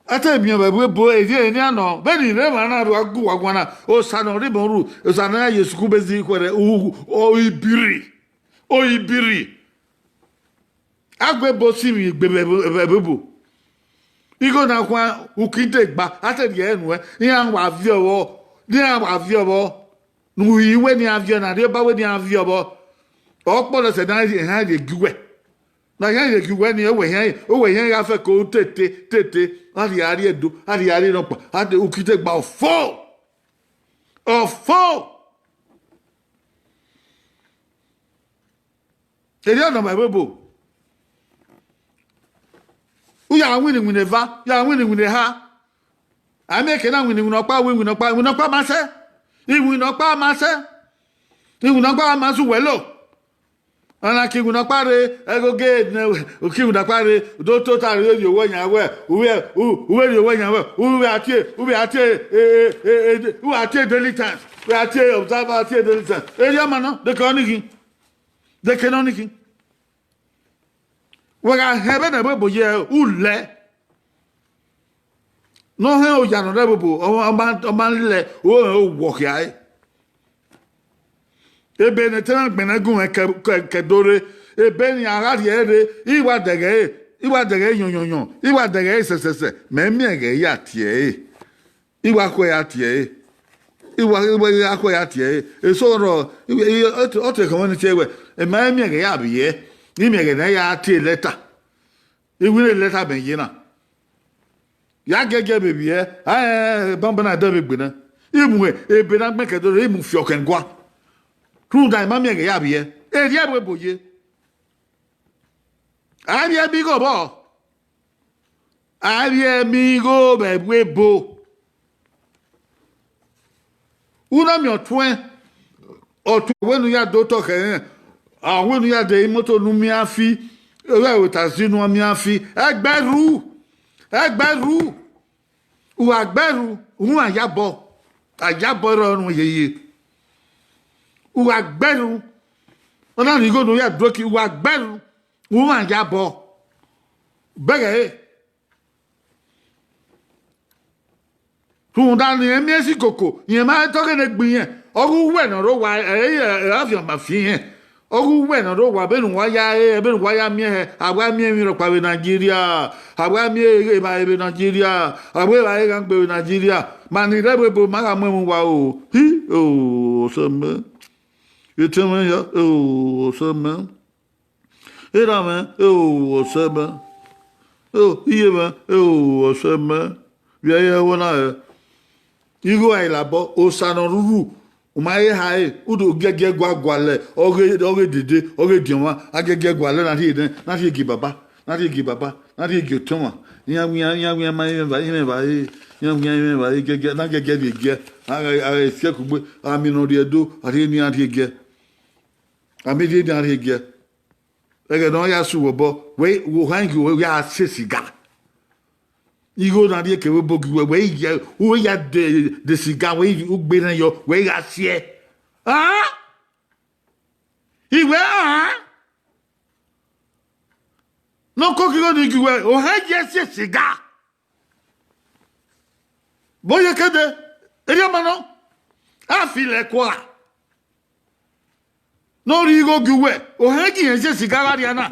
A te miẹn vbe ẹvbo ebo, erriọ enian nọ, vbene irẹn emwa na rua gu uwa guan na, Osa ne ọ rhie imẹ ru, Osa ne ọ ya ye sukuru basic khuẹrhẹ, u, u, o ibiri, o ibiri. A gu ebo sinmwi egbe vbe ẹvbo, vbe ẹvbo ebo. Igho na khuan, u ki de gba, a te rhie ẹre nuẹn, iran wa viọ vbọ, ne iran wa viọ vbọ. Ne u ri wẹ ne iran viọ, ne Arriọba wẹ ne iran viọ vbọ. Ọ kpọlọ sẹ ne iran rhie gie uwẹ. Ne iran rhie gie uwẹ ni, owẹ iran, owẹ iran gha fẹko tete, tete, a rhie a rrie Ẹdo, a rhie a rrie nọkpa, a de, u ki te gba ofo. Ọfo. Erriọ nọ ma ẹvbo ebo. U ya winna iwinna eva, u ya winna iwinna eha. A miẹn eke na winna iwinna ọkpa, winna iwinna ọkpa, iwinna ọkpa ma sẹ. Iwinna ọkpa ma sẹ. Iwinna ọkpa ma sẹ uwẹ lo. Ọna ke iwinna ọkpa rre, ẹghoge ne, ke iwinna ọkpa rre, do tota rre, rhie owẹ yan wẹ, u vbe, u, u vbe rhie owẹ yan wẹ, u vbe a tie, u vbe a tie, e, e, e, e, u vbe a tie Daily Times, u vbe a tie Observer, a tie Daily Times. Erriọ ma nọ, de ke ọnii khin. De ke ne ọnii khin. Wẹ gha họn vbene ẹvbo ebo ye ulẹ. Ne ọ họn oya ne ọ rre ẹvbo ebo, ọ ma, ọ ma lẹ, ọ rẹn owọ khiare. Ebe ne te na gbẹnnẹ gun mwẹ ke, ke, ke do rre, ebe ne a gha rhie ẹre rre, I wa dẹghe ẹre, I wa dẹghe ẹre yọnyọnyọn, I wa dẹghe ẹre sẹsẹsẹ, mẹ miẹn ẹghẹ ya tie ẹre. I wa khuẹ ya tie ẹre. I wa, I wa, I wa khuẹ ya tie ẹre. Eso rọ, I, I, ọ te, ọ te khama ne tie wẹ, ẹ ma miẹn ẹghẹ ya vbiẹ, I miẹn ẹghẹ ne a ya tie lẹta. I winna lẹta mẹ ye na. Ya giẹgiẹ vbe vbiẹ, a, ẹ, ẹ, banbanna dẹ vbe gbe na. I mu ebe na gbẹn ke do rre, I mu fiọkẹn gua. Rhunmwuda I ma miẹn ẹghẹ ya vbiẹ. Erriọ ẹvbo ebo ye. A vbiẹ mi igho vbọ? A vbiẹ mi igho vbe ẹvbo ebo. U na miẹn ọtuẹn, ọtuẹn wẹ ne u ya do otọ khẹ rẹn, a wẹ ne u ya de imoto ne u miẹn fi, ọ gha ru taxi ne u miẹn fi, ẹgbẹe rhu, ẹgbẹe rhu, u gha gbe ẹe rhu, u ma ya obọ, a ya obọ rrọọ ne u yeye. U gha gbe ẹe rhu, ọ na rhie igho ne u ya do eki, u gha gbe ẹe rhu, u ma ya obọ. Bẹghe ẹre. Rhunmwuda ne irẹn miẹn esi koko, irẹn ma tọ ghe ne egbe irẹn, ọ ghe uwẹ ne ọ rre owa, ẹ, ẹ, ẹ, afianma fi irẹn. Ọ ghe uwẹ ne ọ rre owa, vbene uwa ya re, vbene uwa ya miẹn hẹ, a wa miẹn emwi rhọkpa vbe Nigeria, a wa miẹn evbare vbe Nigeria, a wa evbare ghan gbe vbe Nigeria. Ma ni rre ẹvbo ebo, ma gha mu ẹmwẹ uwa o. Hi, o, ọsẹ mẹ. Etẹn mwẹ hia, o, ọsẹ mẹ. Erha mwẹ, o, ọsẹ mẹ. O, iye mwẹ, o, ọsẹ mẹ. Vbe ẹ i re ẹvbo na rẹ? Igho a i labọ, osa ne ọ rhurhu, u ma he ha ẹre, u do giẹgiẹ gua gualọ, ọ ghe, ọ ghe dede, ọ ghe diọn mwa, a giẹgiẹ gualọ na rhie nẹ, na rhie gie baba, na rhie gie baba, na rhie gie otọmwa. Iran wian, iran wian ma, iran eva, iran eva, iran wian, iran eva, giẹgiẹ, na giẹgiẹ rhie giẹ, a gha, a gha si ẹe kugbe, a miẹn ne ọ rhie do, a rhie ne iran rhie giẹ. A miẹn rhie ne iran rhie giẹ. Ẹghẹ ne ọ ya sẹ uwẹ obọ, wẹ, wo hang wẹ ya se siga. Igho na rhie kevbe obo gi wẹ, wẹ ya, wẹ ya de, de siga, wẹ u gbe nẹ yọ, wẹ gha siẹ. Ah? Iwẹ, ah? Ne ọ koko igho ni gi wẹ, o hẹ ye se siga. Vbe ọ ye kede, erriọ ma nọ, a filẹ kua. Ne ọ rhie igho gi uwẹ, o hẹ gie irẹn ye siga gha rria na.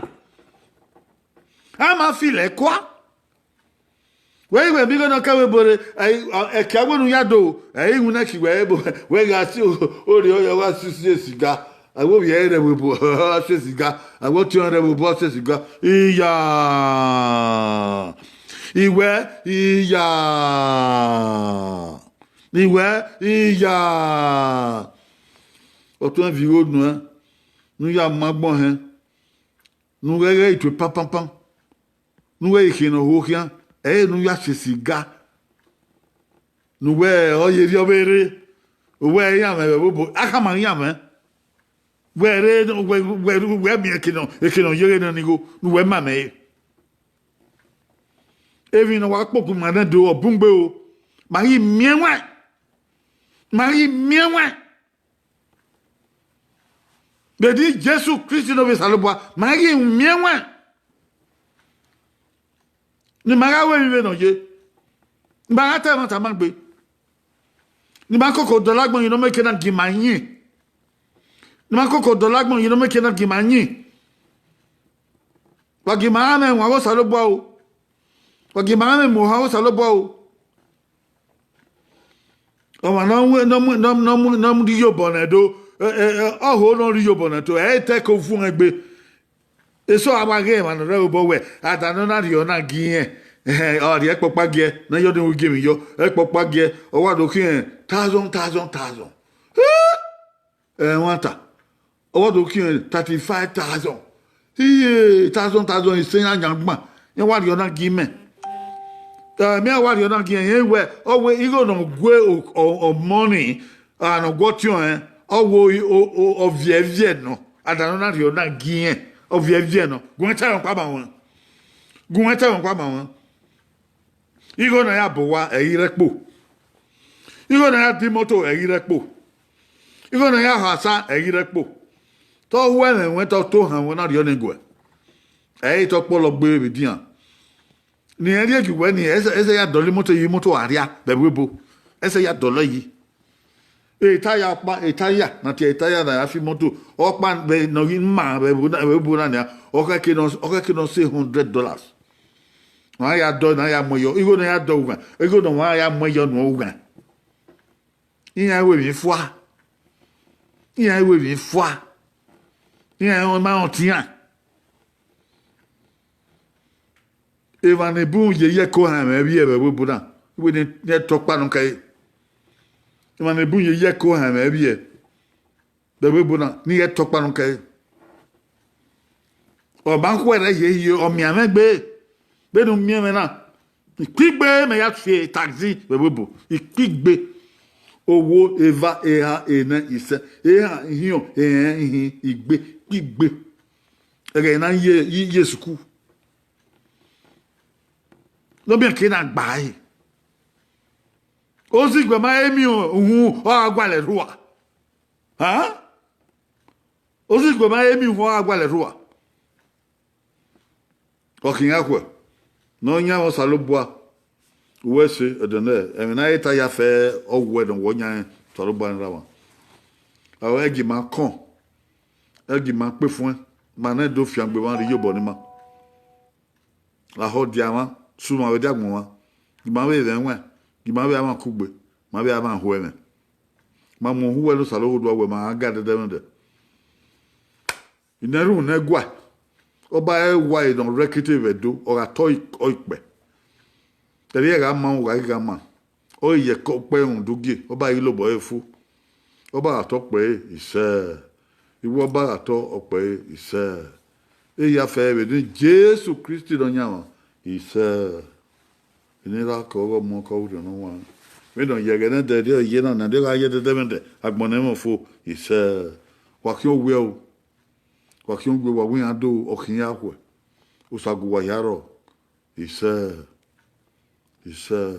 A ma filẹ kua. Wẹ i wẹ mi igho ne ọ kẹ vbe bore, ẹ, ẹ, ẹkia wẹ ne u ya do, ẹ i winna ẹki wẹ, wẹ gha si orriọ yọ, wa si, si siga. Avbe ovbi ẹre rre vbe obọ, ọ se siga. Avbe ọtiọnrẹn rre vbe obọ, ọ se siga. Iya! Iwẹ, iya! Iwẹ, iya! Ọtuẹn viọ igho nuẹn, ne u ya mu agbọn hẹn, ne u ghẹghẹ itue panpanpan, ne u ghẹ ikhian ne ọ ho khian, ẹre ne u ya se siga. Ne uwẹ ọ ye rri ọvbehe rre, uwẹ iran mwẹ vbe ẹvbo obo, a khama iran mwẹ. Wẹ rre, wẹ, wẹ, wẹ miẹn eke nọ, eke nọ yeghe nọ ni igho, ne uwẹ ma mẹ re. Emwi ne ọ wa kpokpo ima nẹ do, ọ bun gbe o. Ma ghi miẹn wẹ, ma ghi miẹn wẹ. Vbe Jesu Kristi ne ovbi Osanobua, ma ghi miẹn wẹ. Ne ima gha ru emwi vbene ọ ye, ne ima gha ta ẹmwata ma gbe, ne ima koko dọlọ agbọn yi ne ọ miẹn eke na gie ima yin, ne ima koko dọlọ agbọn yi ne ọ miẹn eke na gie ima yin. Wa gie ima ra mwẹ ẹwaẹn avbe Osanobua o, wa gie ima ra mwẹ emu ohan avbe Osanobua o. Ọmwa ne ọ mu, ne ọ mu, ne ọ mu, ne ọ mu, ne ọ mu rhie iyobọ nẹ do, ẹ, ẹ, ẹ, ọ ho ne ọ rhie iyobọ nẹ to, ẹ i te ke u vuọn egbe. Eso a wa ghe emwa ne ọ rre obọ wẹ, a da ne ọ na rhie ọna gie irẹn, Ẹhẹn, ọ rhie ẹkpọkpa giẹ, ne yọ ne u gie emwi yọ, ẹkpọkpa giẹ, ọ wa do khian thousand, thousand, thousand. Ẹmwata, ọ wa do khian thirty-five thousand. Iye, thousand, thousand, ise yan yan gban, yan wa rhie ọna gie imẹ. Ẹ, mẹ wa rhie ọna gie irẹn, irẹn wẹ, ọ wẹ igho ne ọ gue o, o, ọmọ ni, a, ne ọ gue ọtiọnrẹn, ọ wẹ o, o, o, ọ viẹ viẹ nọ, a da ne ọ na rhie ọna gie irẹn, ọ viẹ viẹ nọ. Gu mwẹ ta ẹmwẹ ọkpa ma ruẹn. Gu mwẹ ta ẹmwẹ ọkpa ma ruẹn. Igho ne a ya bọ owa, ẹ i ghi rre ẹkpo. Igho ne a ya da imoto, ẹ i ghi rre ẹkpo. Igho ne a ya ha osa, ẹ i ghi rre ẹkpo. Te ọ ru ẹmwẹ ruẹn, te ọ to ohan ruẹn na rhie ọnii guẹ. Ẹ i re te ọ kpọlọ gbe vbe edian. Ne irẹn rhie gie uwẹ ni, ẹsẹ, ẹsẹ ya dọlọ imoto yi, imoto a rria vbe ẹvbo ebo. Ẹsẹ ya dọlọ yi. Etaya ọkpa, etaya, na tie etaya na ya fi imoto. Ọkpa vbe ne ọ ghi ma vbe ẹvbo na, vbe ẹvbo na nia, ọ khẹke nọ, ọ khẹke nọ sẹ hundred dollars. Wa ya dọ, na ya mu yọ, igho ne ya dọ ughan, igho ne wa ya mu yọ nuẹn ughan. Iran ru emwi fua. Iran ru emwi fua. Iran ma rẹn ọtian. Emwa ne bun ye ye ẹko ohan mwẹ vbiẹ vbe ẹvbo ebo na, iwe ne, ne ẹ tọ ọkpa nọ kẹre. Emwa ne bun ye ye ẹko ohan mwẹ vbiẹ vbe ẹvbo ebo na, ne ighẹ tọ ọkpa nọ kẹre. Ọ ma khuẹrhẹ ye, ye ọ miẹn mwẹ gbe, vbene u miẹn mwẹ na, ikpigbe mẹ ya tie taxi vbe ẹvbo ebo, ikpigbe. Owo, eva, eha, enẹ, isẹ, eha, ihiọn, ehẹn, ihin, igbe, ikpigbe. Ẹghẹ ne a ye, ye, ye sukuu. Ne ọ miẹn ke na gba ẹre. Ozigbo ma he miẹn uhunmwu, ọ gha gualọ rhua. Hẹn? Ozigbo ma he miẹn uhunmwu, ọ gha gualọ rhua. Ọ khian khuẹ, ne ọ yan mwẹ Osanobua, uwẹ ẹse, ẹdẹ nẹ, ẹmwẹ ne a he ta ya fẹ, ọ wẹ ne ọ wẹ ọ yan Osanobua ne erha mwa. Aro ẹgie ima kọn, ẹgie ima kpe fuẹn, ma nẹ do fiangbe mwa rre iyobọ ne ima. Lahọ dia mwa, su mwa vbe dia agbọn mwa, gie ima vbe mwẹ ẹwaẹn, gie ima vbe a mwa kugbe, ma vbe a mwa ho ẹmwẹ. Ma mu ohu wẹ ne Osanobua wẹ ma ga ẹdẹdẹmwẹdẹ. Inẹrhunmwu ne ẹguae, ọba ẹre wa ne ọ rre ẹkete vbe Ẹdo, ọ gha tọ ọ ikpẹ. Ẹre iran gha ma, u gha ghi gha ma. Ọ ghi ye ẹko ọkpẹ rhunmwuda ugie, ọba ghi lobọ ẹre fu. Ọba gha tọ ọkpẹ ẹre, isẹ. Iwu ọba gha tọ ọkpẹ ẹre, isẹ. Ehia fẹ vbe ne Jesu Kristi Nọyaẹnmwa, isẹ. Eni ra kẹ ọghe Ọmọ, kẹ ọghe Orhiọn Ne Ọ Huanrẹn. Vbene ọ ye ẹghẹ nẹ, ẹdẹ rriọ ye na, ne a deghẹ a ye ẹdẹdẹmwẹdẹ, agbọn ne ẹmwẹ fo, isẹ. Wa khian owiẹ o. Wa khian owiẹ, wa wẹ iran do, ọ khian iran khuẹ. Osa gu uwa hia rrọọ, isẹ. Isẹ.